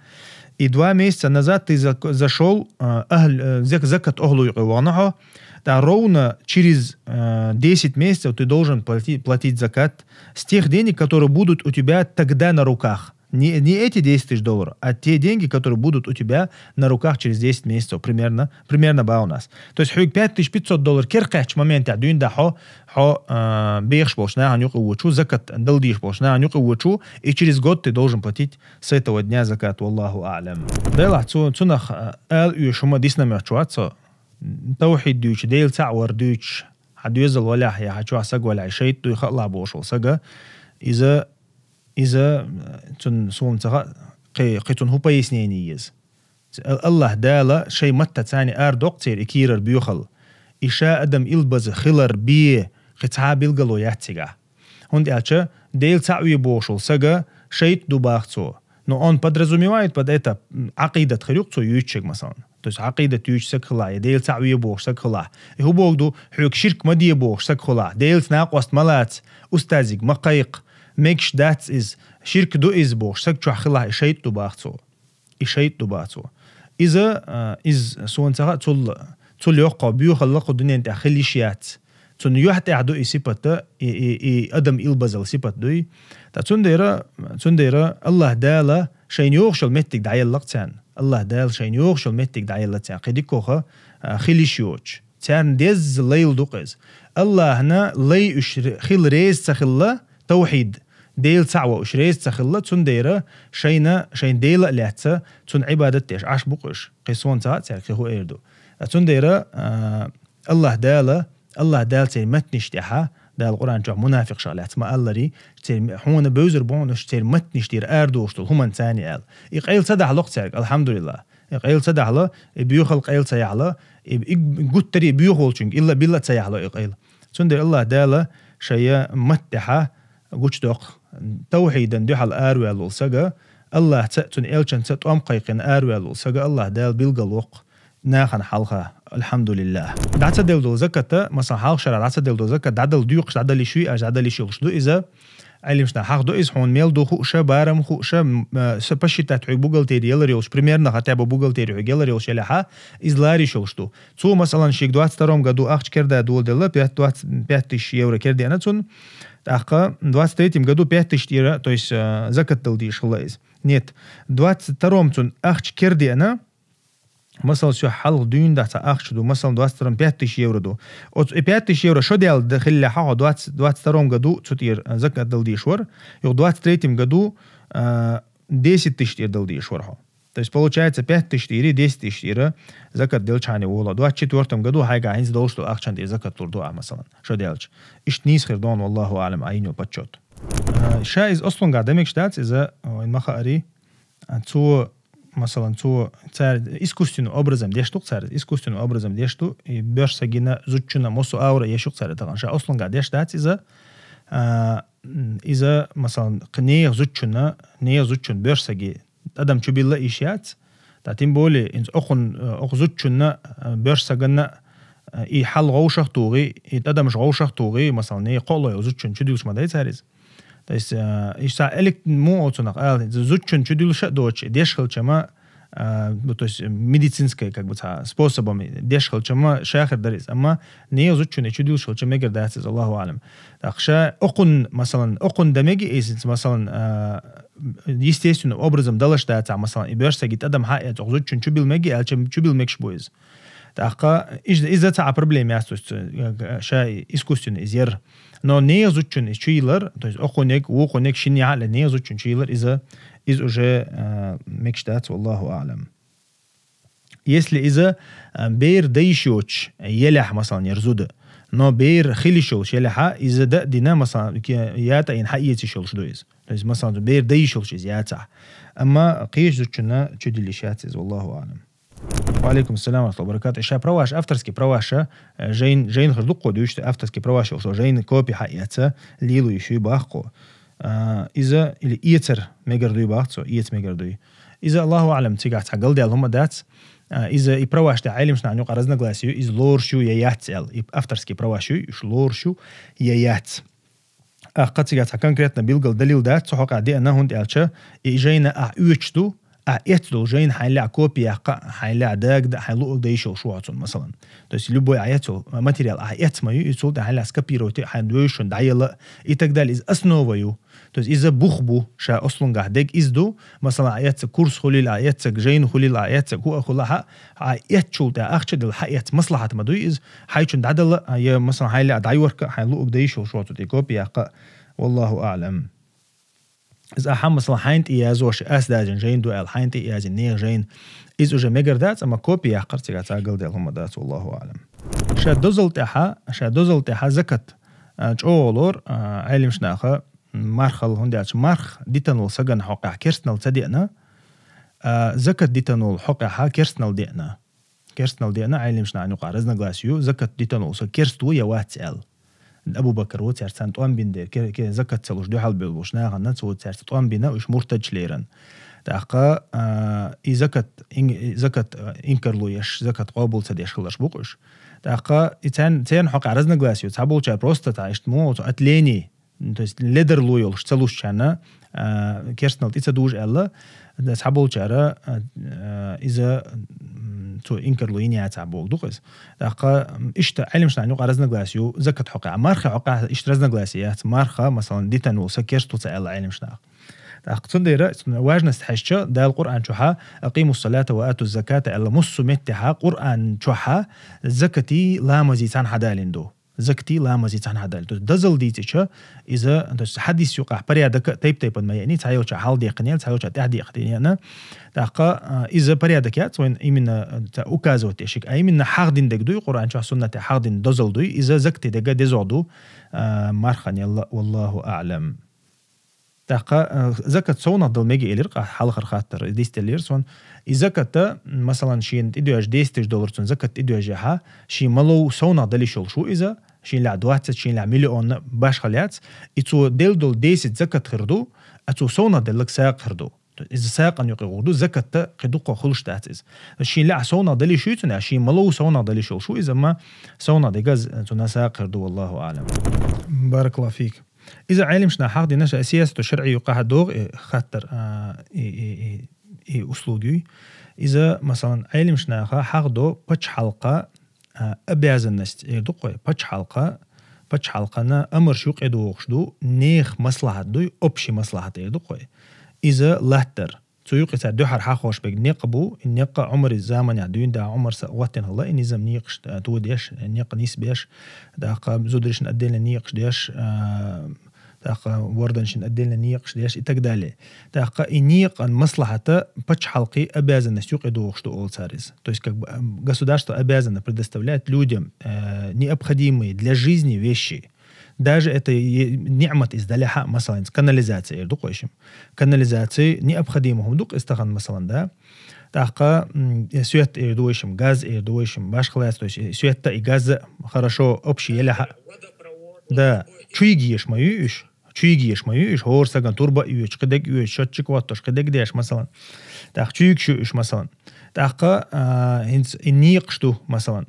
И два месяца назад ты за-, зашёл, э, ахль-, э, зак-, закат охӀлу юкъе вахана хьо, да, ровно через, э, десять месяцев ты должен плати-, платить закат с тех денег, которые будут у тебя тогда на руках. Не, не эти десять тысяч долларов, а те деньги, которые будут у тебя на руках через десять месяцев, примерно, примерно ба у нас. То есть хьоьга пять тысяч пятьсот доллар кхерхьачу моментехь дуьйна да хьо, хьо, а, бехаш болчу нахана юкъа вочу, закат дала дийш болчу нахана юкъа вочу, и через год ты должен платить с этого дня закат, валлаху аълам. Делахь цу-, цунах, а, ала оьшу хӀума дисна моьттуш вац со. Тавхьид дуьйцуш, Дела цхьаъ вар дуьйцуш, хьан доьзал валахь, я хьан чохь саг валахь, шайтӀа дуй хаалахь бохуш волу сага, иза Иза, э, цунна суна ца хаьа, кхи-, кхин цунна хӀун пояснение еза. Ц-, Ал-, Аллаха Дала шайн маттаца царна арадоккху церан и кийрара боьхалла. И ша адам илбаза хилар бен кхин цхьа а билгало яц цигахь. ХӀунда аьлча Дела цхьаъ ве бохуш волу сага шайтӀа ду баха цо. Но он подразумевает под это, м, Ӏакъидат хир ю-кх цо юьйцуш ерг, масалан. То есть Ӏакъидат юьйцуш саг хилахь, я Дела цхьаъ ве бохуш саг хилахь, я хӀун боху ду, хьоьга ширк ма де бохуш саг хилахь, Делаца накъост ма лаца, устазиг ма кхайкха, мегаш дац иза, ширк ду иза бохуш саг чохь хилахь, и шайтӀа ду баха цо. И шайтӀа ду баха цо. Иза, а, иза суна ца хаьа, цул, цул йоккха боьхалла кху дуьнен тӀехь хила йиш яц. Цунна юьхь тӀехь ду и сипат, и, и, и адам илбазал сипат дуй. Ткъа цундела, цундела Аллаха Дала шайна йогӀуш йолу меттиг дӀаелла-кх царна. Аллаха Дала шайна йогӀуш йолу меттиг дӀаелла царна. Кхин дика хӀума, а, хила йиш йоцуш. Царна деза лайла ду-кх иза. Аллахьна лай уьш ре-, хила реза ца хилла, тавхьид, Дела цхьаъ ван уьш реза ца хилла, цундела шайна, шайн Дела а лаьцна, цунна Ӏибадат деш Ӏаш бу-кх уьш. Кхин суна ца хаьа цаьрга кхин хӀун эр ду. Ткъа цундела, а, Аллаха Дала, Аллаха Дала церан меттанаш тӀехьа, Дала Къуръан чохь мунафикъашах лаьцна ма-аллара, церан м-, хьуна бевзар бу хьуна уьш церан меттанаш тӀера арадолуш долу хӀуманна царна аьлла. И къайла ца дахьало-кх цаьрга, алхьамдулиллахӀ. И къайла ца дахьало, и боьхалла къайла ца яхьало, и, и гуттаре боьха волчуьнга илла-билла а ца яхьало и къайла. Цундела Аллаха Дала шайн матта тӀехьа гучудоккху. Тавхьидан дуьхьал араваьлла волу сага, Аллахьца а, цуьнан элчанца а тӀом кхайкхина араваьлла волу сага Аллаха Дала билгалвоккху нахана хьалха, алхьамдулиллахӀ. ДӀа ца делла долу закат, масалан, хьалха шарахь дӀа ца делла долу закат, дӀадала доькъуш, дӀадала йиш юй аьлча, дӀадала йиш йолуш ду иза. Ӏилманчаша хьаха ду иза, хьуна мел ду хууш а, барам хууш а, м, а, са посчитать хьоьга бухгалтери ялар йолуш, примерно хотя бы бухгалтери хьоьга ялар йолуш елахьа, иза лара йиш йолуш ду. Цо, масалан, шега двадцать втором году ахча керда доладелла, пять, двадцать пять тысяч евро кердеана цунна. ТӀаккха двадцать третьем году пять тысяч тӀера, то есть, а, закат дала дийш хилла иза. Нет, двадцать втором цунна ахча кердеана, масала, со хьалха дуьйна дахь цхьа ахча ду, масала, двадцать втором пять тысяч евро ду. Оцу и пять тысяч евро шо даьлла д-, хиллехьа хьо двадцать, двадцать втором году цу тӀера, а, закат дала дийш вара, юха двадцать третьем году, а, десять тысяч тӀера дала дийш вара хьо. То есть, получается, пять тысяч тӀера, десять тысяч тӀера закат делчхьана волу. Двадцать четвёртом году хьайга хӀинца долуш долу ахчан тӀера закат лур ду ахь, масалан, шо даьлча. Иштта нийса хир ду хьуна, валлаху аълам, Ӏайна йолу подсчёт. А, ша иза ослунгахь дан мегаш дац, иза, а, вайн ма хаари, а, цо, масалан, цо, цара искусственным образом деш ду-кх цара, искусственным образом деш ду, и боьрша сагина, зудчунна, массо а агӀор еш ю-кх цара тахана. Ша ослунгахь деш дац иза, а, м, иза, масалан, кхин нехан зудчунна, нехан зудчун боьрша саги адам чубилла йиш яц. ТӀаккха тем более, инца окхун, э, окху зудчунна, э, боьрша саганна, э, и хьал гӀовшах тугӀий, и тӀадамаш гӀовшах тугӀий, масалан, не кхоълой зудчун чудилш ма дай цар иза. То есть, э, иштта элик му оцунах, а, зудчун чудилша доч, деш хилчама, а, ну, то есть, медицинская, как бы, ца, способом деш хилчама шахир дарис. Амма не зудчун чудилш хилча мегар дац из, Аллаху алам. Так ша окхун, масалан, окхун да меги эсинц, масалан, а, естественным образом далаш дац, а, масалан, и боьрша саги тӀадам хьаэц, окху зудчун чубил меги, аьлча чубил мегаш бу из. ТӀаккха иш-, иза цхьа а проблема яц, то есть, э, ша искусственно из яр. Но не зудчун из чуйилар, то есть окхунег, вукхунег, шин яхьале не зудчун чуйилар, иза, из уже, э, мегаш дац, валлаху а'лам. Если иза, э, бер дайш йоч елехь, масалан, яр зуда, но бер хилиш йолш елехьа, иза да дина, масалан, ке-, ятӀа ин хьаэциш йолш ду из. То есть, масалан, бер дайш йолш из яцахь. Амма кхеш зудчунна чудилиш яц из, валлаху а'лам. Ва алейкум салам ва рахматуллахи ва баракатух. Ша праваш, авторский праваша, э, жайн, жайн хир дуккхо дуьшта, авторский праваш йолш, жайн копи хьаэца, лилу йиш ю бахкхо. А, иза или эцар мегар дуй бахцо, эц мегар дуй. Иза, Аллаху а'лам, цигахь цхьа галдел хӀума дац. А, иза и праваш тӀа Ӏелимшна юкъа разногласие ю, из лорш ю я яц аьл. И авторский праваш ю, уж лорш ю я яц. Ахкха цигахь цхьа конкретно билгал далил дац, цу хьокъехь деана, хӀунда аьлча, и жайна ахь оьцуш ду, ахь эцна долу жайна хьайн лаьа копия яккха, хьайн лаьа дагда, хьайн луъург дан йиш йолуш ву хьо цунна, масалан. То есть любой ахь эцна материал ахь эцна ма ю, и цул тӀе хьайн лаьа скопировать, хьайн доьшуш дан дӀаяла и так далее. Иза основа ю. То есть иза бух бу, ша ослунгахь дег иза ду, масалан, ахь эцна курс хуьлийла, ахь эцна жайна хуьлийла, ахь эцна хӀуъа хуьлахьа, ахь эцначул тӀе ахча дила, хьан эцна маслахьат ма дуй иза, хьайчун дӀадала, я, масалан, хьайн лаьа дӀайорка, хьайн луъург дан йиш йолуш ву хьо цу тӀе копия яккха. Валлаху а'лам. Иза ахьа, масалан, хьайн тӀе язош, ас дазин жайн ду аьлла, хьайн тӀе язин нехан жайн. Иза уже мегар дац, амма копия яккхар цигахь цхьа галдел хӀума дац, валлаху а'лам. Ша дозал тӀехьа, ша дозал тӀехьа закат, а, чӀогӀа лор, а, Ӏелимшнаха, мархал, хӀунда аьлча марх дитан волу сагана хьокъехь керстанал ца деана, а, закат дитан волу хьокъехьа керстанал деана. Керстанал деана, Ӏелимшна юкъа разногласие ю, закат дитан волу са керст ву я вац аьлла. Абу Бакр ву цаьрца тӀом бина дера, ке-, ке-, закат ца луш дуьхьал бевлла болуш нахана цо цаьрца тӀом бина, уьш муртадаш леран. ТӀаккха, а, и закат ин-, и закат, а, инкарло еш, закат къобал ца деш хиларш бу-кх уьш. ТӀаккха и царна, церан хьокъехь разногласие ю, цхьаболчара просто цхьа иштта мо, цо от лени, то есть ледарло йолуш ца лушчарна, а, керстанал тӀе ца дужу аьлла, цхьаболчара, а, а, иза, м, цо инкарло йина яцахь боху ду-кх иза. ТӀаккха, м, иштта Ӏелимшна юкъа разногласие ю, закат хьокъехь. Марха хьокъехь иштта разногласие яц. Марха, масалан, дитан волу са керст ву ца аьлла Ӏелимшнаха. ТӀаккха цундела важность хьаьжча, Дала Къуръан чохьа, «Акъимус салата ва атуз заката» аьлла, муссу меттехьа Къуръан чохьа закатий ламазий цхьаьна хьадалийна ду. Закатий ламазий цхьаьна хьадалийна ду. Дозал дийцича, иза, то есть хьадис юкъахь порядок тайп-тайпана ма яьний, цхьайолча хьалдекханий, цхьайолча тӀаьхьадекханий. ТӀаккха, а, иза порядок яц вайн именно, а, ца указывать дешиг, а именно хьахдина дег дуй, Къуръан чохь, суннате хьахдина дозал дуй, иза закатий дега дезогӀ ду, а, марханелла, валлаху а'лам. ТӀаккха, а, закат совнах дала мега элира-кх хьалхара хаттар, дистеллера сон. И заката, масалан, шена тӀедоьжна десять тысяч доллар цунна закат тӀедоьжна яхьа, шен малов совнах дала йиш йолуш ву иза, шен лаьа двадцать, шен лаьа миллион башхал яц, и цо делла долу десять закат хир ду, а цо совнах деллаг сагӀа хир ду. Иза сагӀан юкъе гӀур ду, закатта кхин дуккха хуьлуш дац иза. Шен лаьа совнах дала йиш ю цунна, шен малов совнах дала йиш йолуш ву иза, амма совнах дега з-, цунна сагӀа хир ду, валлаху а'лам. Баракаллаху фик. Иза Ӏелимшна хьахдина ша сиясату шаръи юкъахь догӀу и хаттар, а, и, и, и, и услуги. Иза, масалан, Ӏелимшнаха хьахдо пачхьалкха, а, обязанность эр ду-кх вай, пачхьалкха, пачхьалкхана амарш юкъе догӀуш ду, нехан маслахьат дуй, общий маслахьат эр ду-кх вай. Иза латтар. Цу юкъе цара дуьхьара хьахош берг некъ бу, и некъа Ӏумаран заманехь дуьйна да, Ӏумар са гӀоттина хилла, и низам некъаш, а, тодеш, некъ нисбеш, тӀаккха зударшна отдельно некъаш деш, а, тӀаккха ворданшна отдельно некъаш деш и так далее. ТӀаккха и некъан маслахьата пачхьалкхе обязанность юкъе догӀуш ду олу цара иза. То есть, как бы, ам, государство обязано предоставлять людям, э, необходимые для жизни вещи. Даже это е-, ниӀмат иза далехьа, масалан, канализация эр ду-кх вайшим. Канализация необходимо хӀума ду-кх иза тахана, масалан, да. ТӀаккха, м, э, свет эр ду вайшим, газ эр ду вайшим, башха лаьца, то есть, э, светта и газа хорошо общий елехьа. Да, чуйга еш ма ю уьш. чуйга еш ма ю уж, хӀора сагана турба а йоьдуш, кхидерг а йоьдуш, счётчик оттош, кхидерг а деш, масалан. ТӀаккха чуйга шу уж, масалан. ТӀаккха, а, хӀинца и некъаш ду, масалан.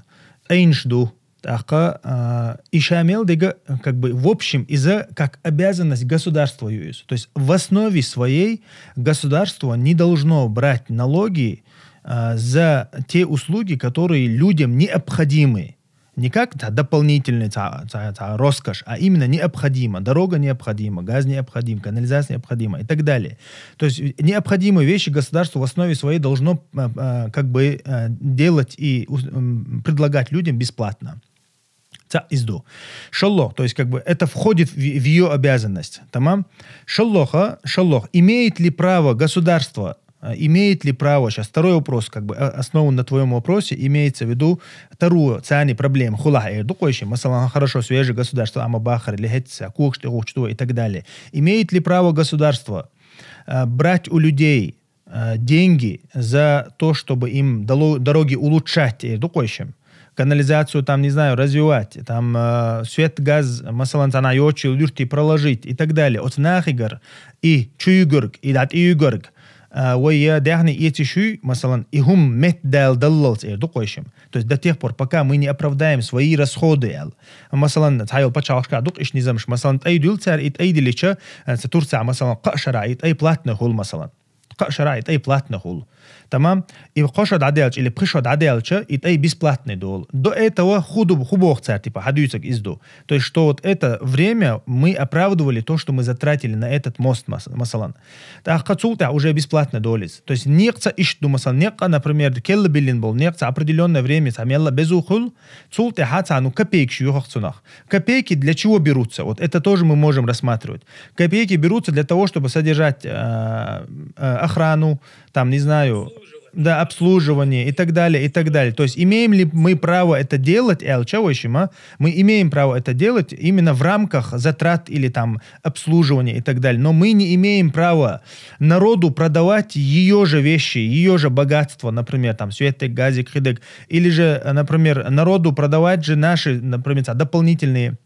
ТӀайнаш ду. ТӀаккха, а, и ша мел дега, как бы, в общем, иза как обязанность государства ю иза. То есть в основе своей государство не должно брать налоги, а, за те услуги, которые людям необходимы. Не как та дополнительный ца, ца, ца роскошь, а именно необходимо. Дорога необходима, газ необходим, канализация необходима и так далее. То есть, э, необходимые вещи государство в основе своей должно, э, э, как бы, э, делать и ус-, м, предлагать людям бесплатно. ЦаӀ из ду. ШоллагӀа, то есть как бы это входит в, в её обязанность. Тамам? ШоллагӀа, шоллагӀа. Имеет ли право государство, э, имеет ли право, щас второй вопрос, как бы, э, основан на твоём вопросе, имеется в виду вторую цани проблема, хулах эр ду къойши. Масалан, хорошо, свежее государство, амма бахар или хетца, кукш, и так далее. Имеет ли право государство, э, брать у людей, э, деньги за то, чтобы им дало-, дороги улучшать, эр ду къойши. Канализацию там, не знаю, развивать, там, э, свет, газ, масалан, цхьана йочил юрти проложить и так далее. Оцу нахигар и чуйгург, и дӀатӀиюгарг, э, вай я даьхни эци шуй, масалан, и хӀум мет дал даллалц, эр ду къойши. То есть до тех пор, пока мы не оправдаем свои расходы, эл. Масалан, цхьайол пачхьалкхашка дукха иш низамш, масалан, тӀай дуьл цара, и тӀай дилича, э, ца Турцахь, масалан, кхаа шара и тӀай платный хул, масалан. Кхаа шара и тӀай платный хул. Тамам? И кхо шо дӀаделча или пхи шо дӀаделча, и тӀай бесплатный долу. До этого ху ду, ху боху цара, типа, хьан дуьйцург из ду. То есть, что вот это время мы оправдывали то, что мы затратили на этот мост, мас-, масалан. ТӀаккха цул тӀаьхьа уже бесплатный долу иза. То есть, некъаца ишт ду, масалан, некъа, например, келла биллина болу, некъаца определённое время, цхьа мелла безу хул, цул тӀаьхьа цхьа, ну, копейкаш юьху цунах. Копейки для чего берутся? Вот это тоже мы можем рассматривать. Копейки берутся для того, чтобы содержать, э, э, охрану, там, не знаю, да, обслуживание и так далее, и так далее. То есть имеем ли мы право это делать, эл ча вайшима? Мы имеем право это делать именно в рамках затрат или там обслуживания и так далее. Но мы не имеем права народу продавать её же вещи, её же богатство, например, там, светик, газик, хидик, или же, э, например, народу продавать же наши, например, ца, дополнительные.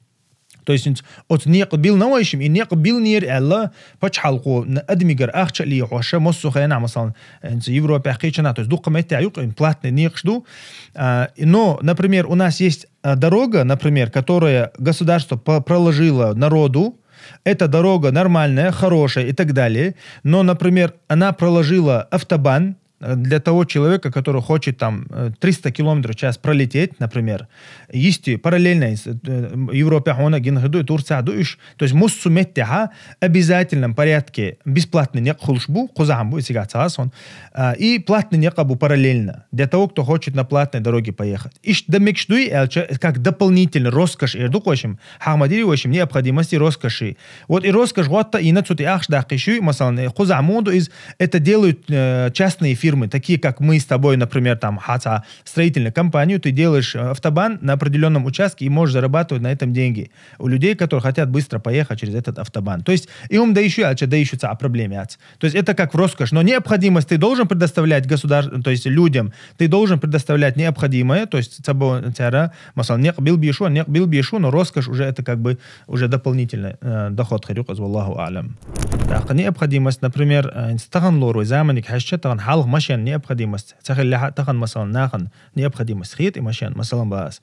То есть, оцу некъа билла вайшима, и некъа биллинера аьлла, пачхьалкхо н-, адамигара ахча а лехьош, массо а хенахь, масалан, хӀинца Европехь, кхечанхьа, то есть дукха меттехь юкъа, платный некъаш ду. А, но, например, у нас есть, а, дорога, например, которая государство по-, проложило народу, эта дорога нормальная, хорошая и так далее, но, например, она проложила автобан, э, для того человека, который хочет там, э, триста километров в час пролететь, например, есть и параллельно, э, Европе хьона гина хир ду, и Турция ду иш. То есть муссу меттехьа обязательном порядке бесплатный некъ хулуш бу, кхузахьа бу, и цигахь ца хас хьуна. А, и платный некъ бу параллельно для того, кто хочет на платной дороге поехать. Ишт дан мегаш дуй аьлча, как дополнительный роскошь эр ду къойшим, хьахма дийр вайшима необходимости, роскоши. Вот и роскошь гӀотта а йина цу тӀе ахча даккхий шуй, масалан, э, кхузахь муха ду иза, это делают, э, частные фирмы, такие как мы с тобой, например, там, хьан цхьа строительную компанию, ты делаешь, э, автобан на определённом участке и можешь зарабатывать на этом деньги у людей, которые хотят быстро поехать через этот автобан. То есть и хӀума дай шу аьлча, дай шу цхьа а проблема яц. То есть это как в роскошь, но необходимость ты должен предоставлять государ-, то есть людям, ты должен предоставлять необходимое, то есть цабо-, цара, масалан, некъ билбешу, некъ билбешу, но роскошь уже это как бы уже дополнительный, э, доход хир ю-кх иза, валлаху аълам. ТӀаккха необходимость, например, э, таханлера вай заманиг хьаьжча, тахана хьалха машен необходимость ца хиллехь а, тахана, масалан, нахана необходимость хета и машен, масалан, бац.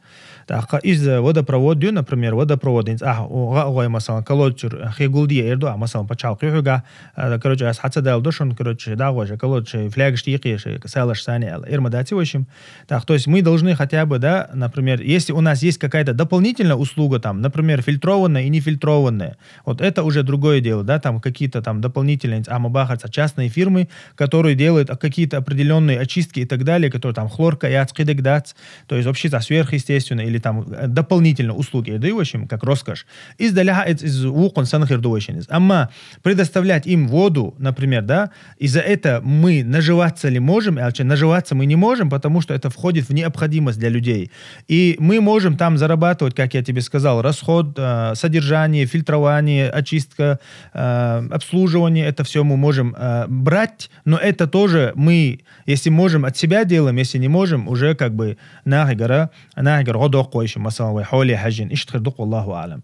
ТӀаккха иза водопровод ю, например, водопровод, хӀинца ахь гӀа а гӀой, масалан, колодец чуьра хе гулде эр ду ахь, масалан, пачхьалкх ю хьуьгахь, э, короче, ас хьан ца даьлла ду шуна, короче, дӀагӀой шайн колодец, шайн флягаш тӀе йикхий, шайн салаш санна аьлла. Эр ма дац вайшима. ТӀаккха, то есть мы должны хотя бы, да, например, если у нас есть какая-то дополнительная услуга, там, например, фильтрованная и нефильтрованная, вот это уже другое дело, да, там какие-то там дополнительные, а, ма бахарца, частные фирмы, которые делают, а, какие-то определённые очистки и так далее, которые там хлорка яц, кхидерг дац, то есть вообще, да, сверхъестественно или там, э, дополнительные услуги эр ду вайшима, как роскошь. Иза далехь а иза, иза вукхун санна хир ду вайшинна иза. Амма предоставлять им воду, например, да, и за это мы наживаться ли можем, аьлча, наживаться мы не можем, потому что это входит в необходимость для людей. И мы можем там зарабатывать, как я тебе сказал, расход, э, содержание, фильтрование, очистка, э, обслуживание, это всё мы можем, э, брать, но это тоже мы, если можем, от себя делаем, если не можем, уже как бы нахигара, нахигара гӀо доккху вайшима, масалан, вай хьоле хьаьжжина, ишта хир ду-кх, валлаху аълам.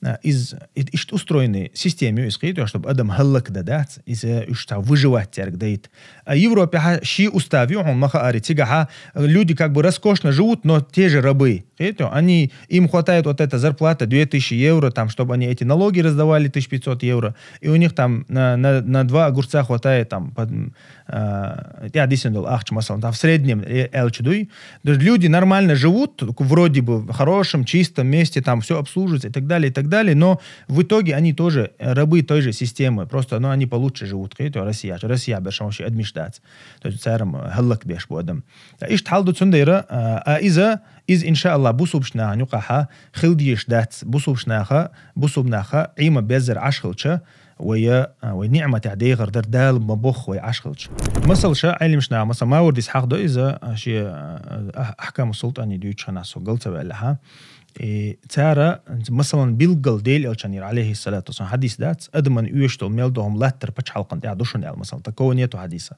а, из, и-, иштта устроенный система ю из, кхетий, чтобы адам хӀаллакдан дац, из, э, уж цхьа выживать церг дайт. А Европе хьа ши устав ю, хьун маха ари цигахьа, люди как бы роскошно живут, но те же рабы, кхетий, они, им хватает вот эта зарплата две тысячи евро, там, чтобы они эти налоги раздавали, тысяча пятьсот евро, и у них там на, на, на два огурца хватает, там, под, м, а, я дисендал ахч, масалан, там, в среднем, э, элчдуй. То есть люди нормально живут, вроде бы в хорошем, чистом месте, там все обслуживается и так далее, и так далее, но в итоге они тоже, э, рабы той же системы, просто, ну, они получше живут, кхетий, Россия, Россия бершам вообще адмиштац. То есть царам, э, хӀаллакбеш бу адам. Та иштта хьал ду цундайра, а, а иза, из, иншааллах, бусубшнаха нюкъахьа хилдеш дац, бусубшнаха, бусубнаха Ӏима беззар Ӏаш хилча, вай, а, вай ниӀматехь дехар дар, Дала ма бох вай Ӏаш хилча. Масал ша Ӏилмашна, масал, Мавардис хьахдо иза, а, ши, а, а, Ахкаму Султани дуьйцу хана со гал ца ваьллахьа. И цара, масалан, билггал Дела элчанера, алейхиссалату вассалам, хьадис дац, адаман оьшдол мел дохум латтар пачхьалкхан тӀехь душун аьл, масалан, такого нету хьадиса.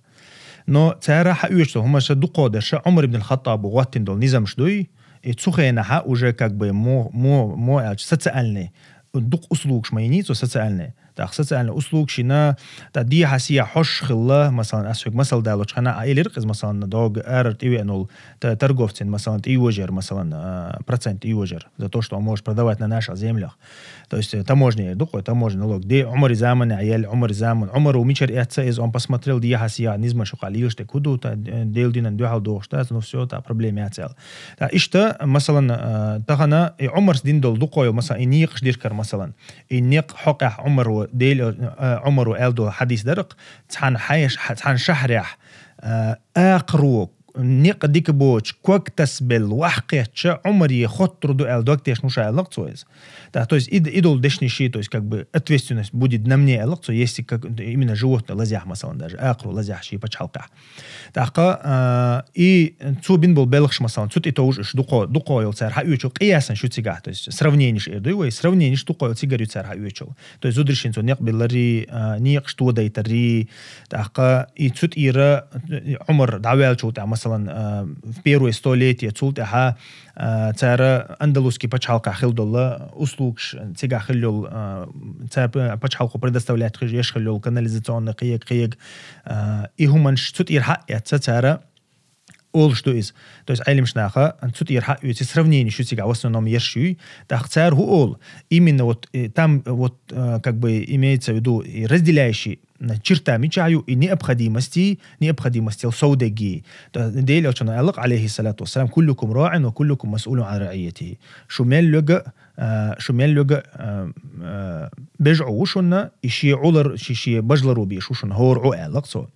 Но цара хьаоьшдол, хӀума ша дукхо дерша, Ӏумар ибн ал-Хаттабу гӀоттин дол низамш дуй, и цу хенахьа уже как бы мо, мо, мо аьлча социальный, дукх услугаш ма йиний цо социальный. ТӀаккха социальный услуг шина, тӀа дехьа сехьа хьош хилла, масалан, ас хьоьга масал далочу хана, а, элира кхиз, масалан, дог арар тӀевеанул, та-, торговцин, масалан, тӀейожар, масалан, а, процент тӀейожар, за то, что он может продавать на наших землях. То есть, э, таможня ду кхой, таможня налог. Де Ӏумари заманехь ял, Ӏумари заман. Ӏумару мичара эцна иза, он посмотрел, дехьа сехьа низма шукъа лелаш тӀе куду, та, э, Дела динан дуьхьал дохуш дац, ну всё, та проблема яц аьл. Та иштта, масалан, э, тахана и Ӏумарс дин дол дукхо йол, масалан, и некъаш диркар, масалан. И некъ хьокъехь Ӏумару, Дела, э, Ӏумару аьл дола хьадис даракх, цхьана хьеш-, цхьана шахьарехь, э, акхаро, некъ дика боцу, ког тасбелла, вахкхетча, Ӏумаре хоттур ду аьл дог тешна ву ша аьлла-кх цо иза. Да, то есть ид-, идол дешни ши, то есть как бы ответственность будет на мне аьлла-кх цо, если как, именно животное лазехь, масалан, даже акхаро лазехь ши пачхьалкхехь. ТӀаккха, а, и цо бин бол белхаш, масалан, цу тӀе товжа уьш дукхо, дукхо йол цара хьаоьчул, къиясан шу цигахь, то есть сравнениш эр дуй вай, сравнениш дукхо йол цигар ю цара хьаоьчул. То есть зударшин цо некъ биллари, а, некъаш тодайтари, тӀаккха и цу тӀера, э, Ӏумар дӀаваьллачул тӀехьа, масалан, а, в первое столетие цул тӀехьа, а, цара Андалусский пачхьалкхехь хилла долла услугаш, цигахь хилла йол, а, цара п-, пачхьалкхо предоставлять хиш еш хилла йол канализационный кхиег, кхиег, а, и хӀуманаш цу тӀера хьаэцна цара, олуш ду иза. То есть Ӏилмаш наха цу тӀера хьаоьци сравнени шу цигахь в основном ерш юй. ТӀаккха цара хӀу олу, именно вот, э, там вот, э, как бы имеется в виду и разделяющий, м, черта мичахь ю и необходимости, необходимость йол совдегги. Та Дела элчано аьлла-кх, алейхиссалату вассалам: «Куллукум раӀин ва куллукум масъулун ан раӀиятихи». Шу мел лега, а, шу мел лега, а, а, бежа Ӏу ву шуна, и шен Ӏулар, ши-, шен бажларо беш ву шуна хӀора Ӏу аьлла-кх цо.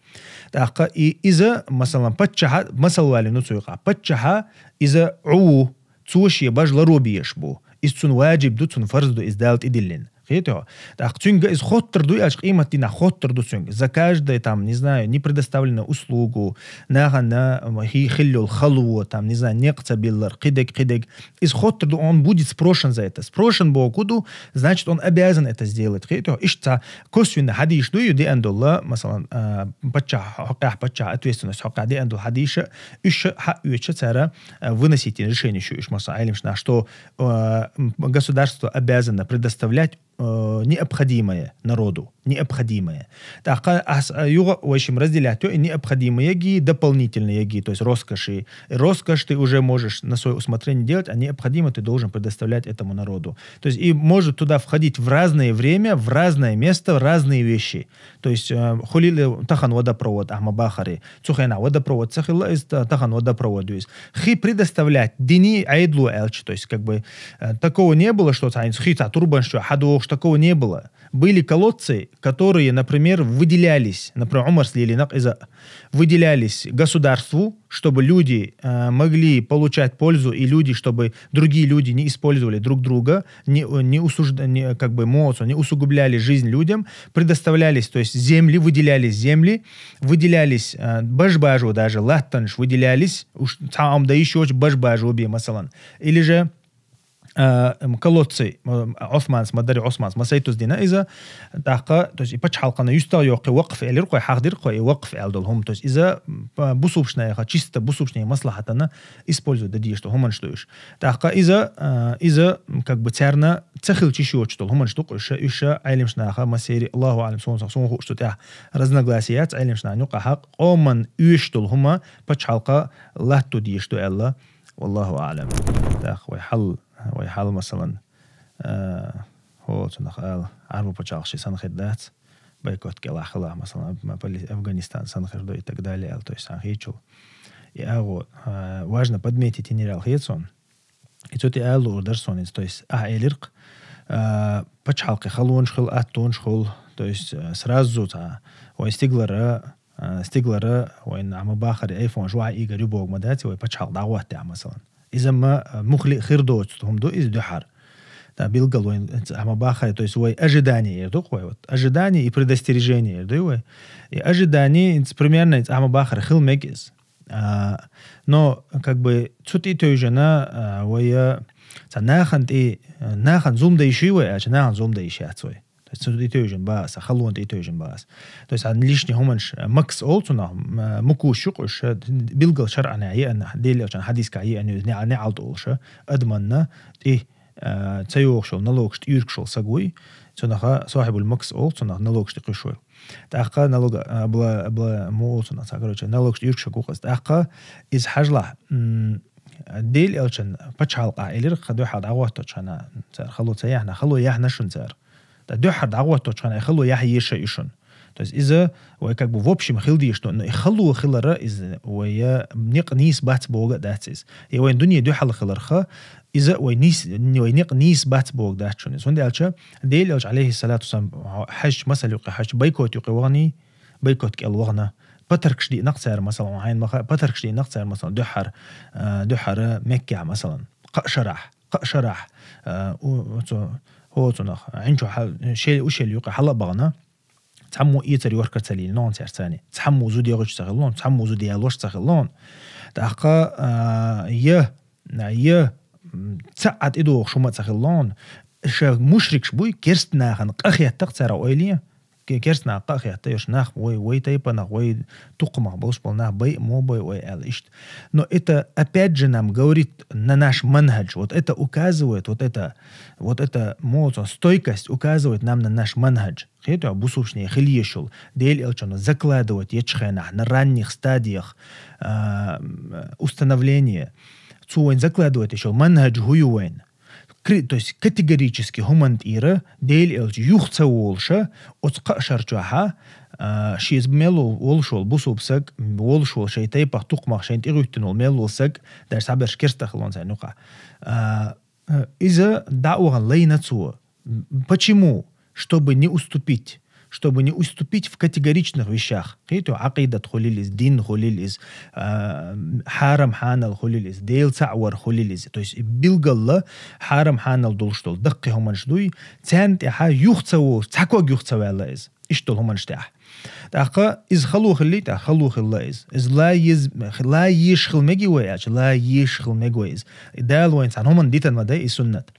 ТӀаккха и иза, масалан, паччахьа, масал валийна цу юкъахь, паччахьа иза Ӏу ву, цо шен бажларо беш бу. Иза цунна ваджиб ду, цунна фарз ду, иза Дала тӀедиллина. Кхетий хьо? ТӀаккха цуьнга иза хоттур ду, аьлча къемат дийнахь хоттур ду цуьнга. За каждое, там, не знаю, не предоставленную услугу, нахана, м, хи-, хилла йол хало, там, не знаю, некъ ца биллар, кхидерг, кхидерг. Иза хоттур ду, он будет спрошен за это. Спрошен боху ду, значит, он обязан это сделать. Кхетий хьо? Иштта косвенный хьадисаш ду ю деана долла, масалан, а, паччахь хьокъехь, паччахь ответственность хьокъехь деана долла хьадисаш, уьш хьаоьцуш цара, а, выносить решение шу уьш, масалан, Ӏилмаш нах, что, а, м, государство обязано предоставлять, а, необходимое народу. Необходимое. ТӀаккха ас, а, юха, в общем, разделять ю и необходимые ги, дополнительные ги, то есть роскоши. Роскошь ты уже можешь на своё усмотрение делать, а необходимо ты должен предоставлять этому народу. То есть и может туда входить в разное время, в разное место, в разные вещи. То есть, э, хулил тахан водопровод, ахма бахари. Цу хенахь водопровод ца хилла, иза та-, тахан водопровод ю иза. Хи предоставлять дини Ӏедало аьлча, то есть, как бы, э, такого не было, что цхьа хи цхьа турбанаш чу хьадохуш, такого не было. Были колодцы, которые, например, выделялись, например, Ӏумарс лелийнарг иза, выделялись государству, чтобы люди, э, могли получать пользу, и люди, чтобы другие люди не использовали друг друга, не, не усужд-, не, как бы, моцу, не усугубляли жизнь людям, предоставлялись, то есть земли, выделялись земли, выделялись, э, баж-бажо даже, латтанаш выделялись, уж цхьа ам да ещё баж-бажо бе, масалан. Или же а, м, колодцы, м, Ӏусманс ма дари, Ӏусманс ма сайтуз дина иза, тӀаккха, то есть, и пачхьалкхана юьстагӀ йоккхи вакъф элира кхой, хьахдира кхой, и вакъф аьл долу хӀума. То есть, иза, м, п-, бусубшнайха, чисто бусубшнай маслахьатана использовать дан дезаш долу хӀуманаш ду уьш. ТӀаккха иза, а, иза, м, как бы, царна ца хилча йиш йоцуш долу хӀуманаш ду-кх уьш, уьш Ӏелимаш наха массери, Аллаху аӀлам, суна, суна хууш ду тӀехь разногласия яц Ӏелимаш нахана юкъахь, къоман оьшуш долу хӀума пачхьалкха латто дезаш ду аьлла. Валлаху аӀлам. ТӀаккха вай хьал, вай хьал, масалан, а, хӀо цунах ала, Ӏарба пачхьалкх ши санна хир дац, бойкот кӀелахь хилахь, масалан, Аф-, Пали-, Афганистан санна хир ду и так далее аьлла, то есть, цхьана хетачул. И агӀо, а, важно подметить йинарал хецун. И цу тӀе ала луур дара суна иза, то есть, ахь элира-кх, а, пачхьалкхе халонаш хуьлу, аттонаш хуьлу, то есть, а, сразу цхьа вайн стигалара, а, стигалара вайн Ӏама бахаре айфонаш вахьа игар ю боху ма дац, вай пачхьалкх дӀагӀоттехь, масалан. Иза ма, а, мухли хир доцу хӀума ду, иза дуьхьара. Да, билггал вайн Ӏама бахаре, то есть вай ожидание эр ду-кх вай, вот. Ожидание и предостережение эр ду вай. И ожидание, инца, примерно, инца Ӏама бахаре хила мега иза. А, но, как бы, цу тӀе тевжина, а, вай, а, цхьа нахана тӀе, а, нахана зулам дайший вай аьлча, нахана зулам дайш яц вай. То есть цу тӀе тевжина баха аса, халонна тӀе тевжина баха аса. То есть, а, лишний хӀуманаш, а, макс олу цунах, м-, а, мукуш ю-кх уьш, а, билггал шарӀана еана, Делан элчан хьадискахь еана, неӀ-, неӀалт олуш, а, адаманна тӀе, а, ца йогӀуш йолу налогаш тӀе уьйркаш волу саг вуй, цунаха сохьибул макс олу, цунах налогаш тӀе кхуьш вай. ТӀаккха налога-, а, бла-, бла-, муха олу цунах, цхьа, короче, налогаш тӀе уьйркаш ву-кх иза. ТӀаккха иза хьажалахь, м, Делан элчан пачхьалкхехь элира, кха дуьхьал дӀагӀотточу хана цара хало ца яхьна, хало яхьна шуна цара. Ткъа дуьхьал дӀагӀотточу хана и хало яхьа еза шу шуна. То есть иза вай как бы в общем хила дезаш ду, но и хало хилара иза вай, а, некъ нийса бац бохург а дац иза. И вайн дуьне дуьхьал хиларх, иза вай нийс-, вай некъ нийса бац бохург дац шуна иза. ХӀунда аьлча Делан элча, алейхиссалату вассалам, хьаьжча масал юкъе, хьаьжча бойкот юкъе вахана, бойкот кӀел вахана, патаркаш диъна-кх цара, масалан, хьайна ма хаьа, патаркаш диъна-кх цара, масалан, дуьххьара, а, дуьххьара Меккехь, масалан, кхаа шарахь, кхаа шарахь, а, у-, цу-, хӀо цунах, Ӏин чу хьал-, шел-, ушел юкъе хьала а бахана, цхьаммо эцар йохкар ца лийна лон цаьрца царна, цхьаммо зуда йогӀуш ца хилла лон, цхьаммо зуда ялош ца хилла лон. ТӀаккха, а, я, я, м, цхьа а тӀедогӀуш хӀума а ца хилла лон, ша мушрикаш буй, керст нахана къа хетта-кх цара ойла е. Ке-, керст наха къа а хетта, йош нах вай, вай тайпанах, вай тукхамах болуш болу нах бай а мо бай вай аьлла иштта. Но это, опять же, нам говорит на наш манхадж. Вот это указывает, вот это, вот это, мо цо стойкость указывает нам на наш манхадж. Кхетий, бусулбанийн хила езаш йолу, Делан элчано закладывать ечу хенахь, на ранних стадиях, а, м, установления. Цо вайн закладывать еш йолу манхадж хӀу ю вайн? Кри-, то есть категорически хӀуманна тӀера Делан элча юха ца волуша, оцу кхаа шар чохьа, а, шеца мел волуш волу бусулба саг, волуш волу шайн тайпах, тукхамах, шайн тӀегӀуьттина волу мел волу саг, даже цхьаберш керста хилла лон царна юкъахь. А, а, иза дӀа а вахана лайна цо. М, почему? Чтобы не уступить. Чтобы не уступить в категоричных вещах. Кхетий, Ӏакъидат хуьлийла иза, дин хуьлийла иза, а, хьарам хьанал хуьлийла иза, Дела цхьаъ вар хуьлийла иза. То есть билгалла хьарам хьанал долуш долу даккхий хӀуманаш дуй, царна тӀехьа юха ца волуш, цхьа ког юха ца ваьлла иза. Иштта долу хӀуманаш тӀехь. ТӀаккха иза хало хилла, тӀаккха хало хилла иза. Иза ла ез-, ла езаш хила мега вай аьлча, ла езаш хила мега вай иза. И Дала вайн цхьана хӀуманна дитина ма дай и суннат.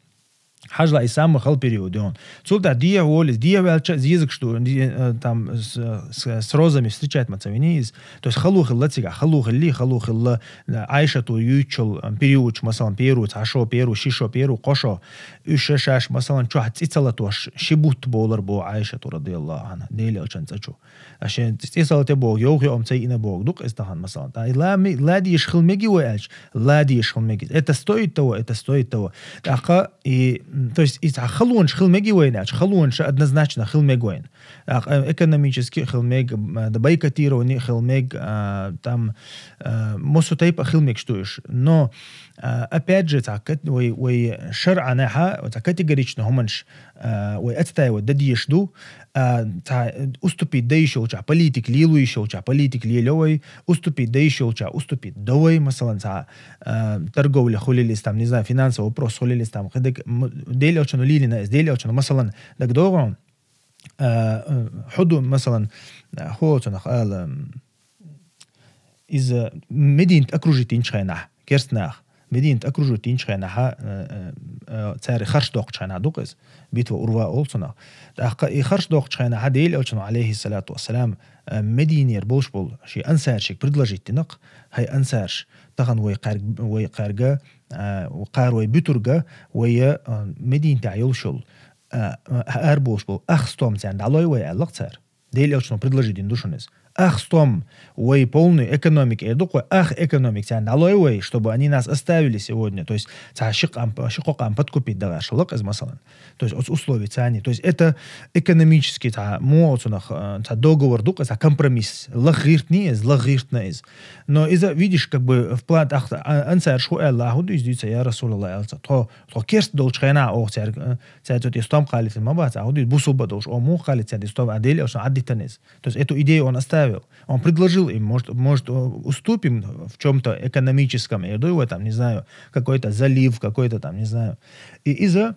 Хьажалахь, и самый хала период ю хьуна. Цул тӀаьхьа дехьа волу иза, дехьа ваьлча, зезагаш ду, ди-, э, там, с, с, с розами встречать ма ца вини иза. То есть хало хилла цигахь, хало хилли, хало хилла, э, Ӏайшато юьйцучул, э, периодаш, масалан, перу, цхьа шо, перу, ши шо, перу, кхо шо. Уьш шаьш, масалан, чохь цӀе ца латош, ши бутт болар боху Ӏайшато, радияллаху анхьа, Делан элчан цӀа чу. А шен цӀе ца лате боху, йовхо ам ца йиъна боху, ду-кх иза тахана, масалан. ТӀаккха и ла ми-, ла дезаш хила мега вай аьлча, ла дезаш хила мега иза. Это стоит того, это стоит того. ТӀаккха и, м, то есть, и цхьа халонаш хила мега вайна аьлча, халонаш однозначно хила мега вайна. ТӀаккха, э, экономически хила мега, м, да, бойкотирование хила мега, а, там, а, массо тайпа хила мегаш ду уьш. Но, а, опять же, цхьа кат-, вай, вай шарӀанехьа, цхьа категорично хӀуманаш, а, вай отстаивать дан дезаш ду, а, цхьа уступить дан йиш йолчохь политика лело йиш йолчохь политика лело вай, уступить дан йиш йолчохь уступить до вай, масалан, цхьа, а, торговля хуьлийла иза там, не знаю, финансовый вопрос хуьлийла иза там, кхидерг м-, Делан элчано лелийна иза, Делан элчано, масалан, дагадогӀу хьуна, а, а, хьуду, масалан, а, хӀо цунах ала, м, иза Мединат окружить йинчу хенахь, керст нах. Мединат окружить динчу хенахьа, э, э, э, цара харш доккхучу хенахь ду-кх иза. Битва Урва олу цунах. ТӀаккха и харш доккхучу хенахьа Делан Элчано, алейхиссалату вассалам, э, Мединера болуш болу шен ансаршка предложить дина-кх: «Хай ансарш, тахана вай кхаьрг-, вай кхаьрга, э, кхара вай буьтург, вай, э, Мединатехь йолуш йолу, э, э, ара болуш болу ах стом царна дӀалой вай», — аьлла-кх цара. Делан Элчано предложить дина ду шуна иза. Ах стом, вай полный экономика эр ду-кх вай, ах экономика царна дӀалой вай, чтобы они нас оставили сегодня. То есть цхьа ши къам-, ши-кхо къам подкупить дан гӀерташ хилла-кх иза, масалан. То есть оцу условий царний. То есть это экономический цхьа мо оцунах, э, цхьа договор ду-кх, цхьа компромисс. Лаха гӀиртина иза, лаха гӀиртина иза. Но иза, видишь, как бы в план тӀаккха, а, ансарш хӀун аьлла, хӀун ду иза дуьйцу, я Расулаллах, аьлла цара. Тхо, тхо керста долчу хенахь оха цаьрга, э, цаьрца тӀе стом кхаллийтина ма бац, а хӀун ду иза, бусулба долуш, оха муха кхаллийтина цаьрца тӀе стом, а Делан Элчано Ӏаддитина иза. То есть это идею он оставил. Он предложил им, может, может, э, уступим в чём-то экономическом, я думаю, там, не знаю, какой-то залив, какой-то там, не знаю. И иза,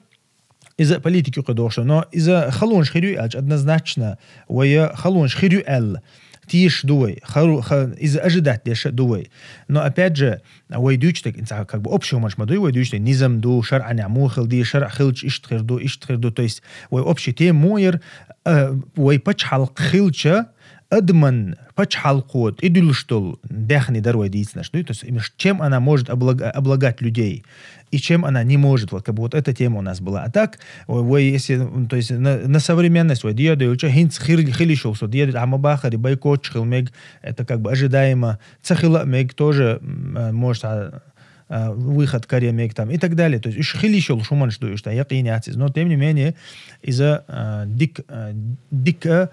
иза политика юкъа дохуш, но иза халонаш хир ю аьлча, однозначно, вай халонаш хир ю аьлла, тешаш ду вай, хару-, ха-, иза ожидать деш а ду вай. Но опять же, вай дуьйцу дерг, цхьа, как бы, общий хӀуманаш ма дуй, вай дуьйцу дерг, низам ду, шарӀанехь муха хила деза, шарӀ хилча иштта хир ду, иштта хир ду. То есть вай общий тема мо яра, э, вай пачхьалкх хилча, адаман пачхьалкхо тӀедуьллуш долу даьхни дара вай дийцинарш дуй. То есть имаш, чем она может облага-, облагать людей, и чем она не может. Вот как бы вот эта тема у нас была. А так, вай, вай если, м, то есть на, на современность вай дедуьлча, хӀинца хир-, хила йиш йолу со дедуьлча, а ма бахари бойкотчу хила мега, это как бы ожидаемо, ца хила а мега тоже, м, э, может, а, а, выход каре мега там и так далее. То есть уьш хила йиш йолу хӀуманаш ду уьш, да, якъин яц иза. Но тем не менее, иза, а, дик, а, дика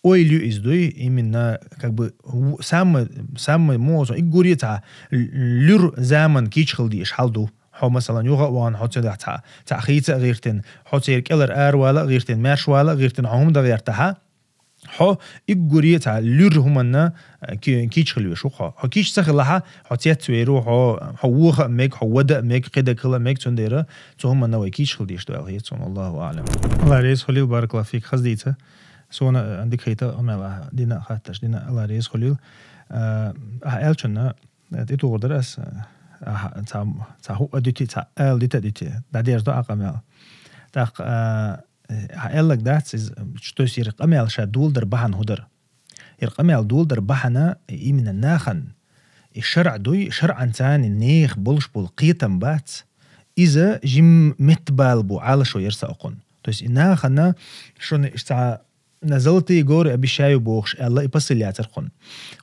ойла ю иза дуй, именно, как бы, в-, самый, самый моза, и гуре цхьа луьра заман кийча хила дезаш хьал ду. Хьо, масалан, юха а вахана, хьо цу тӀехь цхьа, цхьа хийца а гӀиртина, хьо церан кӀелара аравала а гӀиртина, маьрша вала а гӀиртина, хьо хӀума дан гӀертахьа, хьо и гуре цхьа луьра хӀуманна, э, ки-, кийча хила веш ву хьо. Хьо кийча ца хилахьа, хьо цецвер ву, хьо, хьо воха а мега, хьо вада а мега, кхидерг хила а мега, цундела цу хӀуманна вай кийча хила дезаш ду аьлла хета суна, Аллаху аӀлам. Алла реза хуьлийла, баракаллаху фик, хаза дийца. Суна, э, дика хийта къамел ахь дина а хаттарш дина, Алла реза хуьлийла. Э, ахь аьллачунна, э, тӀетухур дара ас, э, ахь цхьа, цхьа хӀуъа дуьти, цхьа ала дита а дуьти, дӀадерзадо ахь къамел. ТӀаккха, э, э, ахь аьлларг дац иза, то есть яра къамел ша доладар бахьана хӀун дара? Яра къамел доладар бахьана именно нахана и шарӀ дуй, шарӀанца нехан болуш болу кхетам бац. Иза жимма меттабала бу Ӏалашо яра сан окхунна. То есть и нахана шуна иштта цхьа на золотые горы обещаю бохуш аьлла, и посыл яцара кхунна.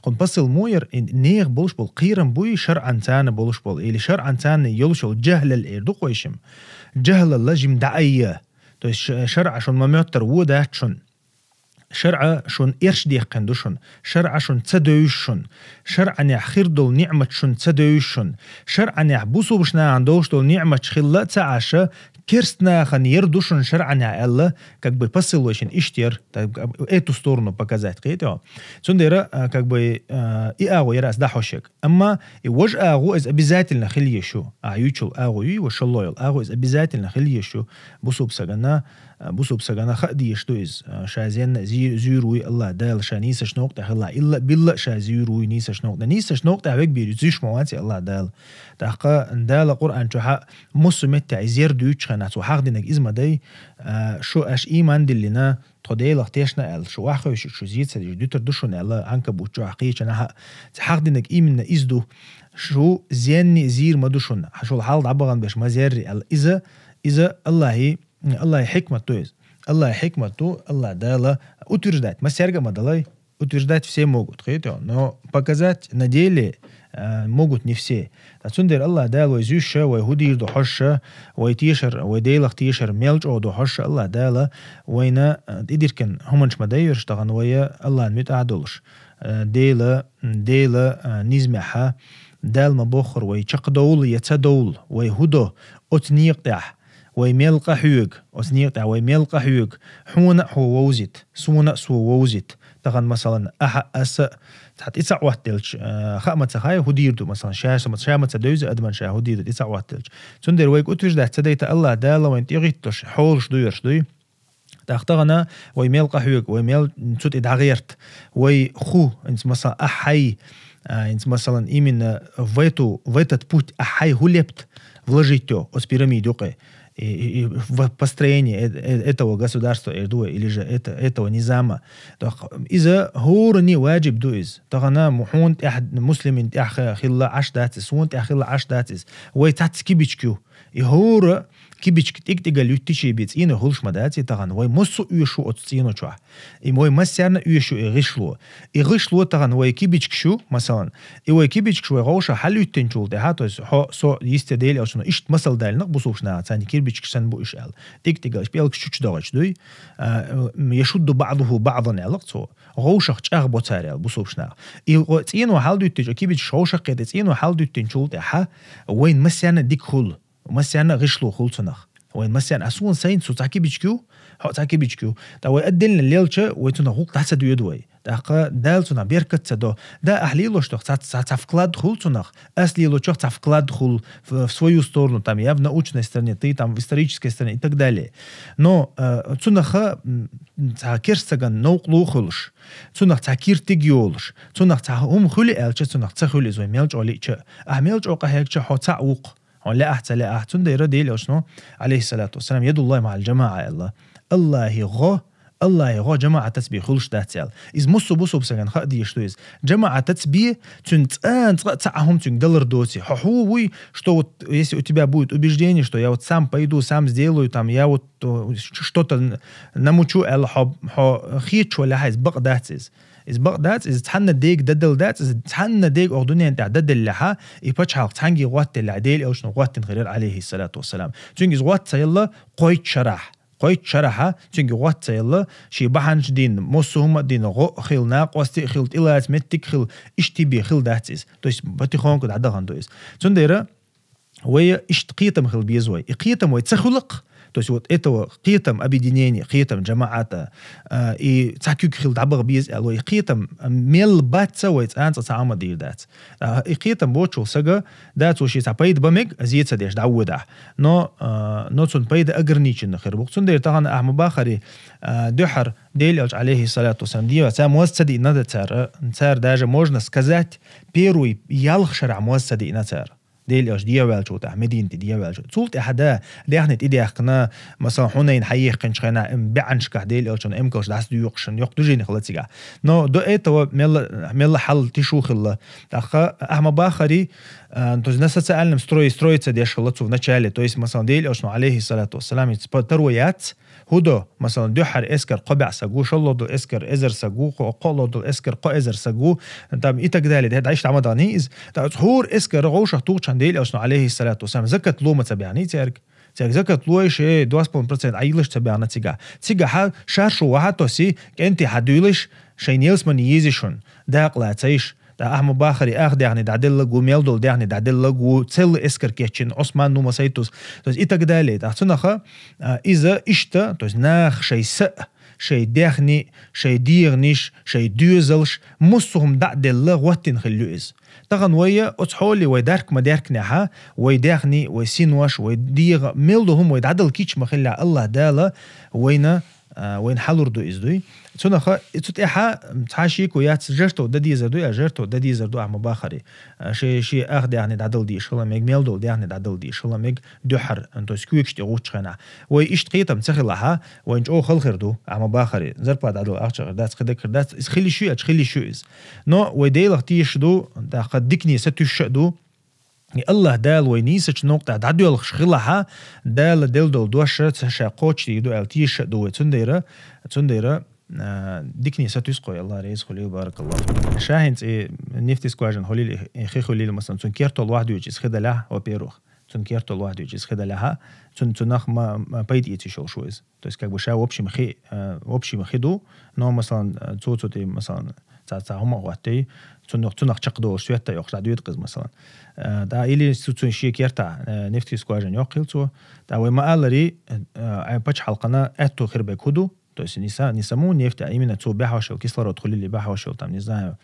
Кхунна посыл мо яра, и нехан болуш болу кхерам буй, шарӀанца болуш болу, или шарӀанца йолуш йолу жахӀлал эр ду-кх вай шимма. ЖахӀлалла жимма дӀаайъа. То есть ш-, шарӀа шуна ма-моьттара вон дац шуна. ШарӀа шуна эрш дехкина ду шуна. ШарӀа шуна ца девзаш шуна. ШарӀанехь хир долу ниӀмат шуна ца девзаш шуна. ШарӀанехь бусулбаш нахана долуш долу ниӀматаш хилла а ца Ӏаш, керст нахана яр ду шуна шарӀанехь аьлла, как бы посыл вай шина иштта яр, так, эту сторону показать, кхетий хьо. Цундела, а, как бы, а, и агӀо яра ас дӀахьош ерг. Амма и важа агӀо иза обязательно хила езаш ю. Ахь юьйцуш йолу агӀо юй, вай шолгӀа йолу агӀо иза обязательно хила езаш ю. Бусулба сагана, а, бусулба сагана хаа дезаш ду иза. А, ша зенна зи-, зуьйр вуй Аллах Дала, ша нийсачу новкъа тӀехь хилла. Илла а, билла а ша зуьйр вуй нийсачу новкъа тӀехь. Нийсачу новкъа тӀехь вег бийр ю, зуьйш ма вац Аллах Дала. ТӀаккха Дала Къуръан чохь а массо а меттехь иза яр дуьйцучу хенахь цо хьахдинарг иза ма дай, а, шу аша ийман диллина, тхо Делах тешна аьлла, шу охьахевшича, шу зен ца деш дуьтур ду шуна аьлла, Ӏанкабут чохь кхечанахь а. Цо хьахдинарг именно иза ду. Шу зенна а зийр ма ду шуна, шул хьалха дӀабахана берш ма зерри аьлла. Иза, иза Аллахьи, Аллахьи хьикмат ду иза. Аллахьи хьикмат ду, Аллах Дала утверждать массаьрга а ма далай, утверждать все могут, кхетий хьо, но показать на деле, а, могут не все. Ткъа цундела Аллах Дала вай зуьйш а, вай хӀун дийр ду хьожуш а, вай тешар, вай Делах тешар мел чӀогӀа ду хьожуш а, Аллах Дала вайна, а, тӀедиркина хӀуманаш ма дайораш тахана вай Аллахьан муьтӀахь а долуш. А, Дела, Дела, а, низамехь а, Дала ма-боххура вай чекхдовла я ца довла, вай хӀун до оцу некъа тӀехь, вай мел къахьоьгу, оцу некъа тӀехь вай мел къахьоьгу, хьуна а хьо вовзийта, суна а со вовзийта. Тахана, масалан, ахьа а, аса а цхьа тӀе ца Ӏоттаделча, а, хаа ма ца хай, хӀун дийр ду, масалан, ша, ша ма ца девза адаман ша хӀун дийр ду тӀе ца Ӏоттаделча. Цундела вайга утверждать ца дайта Аллах Дала вайна тӀегӀитталуш хьолаш дуй ерш дуй. ТӀаккха тахана вай мел къахьоьгу, вай мел цу тӀе дӀагӀерта, вай хӀу, инца масала, ахьай, а, инца масала, именно в эту, в этот путь ахьай хӀу лепта вложить йо оцу пирамида юкъе, и, и, и в построение э-, э-, этого государства эр ду вай, или же это, этого низама. ТӀаккха иза хӀоране ваджиб ду иза. Тахана му-, хьуна тӀехь, муслимин тӀехь хи-, хилла Ӏаш дац иза, суна тӀехь хилла Ӏаш дац иза. Вай цац кибичка ю. И хӀора кибичка тӀиг-тӀигал юьттичий бен цӀено хуьлуш ма дац и тахана. Вай массо а оьшу оцу цӀено чохь. И вай массарна оьшу и гӀишло. И гӀишло тахана вай кибичкаш ю, масалан. И вай кибичкаш вай гӀовша хьалуьттинчул тӀаьхьа, то есть хьо, со, йисте Дела аьлча, но иштта масал далинакъ бусулбаш наха, царна кибичкаш санна бу уьш аьлла. ТӀиг-тӀигал пӀелгаш чучу догӀуш дуй. А, м, яшудду баӀдуху баӀдан аьллакх цо. ГӀовшах чӀагӀ бо цара аьлла бусулбаш наха. И гӀо-, цӀено хьалдуьттича, кибичкаш гӀовшах кхета, цӀено хьалдуьттинчул тӀаьхьа вайн массарна дика хуьлу. Массарна а гӀишло хуьлу цунах. Вайн массарна, а суна сайна цу цхьа кибичка ю, хьо цхьа кибичка ю. ТӀа вай отдельно лелча, вай цунах гӀуллакх дӀа ца доьду вай. ТӀаккха Дала цунах беркат ца до. Да, ахь лелош тох цхьа, цхьа, цхьа вклад хуьлу цунах, ас лелочох цхьа вклад хуьлу в, в свою сторону, там, я в научной стороне, ты там в исторической стороне и так далее. Но, э, цунаха, м, цхьа керстаган новкъарло хуьлуш, цунах цхьа киртиг йолуш, цунах цхьа хӀума хуьлу аьлча, цунах ца хуьлу иза вай мел чӀогӀа лиъча. Ахь мел чӀогӀа къахьегча, хьо цхьаъ ву-кх. Хьо лаахь, ца лаахь, цундела Дела аьлча, Ӏалайхиссалату вассалам, ядуллахи маӀал джамаӀа аьлла. Аллахьи гӀо, Аллахьи гӀо джамаӀатаца бен хуьлуш дац аьлла. Иза массо а бусулба стагана хаа дезаш ду иза. ДжамаӀатаца бен, цуьнан цкъа а, цкъа а цхьа а хӀума цуьнга далар доций. Хьо хӀун вуй, что вот, если у тебя будет убеждение, что я вот сам пойду, сам сделаю, там, я вот, э, что-то н-, намучу аьлла, хьо, хьо хеташ валахь, иза бакъ дац иза. Иза бакъ дац, иза цхьанна дега дан дала дац, иза цхьанна дега оха дуьнен тӀехь дан деллехьа, и пачхьалкх цхьаьнгге гӀоттаделлехь, Дела аьлча, гӀоттина хир яра, Ӏалайхиссалату вассалам. Цуьнга иза гӀотта ца елла кхойтта шарахь. Кхойтта шарахьа, цуьнга гӀотта ца елла, шен бахьанаш дина, массо а хӀума а дина, гӀо а хилла, накъостий а хилла, тӀелаца меттиг а хилла, иштта бен хилла дац иза. То есть, потихоньку дӀадахана ду иза. Цундела вай иштта кхетам хила беза вай. И кхетам вай ца хуьлакх, то есть вот этого кхетам объединения, кхетам джамаӀата, а, и цхьа куьг хила дӀабаха беза аьлла вай. И кхетам мел бац вай цкъа а цхьа Ӏамал дийр дац. А, и кхетам боцучул сага, да, цо шен цхьа пайда бан мега, зе ца деш дӀаводахь. Но, а, но цунна пайда ограниченно хир бу-кх. Цундела тахана ахьа ма бахаре, а, дуьххьара Дела аьлча, Ӏалайхиссалату вассалам, дегӀа цара моз ца диъна дан цара, цара даже, можно сказать, первый ялх шарахь моз ца диъна цара. Дела аьлча, дегӀа ваьллачул тӀаьхьа, Мединате дегӀа ваьллачул. Цул тӀаьхьа да, даьхни тӀедаьккхина, масала, Хьунайн хьаехкинчу хенахь, м, бӀаьннашкахь Дела аьлча, эмкалш дӀасадоькъуш, йоккха движени хилла цигахь. Но до этого мелла, мелла хьал тишу хилла. ТӀаккха ахьа ма бахаре, а, то есть на социальном строе строиться деш хилла цо в начале. То есть, масала, Дела аьлча, Ӏалайхиссалату вассалам, иза п-, таро яц, ХӀун до, масалан, дуьххьара эскар кхо бӀе саг ву, шоллагӀа долу эскар эзар саг ву, кхо-, кхоалгӀа долу эскар кхо эзар саг ву, там, и так далее. ДӀа иштта Ӏамадахана иза. ТӀаккха хӀора эскар гӀовшах тухучхьана Дела аьлча, Ӏалайхиссалату вассалам, закат ло ма ца баьхна цаьрга. Цаьрга закат лойша, э, два с половиной процента Ӏайиллаш ца баьхна цигахь. Цигахь шаршу вахьа тоссий, кӀентий хьан дуьйлаш, шайн ялсамани еза шуна. Дакъа лацайша. ТӀаккха ахьа ма бахаре, ах даьхни дӀаделлаг ву, мел долу даьхни дӀаделлаг ву, целый эскар кечйина, Ӏусман ву, ма сайтус, то есть и так далее. ТӀаккха цунаха, а, иза иштта, то есть наха шайн са, шайн даьхни, шайн дегӀанаш, шайн доьзалш, массо а хӀума дӀа а делла, гӀоттина хилла ю иза. Тахана вай оцу хьоле вай дарк ма даьркнехьа, вай даьхни, вай синош, вай дегӀа, мел долу хӀума вай дӀадала кийча ма хиллехь, АллахӀ Дала вайна а, вайна хьалур ду иза дуй. Цунаха, и цу тӀехьа, м, цхьа шеко яц, жертва дан дезар дуй, а жертва дан дезар ду ахьа ма бахаре. А, ши, ши ах даьхни дӀадала дезаш хила мега, мел долу даьхни дӀадала дезаш хила мега, дуьххьара, м, то есть куьйгаш тӀе гӀуттучу хенахь. Вай иштта кхетам ца хилахьа, вайна чӀогӀа хала хир ду, ахьа ма бахаре. Зарплата дӀадала ахча хир дац, кхидерг хир дац, иза хила йиш ю аьлча, хила йиш ю иза. Но вай Делах тешаш ду, тӀаккха дикане сатуьйсуш а ду, И АллахӀ Дала вай нийсачу новкъа тӀехь дӀадоьлхуш хилахьа, Дала делла долу дош ца ша кхочушдийр ду аьлла тешаш а ду вай. Цундела, цундела, а, дикане сатуьйсу кхо, АллахӀ реза хуьлийла, баракаллаху. Ша хӀинца и нефтескважина хуьлийла, и хи хуьлийла, масалан, цуьнан кертолу вахьа дуьйчу иза хи далахь, во-первых, цуьнан кертолу вахьа дуьйчу иза хи далахьа, цуьнан, цунах ма, ма пайда эцийша йолуш ву иза. То есть, как бы, ша в общем хи, э, в общем хи ду, но, масалан, э, цо цу тӀе, масалан, цхьа, цхьа хӀума а хӀоттий, цунах, цунах чекхдолуш свет а йоккхуш дӀадоьду-кх иза, масалан. Э, да, или цу, цу шен кертахь, э, нефтескважина йоккхийла цо. Да, вай ма-аллара, э, э, пачхьалкхана аьтту хир берг хӀун ду? То есть не са-, не саму нефть, а именно цо баьхьош йолу кислород хуьлийла, баьхьош йолу, там, не знаю,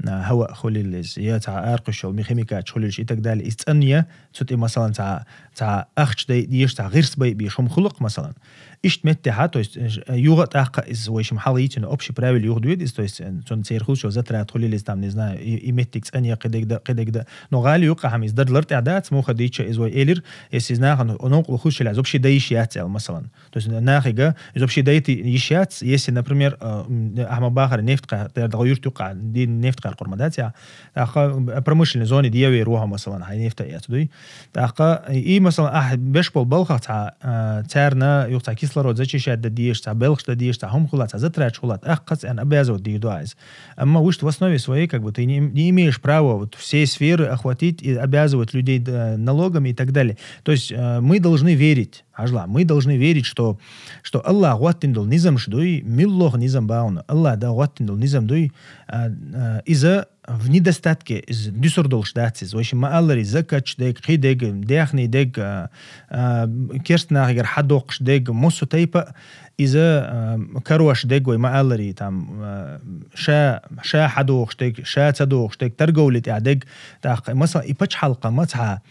а, хӀаваъ хуьлийла иза, я цхьа арахьуш йолу химикаташ хуьлийла и так далее. Иза цӀанъян, цу тӀе, масалан, цхьа, цхьа ахча дай дезаш, цхьа гӀирс байбеш хӀума хуьлу-кх, масалан. Иштта меттехь, то есть, э, юха а тӀаккха иза вай шимма хьалха йийцина общий правила юха доьду иза, то есть, э, цунна церан хуьлуш йолу затрат хуьлийла иза, там, не знаю, и, и меттиг цӀанъян, кхидерг дан, кхидерг дан. Но гӀала юккъехь-м иза дара лартӀехь дац, муха дийцча иза вай элира, если иза нахана новкъарло хуьлуш хилча, иза вообще дан йиш яц аьлла, масалан. То есть нахе иза вообще дайта йиш яц, если, например, э, м, ахьа ма бахара, нефть кхаьр-, тера дагӀа юрт юккъехь, дийна нефть кхаьркъур ма дац ахь. ТӀаккха, э, промышленной зоне дӀавер ву хьо, масалан, хьайн нефть а эцна дуй. ТӀаккха и, масалан, ахь беш болу балхах цхьа, э, царна юха цхьа кислород зачищать дан дезаш, цхьа белхаш дан дезаш, цхьа хӀума хуьлу, цхьа затрат хуьлу, тӀаккха царна обязывать дийр ду ахь иза. Амма вуьшта в основе своей, как бы, ты не, не имеешь права вот все сферы охватить и обязывать людей, э, налогами и так далее. То есть, э, мы должны верить, хьажал, мы должны верить, что, что Аллах гӀоттина долу низамаш дуй, муьлхха низам бахана, Аллах Дала гӀоттина долу низам дуй, а, а, иза в недостатке, иза дуьсур долуш дац иза. Вай шимма ма-аллара, закаташ дерг, кхидерг, даьхни дерг, а, а, керста нахагара хьадоккхуш дерг, массо тайпа а иза, а, карош дерг, вай ма-аллара, там, а, ша, ша хьадохуш дерг, ша ца дохуш дерг, торговля тӀехь дерг, тӀаккха, масалан, и пачхьалкха ма цхьа,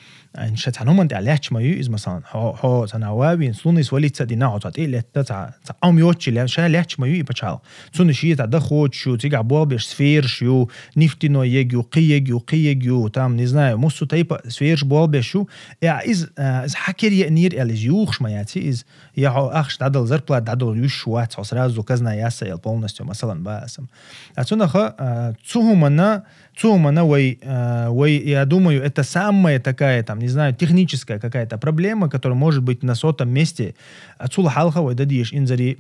ша цхьа хӀуманна тӀехь лаьтташ ма ю иза, масалан, хьо, хьо цхьана ван вийна, слуна свалиться дина, хьо цхьа тӀе а летта, цхьа, цхьа Ӏом йоццуш ле-, ша лаьтташ ма ю и пачхьалкха. Цунна шен цхьа доход ю, цигахь болх беш сфераш ю, нефтяной ерг ю, кхин ерг ю, кхин ерг ю, там, не знаю, массо тайпа сфераш болх беш ю. Э, иза, а, иза хьан кара еанера аьлла, иза юхуш ма яц иза. Я хьо ахча дӀадала, зарплата дӀадала йиш вац, хьо сразу казна ясса аьлла полностью, масалан, баасам. А цунах, а, цу хӀуманна, цу хӀуманна вай, а, вай, я думаю, это самая такая, там, не знаю, техническая какая-то проблема, которая может быть на сотом месте. А цул хьалха вай дан дезаш инзаре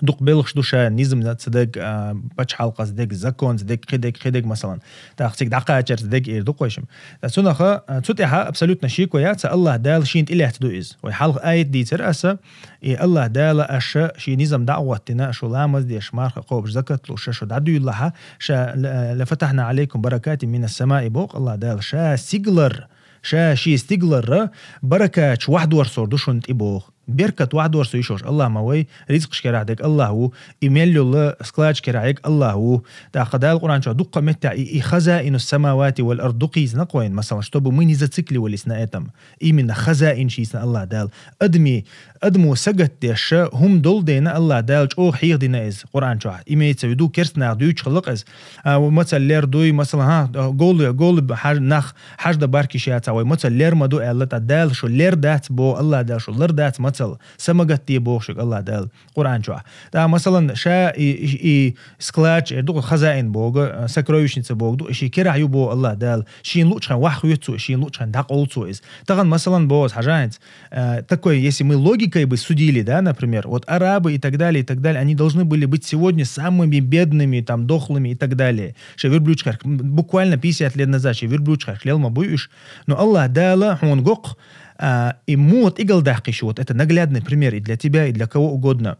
дукха белхаш ду ша, низамца дерг, а, пачхьалкхаца дерг, законца дерг, кхидерг, кхидерг, масалан. ТӀаккха цига дӀакхачарца дерг эр ду-кх вай шимма. Ткъа цунах, а, цу тӀехь абсолютно шеко яц, Аллах Дала шена тӀелаьцна ду иза. Вай хьалха аят дийцира аса, и Аллах Дала аша шен низам дӀа а гӀоттийна, шу ламаз деш, марха кхобуш, закат луш, ша шу дӀадуьйлалахь, ша ла-, «لفتحنا عليكم بركات من السماء», боху Аллах Дала, ша стигалара, ша шен стигалара баракаташ вахьдорсор ду шуна тӀе боху. Беркат вахьдорсо йиш йолуш Аллах ма вай, ризкъаш карахь дерг Аллах ву, и мел йолу складаш карахь ерг Аллах ву. ТӀаккха Дала Къуръан чохь дуккха а меттехь и, и «خزائن السماوات والأرض» дукха йийцина-кх вайна, масалан, чтобы мы не зацикливались на этом. Именно хазаинаш йийцина Аллах Дала. Адамий, адамо сагатдеш, хӀума долу дена Аллах Дала чӀогӀа хьехадина иза Къуръан чохь. Имеется в виду, керста наха дуьйцуш хилла-кх иза. А, мацалла лер дуй, масалан, хӀа, голу, голу хьаж-, нах хьаждан баркиш яцахь, вай мацалла лер ма ду аьлла, ткъа Дала шу лер дац боху, Аллах Дала шу лар дац мацалла, са ма гатде боху шуьга Аллах Дала Къуръан чохь. ТӀаккха, масалан, ша и, и, и складаш эр ду-кх, хазаин боху, а, сокровищница боху ду, и шен керахь ю боху Аллах Дала, шена луучу хенахь вахь хоьцу цо, шена луучу хенахь дӀакъовлу цо иза. Тахана, масалан, боху аса, хьажахьа хӀинца, а, такой, если мы логикой бы судили, да, например, вот арабы и так далее, и так далее, они должны были быть сегодня самыми бедными, там, дохлыми и так далее. Ша верблюдаш кхаьрк-, буквально пятьдесят лет назад ша верблюдаш кхаьркаш лел ма буй уьш. Но Аллах Дала хьуна го-кх, а, и муха тӀе галдаккхийча, вот это наглядный пример и для тебя, и для кого угодно.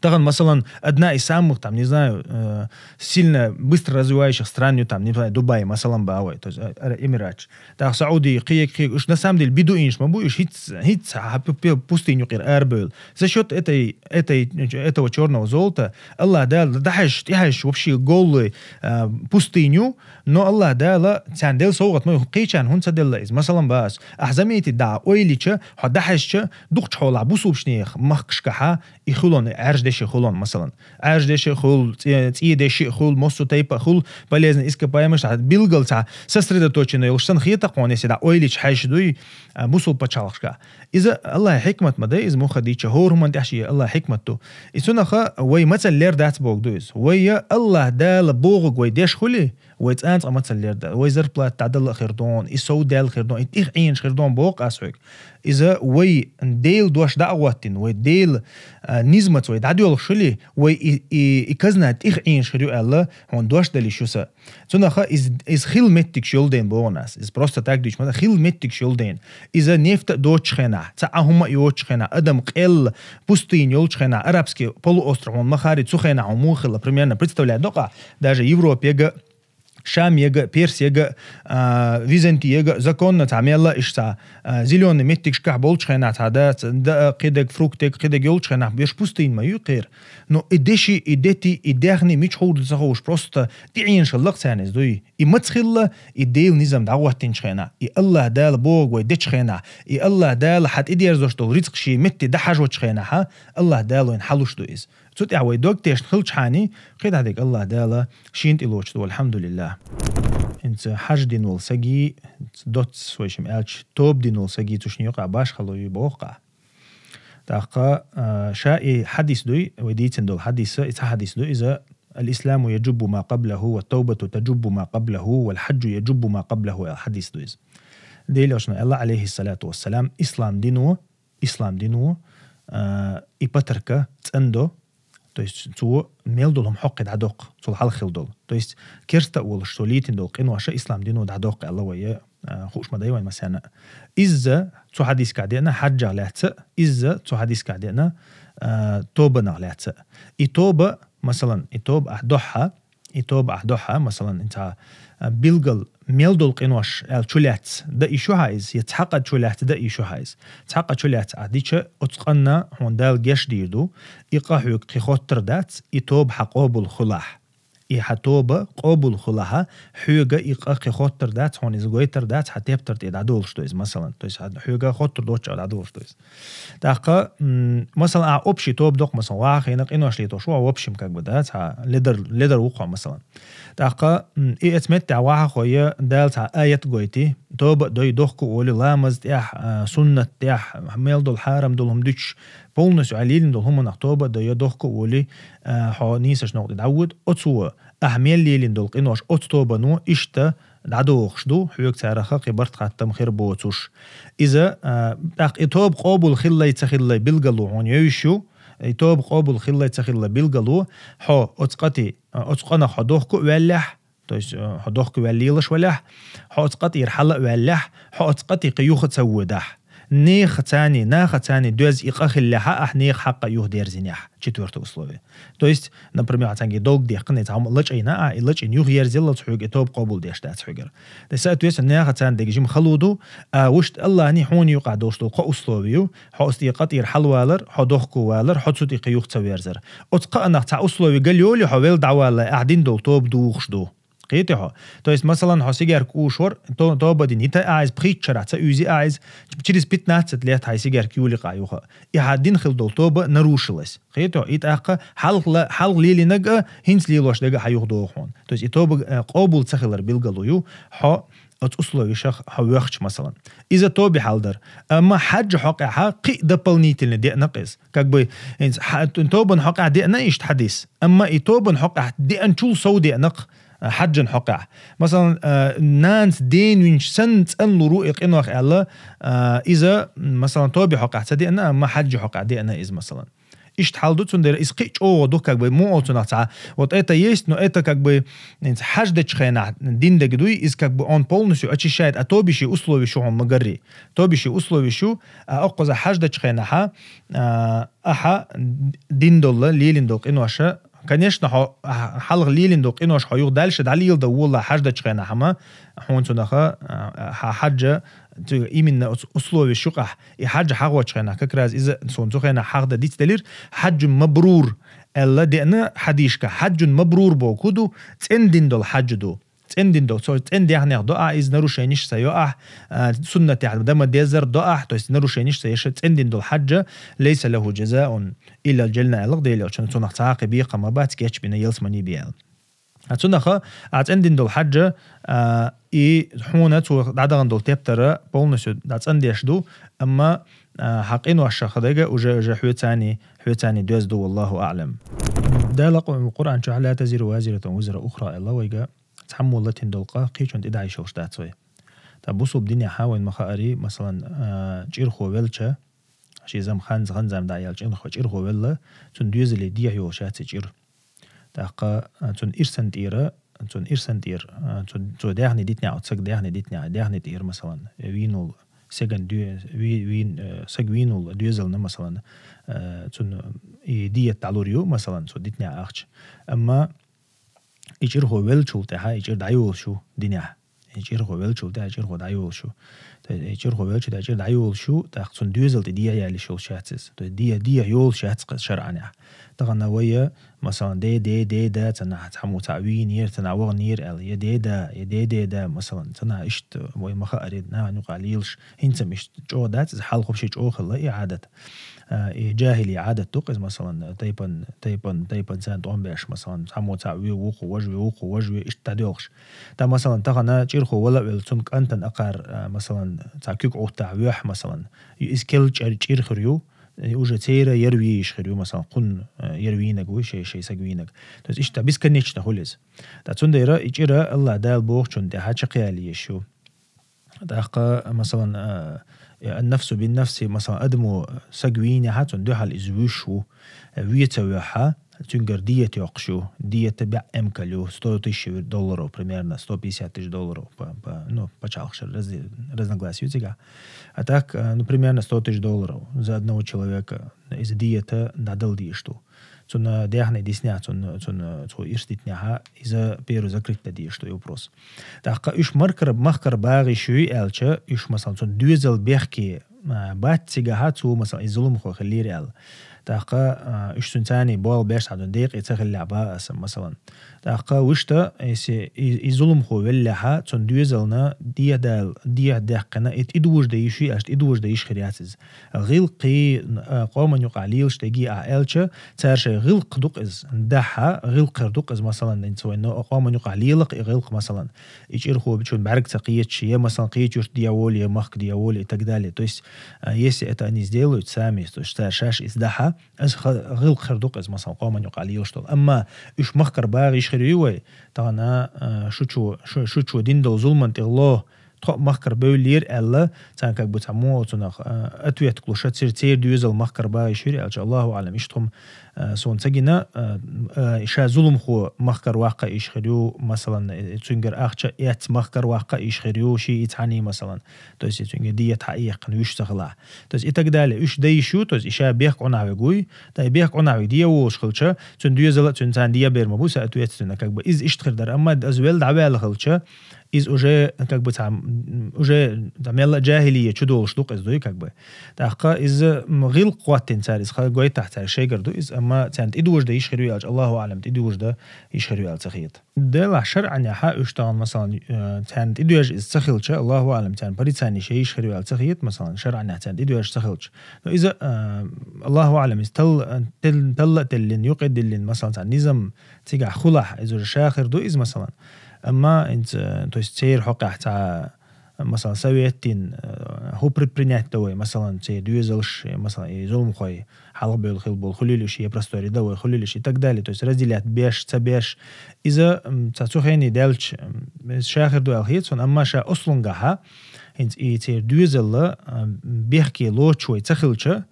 Тахана, масалан, одна из самых, там, не знаю, э, сильно быстро развивающих стран ю, там, не знаю, Дубай, масалан, боху вай, то есть, э, Эмираташ. ТӀаккха Сауди, кхин, кхин, уьш на самом деле бедуинаш ма бу, уьш хӀинцца, хӀинцца хьа пу-, пу-, пустыню кӀира арабевлла. За счёт этой, этой, этого чёрного золота Аллах Дала дӀахьаьжча, тӀехьаьжча вообще голый, а, пустыню, но Аллах Дала царна делла совгӀат ма ю, кхечарна хӀунда ца делла иза? Масалан, боху аса, ахь заметить дӀа ойла йича, хьо дӀахьаьжча, дукхачу хьолахь бусалбанех махкашкахьа и хуьлу, и Ӏаьржа деши хуьлу, масалан. Ӏаьржа деши хуьлу, цӀе-, цӀен деши хуьлу, массо тайпа хуьлу, полезный ископаемыйш, билггал цхьа сосредоточенный йолуш санна хета-кх хьуна, если дӀа ойла йича хьаьжча дуй, а, бусалба пачхьалкхашкахь. Иза Аллахьан хьикмат ма дай иза, муха дийцича, хӀора хӀуманна тӀехь шен Аллахьан хьикмат ду. И цунах вай мацалла лер дац боху ду иза. Вай Аллах Дала бохург вай деш хуьлий, вай цкъа-цкъа мацалла лер дац. Вай зарплата дӀадала а хир ду хьуна, и сов даьлла хир ду хьуна, и тӀех Ӏенаш хир ду хьуна боху аса хьоьга. Иза вай Делан дош дӀа а гӀоттийна, вай Делан, а, низамца вай дӀадоьлхуш хуьлий, вай и, и, и казна тӀех Ӏенаш хир ю аьлла, хьуна дош дала йиш ю сан. Цунах иза, иза хилла меттигаш йолу дела боху аса. Иза просто так дуьйцуш ма ду, хилла меттигаш йолу дела. Иза нефть а доцучу хенахь, цхьа а хӀума а йоцучу хенахь, адам къелла, пустыня йолчу хенахь, Арабский полуостров, хьуна ма хаьрий, цу хенахь хьуна муха хилла, примерно представлять до-кх ахь, даже Европе яга, Шамега, Персега, а, Византиега, законно цхьа мелла иш цхьа, а, зелёный меттигашкахь болчу хенахь цхьа дац, да, кхидерг фруктег, кхидерг йолчу хенахь, беш пустыня ма ю кхера. Но и деши, и дети, и даьхни мича хуур ду ца хууш, просто тӀеӀенаш хилла-кх царна иза дуй. И маца хилла, и Делан низам дӀагӀоттинчу хенахь, и Аллах Дала бохург вай дечу хенахь, и Аллах Дала хьан тӀедерзош долу рицкъ шен метте дӀахьажочу хенахь, Аллах Дала вайна хьалуш ду иза. Цу тӀехь вай дог тешна хилчхьана, кхидӀа дерг Аллах Дала шена тӀелоцуш ду, алхьамдулиллах. ХӀинца хьаж дина волу саги, доцца вай шим аьлча, тоба дина волу саги цу шинна юкъахь башхало ю боху-кх. ТӀаккха, а, ша и хьадис дуй, вай дийцина долу хьадис, и цхьа хьадис ду иза: «Ал-исламу яджуббу ма къаблагьу, ва тавбату таджуббу ма къаблагьу, вал хьаджу яджуббу ма къаблагьу», аьлла хьадис ду иза. Делан Элчано аьлла, алейхиссалату вассалам: «Ислам дино, ислам дино, а, и патарка цӀандо», то есть цо мел долу хӀума хьокхе дӀадоккху, цул хьалха хилла долу. То есть керста а волуш, цо лийтина долу къиноша ислам дино дӀадоккху аьлла вай, а, хууш ма дай вайн масенна. Изза цу хьадискахь деана хьаджах лаьцна, изза цу хьадискахь деана, а, тобанах лаьцна. И тоба, масалан, и тоба ахь дохьа, и тоба ахь дохьа, масалан, цхьа, а, билггал мел долу къинош аьлла чу лаьцна дан йиш ю хьан иза, я цхьаккха чу лаьцна дан йиш ю хьан иза. Цхьаккха чу лаьцна ахь дича, оцу къанна хьуна Дала геч дийр ду, и къа хьоьга кхин хоттур дац, и тоба хьан къобал хуьлахь. И хьан тоба къобал хуьлахь, хьоьга и къа кхин хоттур дац, хьуна иза гойтур дац, хьан тептар тӀе дӀадолуш ду иза, масалан. То есть хьоьга хоттур доцчу а дӀадолуш ду иза. ТӀаккха, м, масалан, ахь общий тоба доккху, масалан, вахахь хьуна къинош летош ву, в общем, как бы, да, цхьа ледар, ледар ву хьо, масалан. ТӀаккха, м, и эцу меттехь вахахь хьо я Дала цхьа аят а гойтий, тоба а дой, дохко а волий, ламаз тӀехь, а, суннат тӀехь, мел долу хьарам долу хӀума дуьтуш, полностью ахь лелийна долу хӀуманах тоба а дой, я дохко а волий, а, хьо нийсачу новкъа тӀе дӀавоьду, оцо ахь мел лелийна долу къинош оцу тобано иштта дӀадохуш ду, хьоьга царах кхин барт-хаттам хир боцуш. Иза, а, тӀаккха и тоба къобал хиллай, ца хиллай билгало хьуна йовзуш ю, и тоба къобал хиллай, ца хиллай билгало, хьо оцу къа тӀе, а, оцу къанах хьо дохко а ваьллехь, то есть, а, хьо дохко а ваьлла лелаш валехь, хьо оцу къа тӀера хьала а ваьллехь, хьо оцу къа тӀе кхин юха а ца водахь. Нехан царний, наха царний доьзна и къа хиллехь а, ахь нехан хьакъ а юха дерзинехь, четвёртое условие. То есть, например, ахь цаьрга долг дехкина, цхьа хӀума лачкъийна ахь, и лачкъийна юха ерзияллалц хьоьга и тоба къобал деш дац хьоьгара. Ткъа, соответственно, наха царна дерг жима хала ду, а вуьшта Аллахьний хьуна юкъахь долуш долу кхо условие ю, хьо оцу тӀе къа тӀера хьалавалар, хьо дохко валар, хьо цу тӀе кхин юха ца верзар. Оцу кхаанах цхьа условие гал йолий, хьо велла дӀаваллалц ахь дина долу тоба духуш ду. Кхетий хьо? То есть, масалан, хьо сигарка кхуьуш вара, то-, тоба дина йита а иза, пхийтта шарахь ца уьйзи а иза, через пятнадцать лет хьайн сигарка юлий-кх юха. И хьан дина хила долу тоба нарушилась. Кхетий хьо? И тӀаккха хьалха ла-, хьалха лелийнарг а, хӀинца лелош дерг а хьан юха доху хьуна. То есть, и тоба, э, къобал ца хилар билгало ю, хьо оцу условешах хьо воьхча, масалан. Иза тоби хьал дара. Амма хьаджа хьокъехь кхин а дополнительно деана-кх иза. Как бы, хӀинца хьа-, тобан хьокъехь деана иштта хьадис. Амма и тобан хьокъехь деанчул сов деана-кх, а, хьаджан хьокъехь. Масалан, а, нанас ден винчу санна цӀанлур ву и къинох аьлла, а, иза, м, масалан, тоби хьокъехь ца деана, амма хьаджи хьокъехь деана иза, масалан. Иштта хьал ду, цундела иза кхин а чӀогӀа ду, как бы, муха цунах цхьа. Вот это есть, но это, как бы, хӀинца хьаж дечу хенахь дина дерг дуй, иза, как бы, он полностью очищает, а тоби ши условеш ю хьуна ма-гарри. Тоби ши условеш ю, а, оккхуза хьаж дечу хенахьа, а, ахьа дина долла, лелийна долу къиноша, конечно, хьо, а, хьалха лелийна долу къинош хьо юха дальше дӀалеладан волла хьаж дечу хенахь, амма хьуна цунаха, а, а, хьан хьаджа, цу, именно оцу условеш юкъахь, и хьаджа хьахочу хенахь, как раз иза суна цу хенахь хьахдан дицделира, хьаджун мабрур аьлла деана хьадисашкахь, хьаджун мабрур боху ду, цӀена дина долу хьаджа ду. ЦӀена дина долу, цо цӀена даьхнех до ахь, иза нарушениш ца йо ахь, а, суннатехь дан ма деззара до ахь, то есть нарушениш ца еш, цӀена дина долу хьаджа, лайса лаху джазаун илла аль-джанна аьлла-кх Делан Элчано, цунах цхьа а кхин бекхам ма бац, кечбина ялсамани бен аьлла. А цунаха, а, цӀена дина долу хьаджа, а, и хьуна цо дӀадахана долу тептар полностью дӀацӀандеш ду, амма, а, хьан къиношах дерг уже, уже хьоьцаний, хьоьцаний доьзна ду, валлаху аълам. Дала Къу-, Къуръан чохь: «Ла тазиру вазиратун визра ухра», аьлла вайга. Цхьаммо латийна долу къа кхечунна тӀе дӀа йиш йолуш дац вай. Ткъа бусулба динехь вайна ма-хаъара, масалан, а, чӀирхо велча, шен зама хан-, хан-зама дӀа яьлла чӀирхо, чӀирхо велла, цунна доьзале дехьа йолуш яц и чӀир. ТӀаккха, а, цунна ирсан тӀера, цунна ирсан тӀера, а, цу, цу даьхни дитинехь, оцу сага даьхни дитинехь, даьхни тӀера, масалан, вийна волу, сеган доь-, ви-, вийна, э, сага вийна волу доьзална, масалан, э, цунна и диет дӀалур ю, масалан, цу дитинехь ахча. Амма и чӀирхо веллачул тӀаьхьа и чӀир дӀайолаш ю динехь. И чӀирхо веллачул тӀаьхьа и чӀирхо дӀайолаш ю. То есть и чӀирхо веллачул тӀаьхьа чӀир дӀайолаш ю, тӀаккха цунна доьзал тӀе дехьа яьллаш йолуш яц иза. То есть дехьа, дехьа йолаш яц кхы шарӀанехь. Тахана вай, масалан, де, де, де, да, цанахь цхьаммо цхьаъ вийнера, цанахь ваханера аьлла, я де, да, я де, де, да, масалан, цанахь иштта вай ма хаара, нахана юкъахь лелаш, хӀинца-м иштта чӀогӀа дац иза, хьалха вообще чӀогӀа хилла и Ӏадат. А, и джахили Ӏадат ду-кх иза, масалан, тайпан, тайпан, тайпан царна тӀом беш, масалан, цхьаммо цхьаъ ве, вукхо важа ве, вукхо важа ве, иштта дӀадоьлхуш. Ткъа, масалан, тахана чӀирхо вала а велла, цунна кӀантана акхар, а, масалан, цхьа куьг Ӏуттахь воьхь, масалан, и иза керла чӀир, чӀир хир ю, и уже церан яр ве йиш хир ю, масалан, кхунна, а, яр вийнарг ву, шай, шай саг вийнарг. То есть иштта бесконечно хуьлу иза. Ткъа цундела и чӀир АллахӀ Дала бохучунна тӀаьхьа чекхъяла езаш ю. ТӀаккха, масалан, а, э, ан-нафсу бин-нафси, масалан, адамо саг вийнехьа, цунна дуьхьал иза вуьйш ву, э, ве ца воьхьа, цуьнгара диета йоккхуш ю, диета бӀе эмкал ю, сто тысяч долларов примерно, сто пятьдесят тысяч долларов по, по, ну, пачхьалкх шера раз-, разногласия ю цигахь. А так, э, ну, примерно сто тысяч долларов за одного человека иза диета дӀадала дезаш ду. Цунна даьхни диснехь, цунна, цунна цо ирс дитинехьа, иза первый закрыть дан дезаш ду и вопрос. ТӀаккха уьш маркара, махкара багӀа йиш юй аьлча, уьш, масалан, цунна доьзал бехке, а, бац цигахьа, цо, масалан, и зуламхо хиллера аьлла. ТӀаккха, а, уьш цуьнан царний болх беш цхьа декъе ца хиллехь бан аса, масалан. ТӀаккха вуьшта, если и, и зуламхо веллехьа, цунна доьзална дехьа дал-, дехьа даьккхина, и тӀедожаде йиш юй аьлча, тӀедожаде йиш хир яц иза. ГӀиллакхий, а, къоман юкъахь лелаш дерг ахь аьлча, цара шайн гӀиллакх ду-кх иза дахьа, гӀиллакх хир ду-кх иза, масалан, хӀинца вайн къоман юкъахь лела-кх и гӀиллакх, масалан, и чӀирхо чун бӀаьрг ца кхеташ, я, масалан, кхеча юрта де волу, я махка де волу и так далее. То есть, а, если это они сделают сами, то есть цара шаьш иза дахьа, иза ха-, гӀиллакх хир ду-кх иза, масалан, къоман юкъахь лелаш долу. Амма уьш махкара багӀа йиш хир юй вай, тахана, а, шу чу, шу, шу чу дина долу зуламан тӀе гӀо, тхо а махкара бевллера аьлла, царна как бы цхьа муха цунах, а, ответка луш, цер-, церан доьзал махкара багӀа йиш хир ю аьлча, Аллаху аӀлам, иштта хӀума, а, суна ца гина, а, а, ша зуламхо махкара ваккха йиш хир ю, масалан, э, цуьнгара ахча эцна махкара ваккха йиш хир ю, ши и цхьаний, масалан. То есть, цуьнгара диета хьаэккхина вуьш ца хилахь. То есть, и так далее. Уьш дан йиш ю, то есть, и ша бехк Ӏунахь вег вуй, ткъа и бехк Ӏунахь вег де волуш хилча, цуьнан доьзал а, цуьнан царна де бер ма бу, соответственно, как бы, иза иштта хир дара. Амма иза велла дӀаваьлла хилча, иза уже, как бы, цхьа, м, уже, там, мелла а джахилия чу долуш ду-кх иза дуй, как бы. ТӀаккха иза, м, гӀиллакх гӀоттина цара, иза ха гойтахь цара шайгара ду иза, амма царна тӀедожаде йиш хир ю аьлча, Аллаху аӀлам, тӀедожаде йиш хир ю аьлла ца хета. Делахь шарӀанехьа уьш тахана, масалан, э, царна тӀедожа иза ца хилча, Аллаху аӀлам, царна порицание еш йиш хир ю аьлла ца хета, масалан, шарӀанехьа царна тӀедожа ца хилча. Но иза, э, Аллаху аӀлам, иза тал-, тел-, талла а теллина, юкъе а диллина, масалан, цхьа низам цигахь хилахь, иза уже ша хир ду иза, масалан. Амма, хӀинца, то есть, церан хьокъехь цхьа, масалан, совет дина, э, хӀу предпринять дан вай, масалан, церан доьзалш, э, масалан, и зуламхой хьалхабевлла хилла болу хуьлийла уьш, я просторе дан вай хуьлийла уьш и так далее. То есть, разделять беш, ца беш. Иза, м, цхьа цу хене даьлча, м, иза ша хир ду аьлла хета суна, амма ша ослунгахьа, хӀинца и церан доьзалла, а, бехке лоцуш вай ца хилча,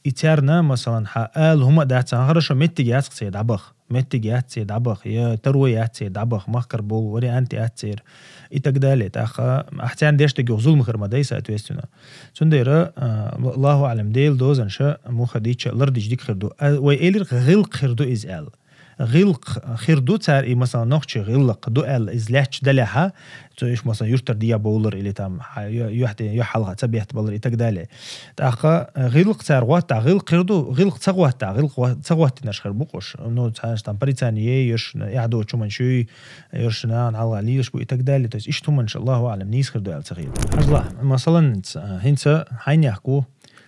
и царна, масалан, хьан ала хӀума а дац, цхьа хорошо меттиг яц-кх церан дӀабаха. Меттиг яц церан дӀабаха, я таро яц церан дӀабаха, махкара болу вариант яц церан и так далее. ТӀаккха ахь царна деш дерг юха зулам хир ма дай, соответственно. Цундела, а, Аллаху аӀлам, Делан дозанаш муха дича лардича дика хир ду. А, вай элира, гӀиллакх хир ду иза аьлла. ГӀиллакх хир ду цара и, масалан, нохчийн гӀиллакх ду аьлла, иза лаьтташ далехьа, цо уьш, масалан, юьртара дехьа бовлар или там, хьа-, ю-, юьхь де-, юьхь хьалха ца бетта балар и так далее. ТӀаккха, э, гӀиллакх цара гӀоттахь, гӀиллакх хир ду, гӀиллакх ца гӀоттахь, гӀиллакх гӀо-, ца гӀоттинарш хир бу-кх уьш. Ну, цхьаьнаш там порицание е йоьршна, эхь доцу хӀуманаш юй, йоьршна нахана хьалха лелаш бу и так далее. То есть, иштта хӀуманаш, Аллаху аӀлам, нийса хир ду аьлла ца хета. Хьажал, масалан, ц-, хӀинца хьайнехк ву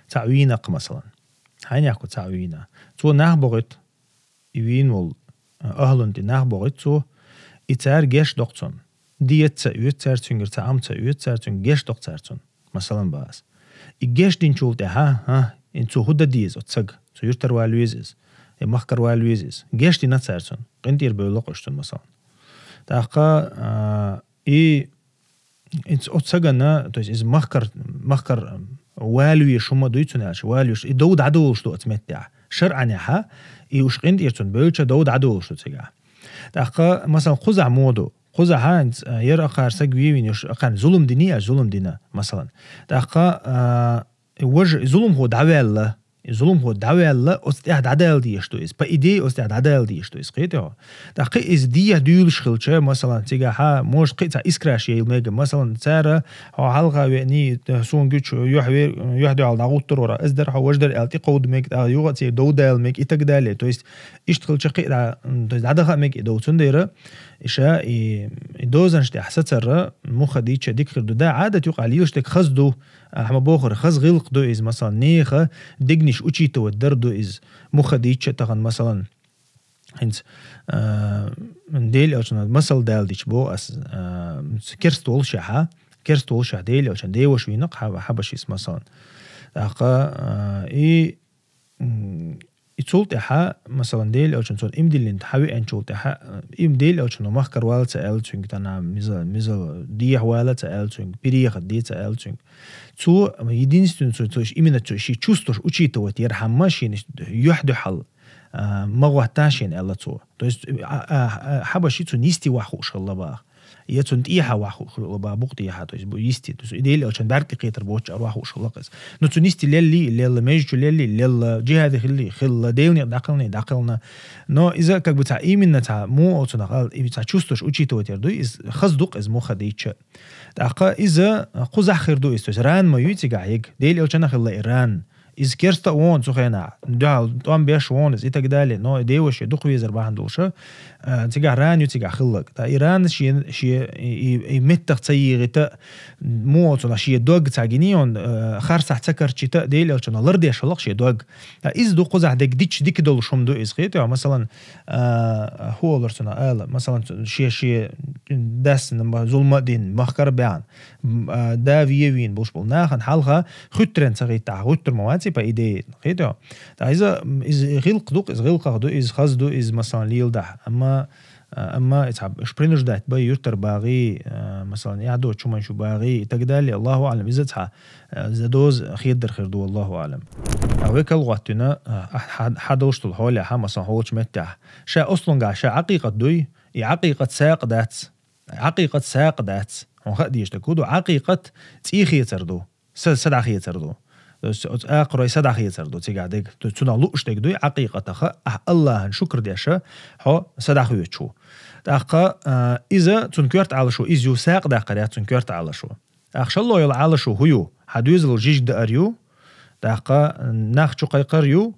цхьаъ вийнарг, масалан. Хьайнехк ву цхьаъ вийна. Цо нах бохуьйту, и вийна волу, а, ахӀлун тӀе нах бохуьйту цо, и цара геч доккху цунна. Диета ца оьцу цара цуьнгара, цхьа Ӏам ца оьцу цара цуьнгара, геч доккху цара цунна, масалан, бах ас. И геч динчул тӀаьхьа, хӀа, и цо хӀун дан деза оцу сага? Цу юьртара вала веза иза, я махкара вала веза иза. Геч дина цара цунна, къинтӀера бевлла-кх уьш цунна, масалан. ТӀаккха, а, и Иза оцу сагана, то есть иза махкар-, махкара вала везаш хӀума дуй цунна аьлча, вала везаш, и дов дӀадолуш ду оцу меттехь. ШарӀанехьа, и уьш къинтӀера цунна бевлча, дов дӀадолуш ду цигахь. ТӀаккха, масалан, кхузахь муха ду? Кхузахь хӀинца, а, яра акхар саг вевина, уьш акхарна зулам дина, я зулам дина, масалан. ТӀаккха, а, и важа, и зуламхо дӀаваьлла, И зуламхо дӀаваьлла, оцу тӀехь дӀадала дезаш ду иза. По идее, оцу тӀехь дӀадала дезаш ду иза, кхетий хьо? ТӀаккха кхин иза дехьа дуьйлуш хилча, масалан, цигахьа, может, кхин цхьа искраш яйла мега, масалан, цара, хьо хьалха веъний, суна гучу, юьхь ве-, юьхь дуьхьал дӀагӀуттур вара, ас дара хьо, важа дара аьлла, тӀекховда мега, тӀаккха юха а церан дов дала мега, и так далее. То есть, иштта хилча кхин а, м, то есть, дӀадаха а мега и дов. Цундела, иша, и, и дозанаш тӀехь сацара, муха дийча дика хир ду. Да, Ӏадат юкъахь лелаш дерг хаза ду, ахьа ма бохура, хаза гӀиллакх ду иза, масалан, нехан дегнаш учитывать дар ду иза, муха дийча тахана, масалан, хӀинца, а, Дела Элчано масал дала дича боху ас, а, керста волушехьа, керста волушехь Дела Элчан деваш вийнакъ хьа-, хьабашис, масалан. ТӀаккха, а, и, м, и цул тӀаьхьа, масалан, Дела Элчан цунна имдиллина хьавеанчул тӀаьхьа, а, им Дела Элчано махкара вала ца аьлла цуьнга, тана миза-, миза дехьа вала ца аьлла цуьнга, переехать де ца аьлла цуьнга. Цо единственное, цо, цо именно цо ши чувстваш учитывать яр хьамма шина юьхь дуьхьал, а, ма гӀотта шена аьлла цо. То есть, а, а, а, хьабаши цунна йисте ваха хууш хилла баха. Я цунна тӀехьа ваха хууш хилла баха, букъ тӀехьа, то есть, бу-, йисте. То есть, Дела Элчан бӀаьрг тӀе кхетар боцчу ара ваха хууш хилла иза. Но цунна йисте лелли, лелла, межачу лелли, лелла, джихаде хилли, хилла, Делан некъа дӀакхелхина, дӀакхелхина. Но иза, как бы, цхьа именно цхьа, муха оцунах, а, и цхьа чувстваш учитывать яр ду, иза хаза ду-кх иза муха дийча. ТӀаккха иза кхузахь хир ду иза, то есть ран ма ю цигахь ега. Дела Элчана хилла и ран. Иза керста а вон цу хенахь, дуьхьал тӀом беш вон иза и так далее, но и деваше дукха везар бахьана долуша, а, цигахь ран ю цигахь хилларг. ТӀа и ран шен, шен и, и, и меттах ца йигӀита, муха оцунах шен дог ца гиний он, а, харсахь ца карчита, Дела Элчано лардеш хилла-кх шен дог. ТӀа иза ду кхузахь дерг дича дика долуш хӀума ду иза, кхетий хьо? Масалан, а, хӀун олура цунах ала, масалан, шен, шен дас ма-, зулма а дина, махкара а баьхна, м, а, да ве вийна болуш болу нахана хьалха хуьттаренна ца хӀиттахь, хуьттур ма ваций, по идее, кхетий хьо? ТӀа иза, м, иза гӀиллакх ду-кх, иза гӀиллакхах ду, иза хаза ду, иза, масалан, леладахь. Амма, а, амма и цхьа уьш принуждать бай, юьртара багӀий, а, масалан, эхь доцучу хӀуманаш чу багӀий и так далее, Аллаху аӀлам, иза цхьа, а, за доза хедар хир ду, Аллаху аӀлам. А векал гӀоттина, а, хьа-, хьа-, хьан долуш долу хьолехь, масалан, хьолчу меттехь, ша ослунгахь ша Ӏакъикъат дуй, и Ӏакъикъат сакъа дац. Ӏакъикъат сакъа дац. Хьуна хаа дезаш дерг хӀун ду? Ӏакъикъат цӀий хецар ду. Са, са дӀахецар ду. То есть оцу акхарой са дӀахецар ду цигахь дерг. То есть цунах лууш дерг дуй, Ӏакъикъатаха, ахь Аллахьан шукр деша, хьо са дӀахоьцуш ву. ТӀаккха, а, иза цунна коьрта Ӏалаш ву, иза ю сакъа даккхар яц цунна коьрта Ӏалаш ву. ТӀаккха шалло йолу Ӏалаш ву хӀун ю? Хьан доьзалан жижиг даар ю, тӀаккха нах чу кхайкхар ю,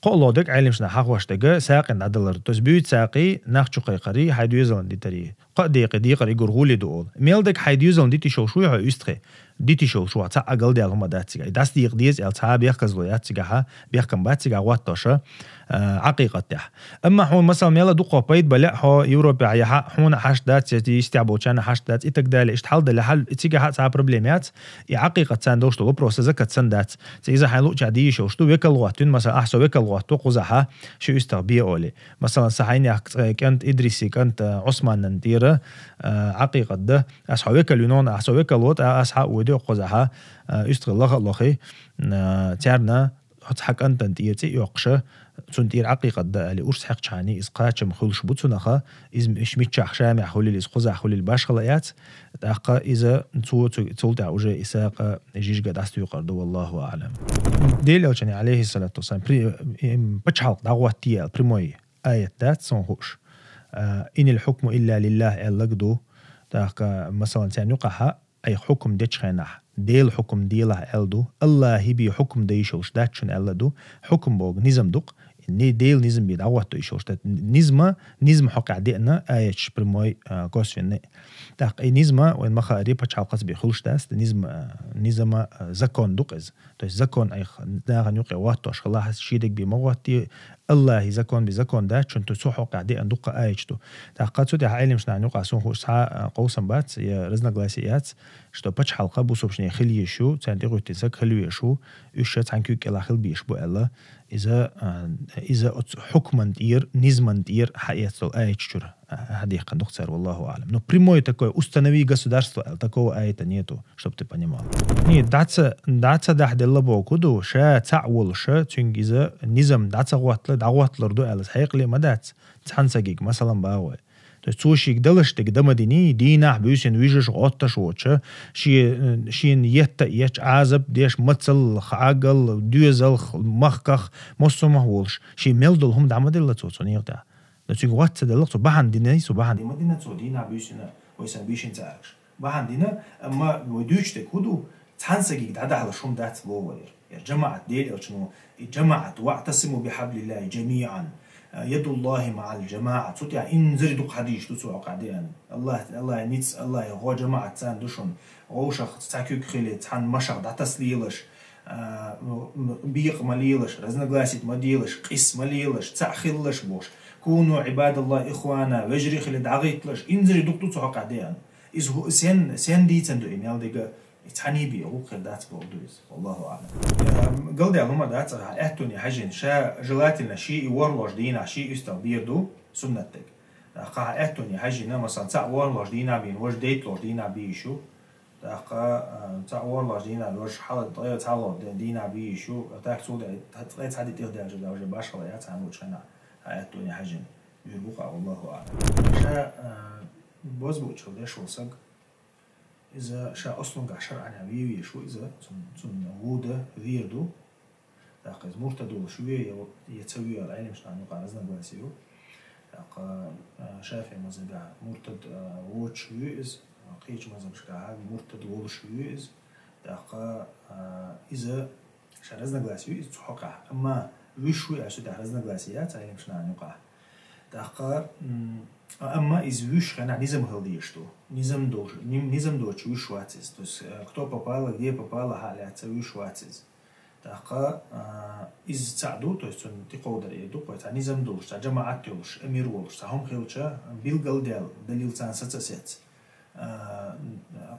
кхоалгӀа дерг Ӏеламнаха хьахош дерг сакъина дӀадалар. То есть буьйцу сакъий нах чу кхайкхарий, хьайн доьзалан дитарий. Кхаа декъе декъар и гур гӀули ду олу. Мел дерг хьайн доьзалан дита йиш йолуш вуй хьо уьстагӀий? Дита йиш йолуш ву, цхьа а галдаьлла хӀума дац цигахь. И дас декъа деза аьлла цхьа а бехказло яц цигахьа, бехкам бац цигахь гӀоттоша, а, Ӏакъикъат тӀехь. Амма хьуна, масала, мела дукха пайда бале а, хьо Европехь яхьа, хьуна а хьашт дац, я йистехь болчарна а хьашт дац, и так далее, иштта хьал дале, хьал, цигахьа цхьа проблема яц, и Ӏакъикъат царна долуш долу вопроса закат санна дац. Ци иза хьайн луъчохь дийш йолуш ду, векал гӀоттуьн, масала, ахь со векал гӀотто кхузахьа, ши уьстагӀ бе олий. Масала, сан хьайнех кӀант Идриси кӀант, а, Ӏусманан тӀера, а, Ӏакъикъат дан, ас хьо векал винон, ахь со векал вот, а, ас хьа а вуьйде кхузахьа, а, уьстагӀий лаха а лохий, а, царна хьо цхьа кӀантан тӀера цӀе а йоккхуша, цунна тӀера Ӏакъикъат дан али урс хьекхчхьаний, иза кхачам хуьлуш бу цунах, иза иш миччахь шамехь хуьлийла, иза кхузахь хуьлийла башхала яц, тӀаккха иза цо цу-, цул тӀаьхьа уже и сакъа жижига дӀасатуьйкхур ду, валлаху аӀлам. Дела Элчане, алейхиссалату вассалам, при-, им, пачхьалкх дӀагӀоттий аьлла, прямой аят дац суна хууш. А, «Инил хьукму илля лиллах» аьллаг ду. ТӀаккха, масалан, царна юкъахьа, айхьа хьукум дечу хенахь, Делан хьукум делахь аьлла ду, Аллахьи бен хьукум дан йиш йолуш дац шуна аьлла ду, хьукум боху низам ду-кх, ни-, Делан низам бен дӀагӀотто йиш йолуш дац. Низма, низма хьокъехь деана аяташ прямой, а, косвенный. ТӀаккха и низма, вайн ма-хаари, пачхьалкхаца бен хуьлуш дац, низма, а, низама, а, закон ду-кх иза. То есть закон айхьа нахана юкъе гӀоттош хилахь, шен дерг бен ма гӀоттий, Аллахьи закон бен закон дац шуна, то цу хьокъехь деана дуккха аяташ ду. ТӀаккха цу тӀехь Ӏеламнахана юкъахь суна хууш цхьа, а, къовсам бац, я разногласие яц, что пачхьалкх бусалбачунна хила езаш ю, царна тӀехӀуьттина саг хила везаш ву, уьш ша цхьана куьйга кӀелахь хила безаш бу аьлла, иза, а, иза оцу хьукман тӀера, низман тӀера хьаэцна долу аяташ чуьра, а, хьадехкан ду-кх цара, валлаху аӀлам. Но прямой такой «установи государство» аьлла, такого аята нету. Чтоб ты понимал. Не, дӀа ца, дӀа ца дахьделла бохург ду, ша цхьаъ волуша, цуьнга иза низам дӀа ца гӀоттала, дӀагӀотталур ду аьлла, хьекъале ма дац цхьана сагига, масалан, бахой. То есть цо шийга далаш дерг дан ма динний, дийнахьа-буьйсанна вижаш, гӀотташ воцуш, шен, шена етта а етташ, Ӏазап деш, мацалла, хьагал, доьзалх, махках, массо а мах волуш, шен мел долу хӀума дӀа ма делла цо, цунах тӀехь. Но цуьнга гӀоз ца делла, цо бахьана дина, цо бахьана ма дина, цо дийнахьа-буьйсанна, вай сан бийшина ца Ӏаш. Бахьана дина, амма вай дуьйцуш дерг хӀун ду? Цхьана стаге дӀадахьалуш хӀума дац боху вай. Яра жамаӀат, Делан Элчано, и жамаӀат, «ВаӀтасиму бихьаблиллахи жамиӀан, ядуллахи маӀал жамаӀа», цу тӀехь инзаре дукха хьадисаш ду цу хьокъехь деана. Аллах, Аллахьан ницкъ, Аллахьан гӀо жамаӀат царна ду шуна. Вовшах цхьа куьг хилий, цхьана машах дӀатасалелаш, а, м, м, бекъа ма лелаш, разногласий ма делаш, къийса ма лелаш, цхьаъ хилалаш бохуш. «Куну Ӏибадаллахи ихвана», вежарий хилий дӀагӀитталаш, инзаре дукха ду цу хьокъехь деана. Иза хӀу-, сен, сен дийцина ду и мел дерг? И цхьаьний бен гӀуллакх хир дац бохург ду иза. Валлаху аӀлам. Ам, галдаьлла хӀума дац, хьан аьттоне хьаьжжина, ша желательно ши и ворхӀалгӀачу дийнахь, ши уьстагӀ бер ду, суннат дерг. ТӀаккха хьан аьттоне хьаьжжина, масалан, цхьаъ ворхӀалгӀачу дийнахь бийна, важа дейтталгӀачу дийнахь бийш ю. ТӀаккха, а, цхьаъ ворхӀалгӀачу дийнахь, важа хьалха ткъе цхьалгӀачу дийнахь бийш ю. ТӀаккха цул тӀе-, ткъе цхьа де тӀехдаьлча, да, уже башхалла яц хьан лучу хенахь, хьан аьттоне хьаьжжина. Юьр бу-кх, валлаху аӀлам. Ша, а, бозбуунчалла деш волу саг, иза ша аслуьнгахь шарӀанехь вен везаш ву иза, цун, цунна вуьйр дан вер ду. ТӀаккха иза муртад волуш вуьй я, я ца вуьй аьлла, Ӏеламнаха юкъахь разногласие ю. ТӀаккха, а, ШафиӀи мазхабехь муртад, а, воцуш вуьй иза, кхечу мазхабашкахь муртад волуш вуьй иза. ТӀаккха, а, иза ша разногласие ю иза цу хьокъехь. Амма вуьйш вуй аьлла, цу тӀехь разногласие яц Ӏеламнаха юкъахь. ТӀаккха, м, амма иза вуьйш хенахь низам хила дезаш ду. Низам долуш, ним-, низам доцуш вуьйш вац иза. То есть, э, кто попало, где попало, хьа а лаьцна вуьйш вац иза. ТӀаккха, а, иза цхьаъ ду, то есть цунна тӀекховдар эр ду-кх вай, цхьа низам долуш, цхьа жамаӀат йолуш, эмир волуш, цхьа хӀума хилча, билгалдаьлла, далил царна саца а сецна. А,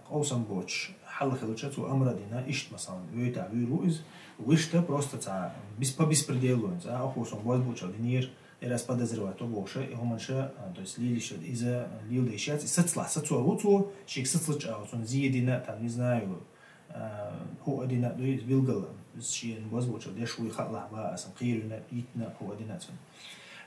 къовсам боцуш хьал хилча, цо амр а дина, иштта, масалан, войтахь вуьйр ву иза, вуьшта просто цхьа бис-, по беспределу, цхьа ахула суна бозбуунчалла динера, я раз подозревать ву бохуш, и хӀуманаш, а, то есть лелийша, иза леладеш яц, и сацалахь сацор ву цо, шега сацалуш а, цунна зе дина, там, не знаю, а, хӀу а дина, дуй, билггала, шена бозбуунчалла деш вуй хаалахь, бах ас, кхийрина, йитина, хӀу а дина цунна.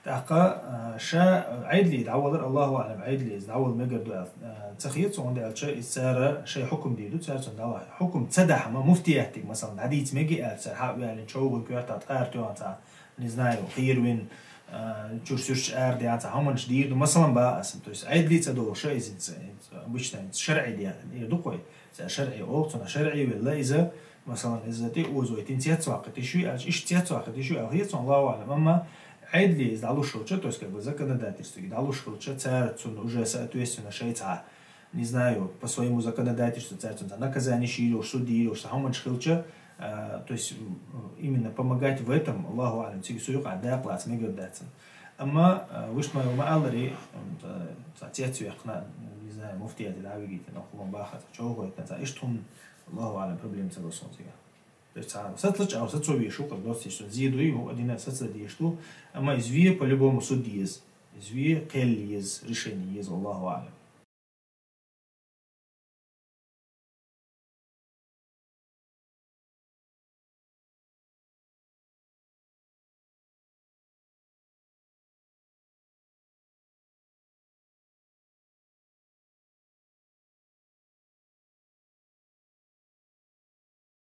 ТӀаккха, а, ша Ӏедале дӀавалар, Аллаху аӀлам, Ӏедале иза дӀавала мегар ду аьлла, а, ца хета суна, хӀунда аьлча иза цара шайн хьукум дийр ду, цара цунна дӀавала. Хьукум ца дахь а, муфтиятига, масалан, дӀадийца мега аьлча, цара хьа а ваьллина, човханан коьртах ткъа тоьхна цхьа, не знаю, кхийр вина, а, чуьра суьрташ арадаьхна цхьа хӀуманаш дийр ду, масалан, бах ас. То есть Ӏедале ца долуш иза, иза, иза обычно иза шарӀе де эр ду-кх вай. Цара шарӀе олу, цунах шарӀе велла иза, масалан, иза тӀе озавайтина цецваккхийта йиш ю аьлча, иштта цецваккхийта йиш ю аьлла хета суна, Аллаху аӀлам. Амма Ӏедале иза дӀалуш хилча, то есть как бы законодательствоге дӀалуш хилча, цара цунна уже соответственно шайн цхьа, не знаю, по своему законодательству цара цунна цхьа наказание йийр йолуш, суд йийр йолуш, цхьа хӀуманаш хилча, а, то есть, м, именно помогать в этом, Аллаху аӀлам, цига цу юкъахь дакъа лаца мегар дац цунна. Амма, а, вуьшта ма-, ма-аллара, м, цхьа, цхьа цецваьккхина, не знаю, муфтияте дӀа а вигийтина, хӀумма бахара, цхьа човхавайтина, цхьа иштта хӀума, Аллаху аӀлам, проблема ца до суна цигахь. То есть цхьа сацалуш а, сацо везаш ву, как доцийша, зе дуй, хӀу а дина, саца дезаш ду, амма иза ве по-любому суд еза. Иза ве кхел еза, решение еза, Аллаху аӀлам.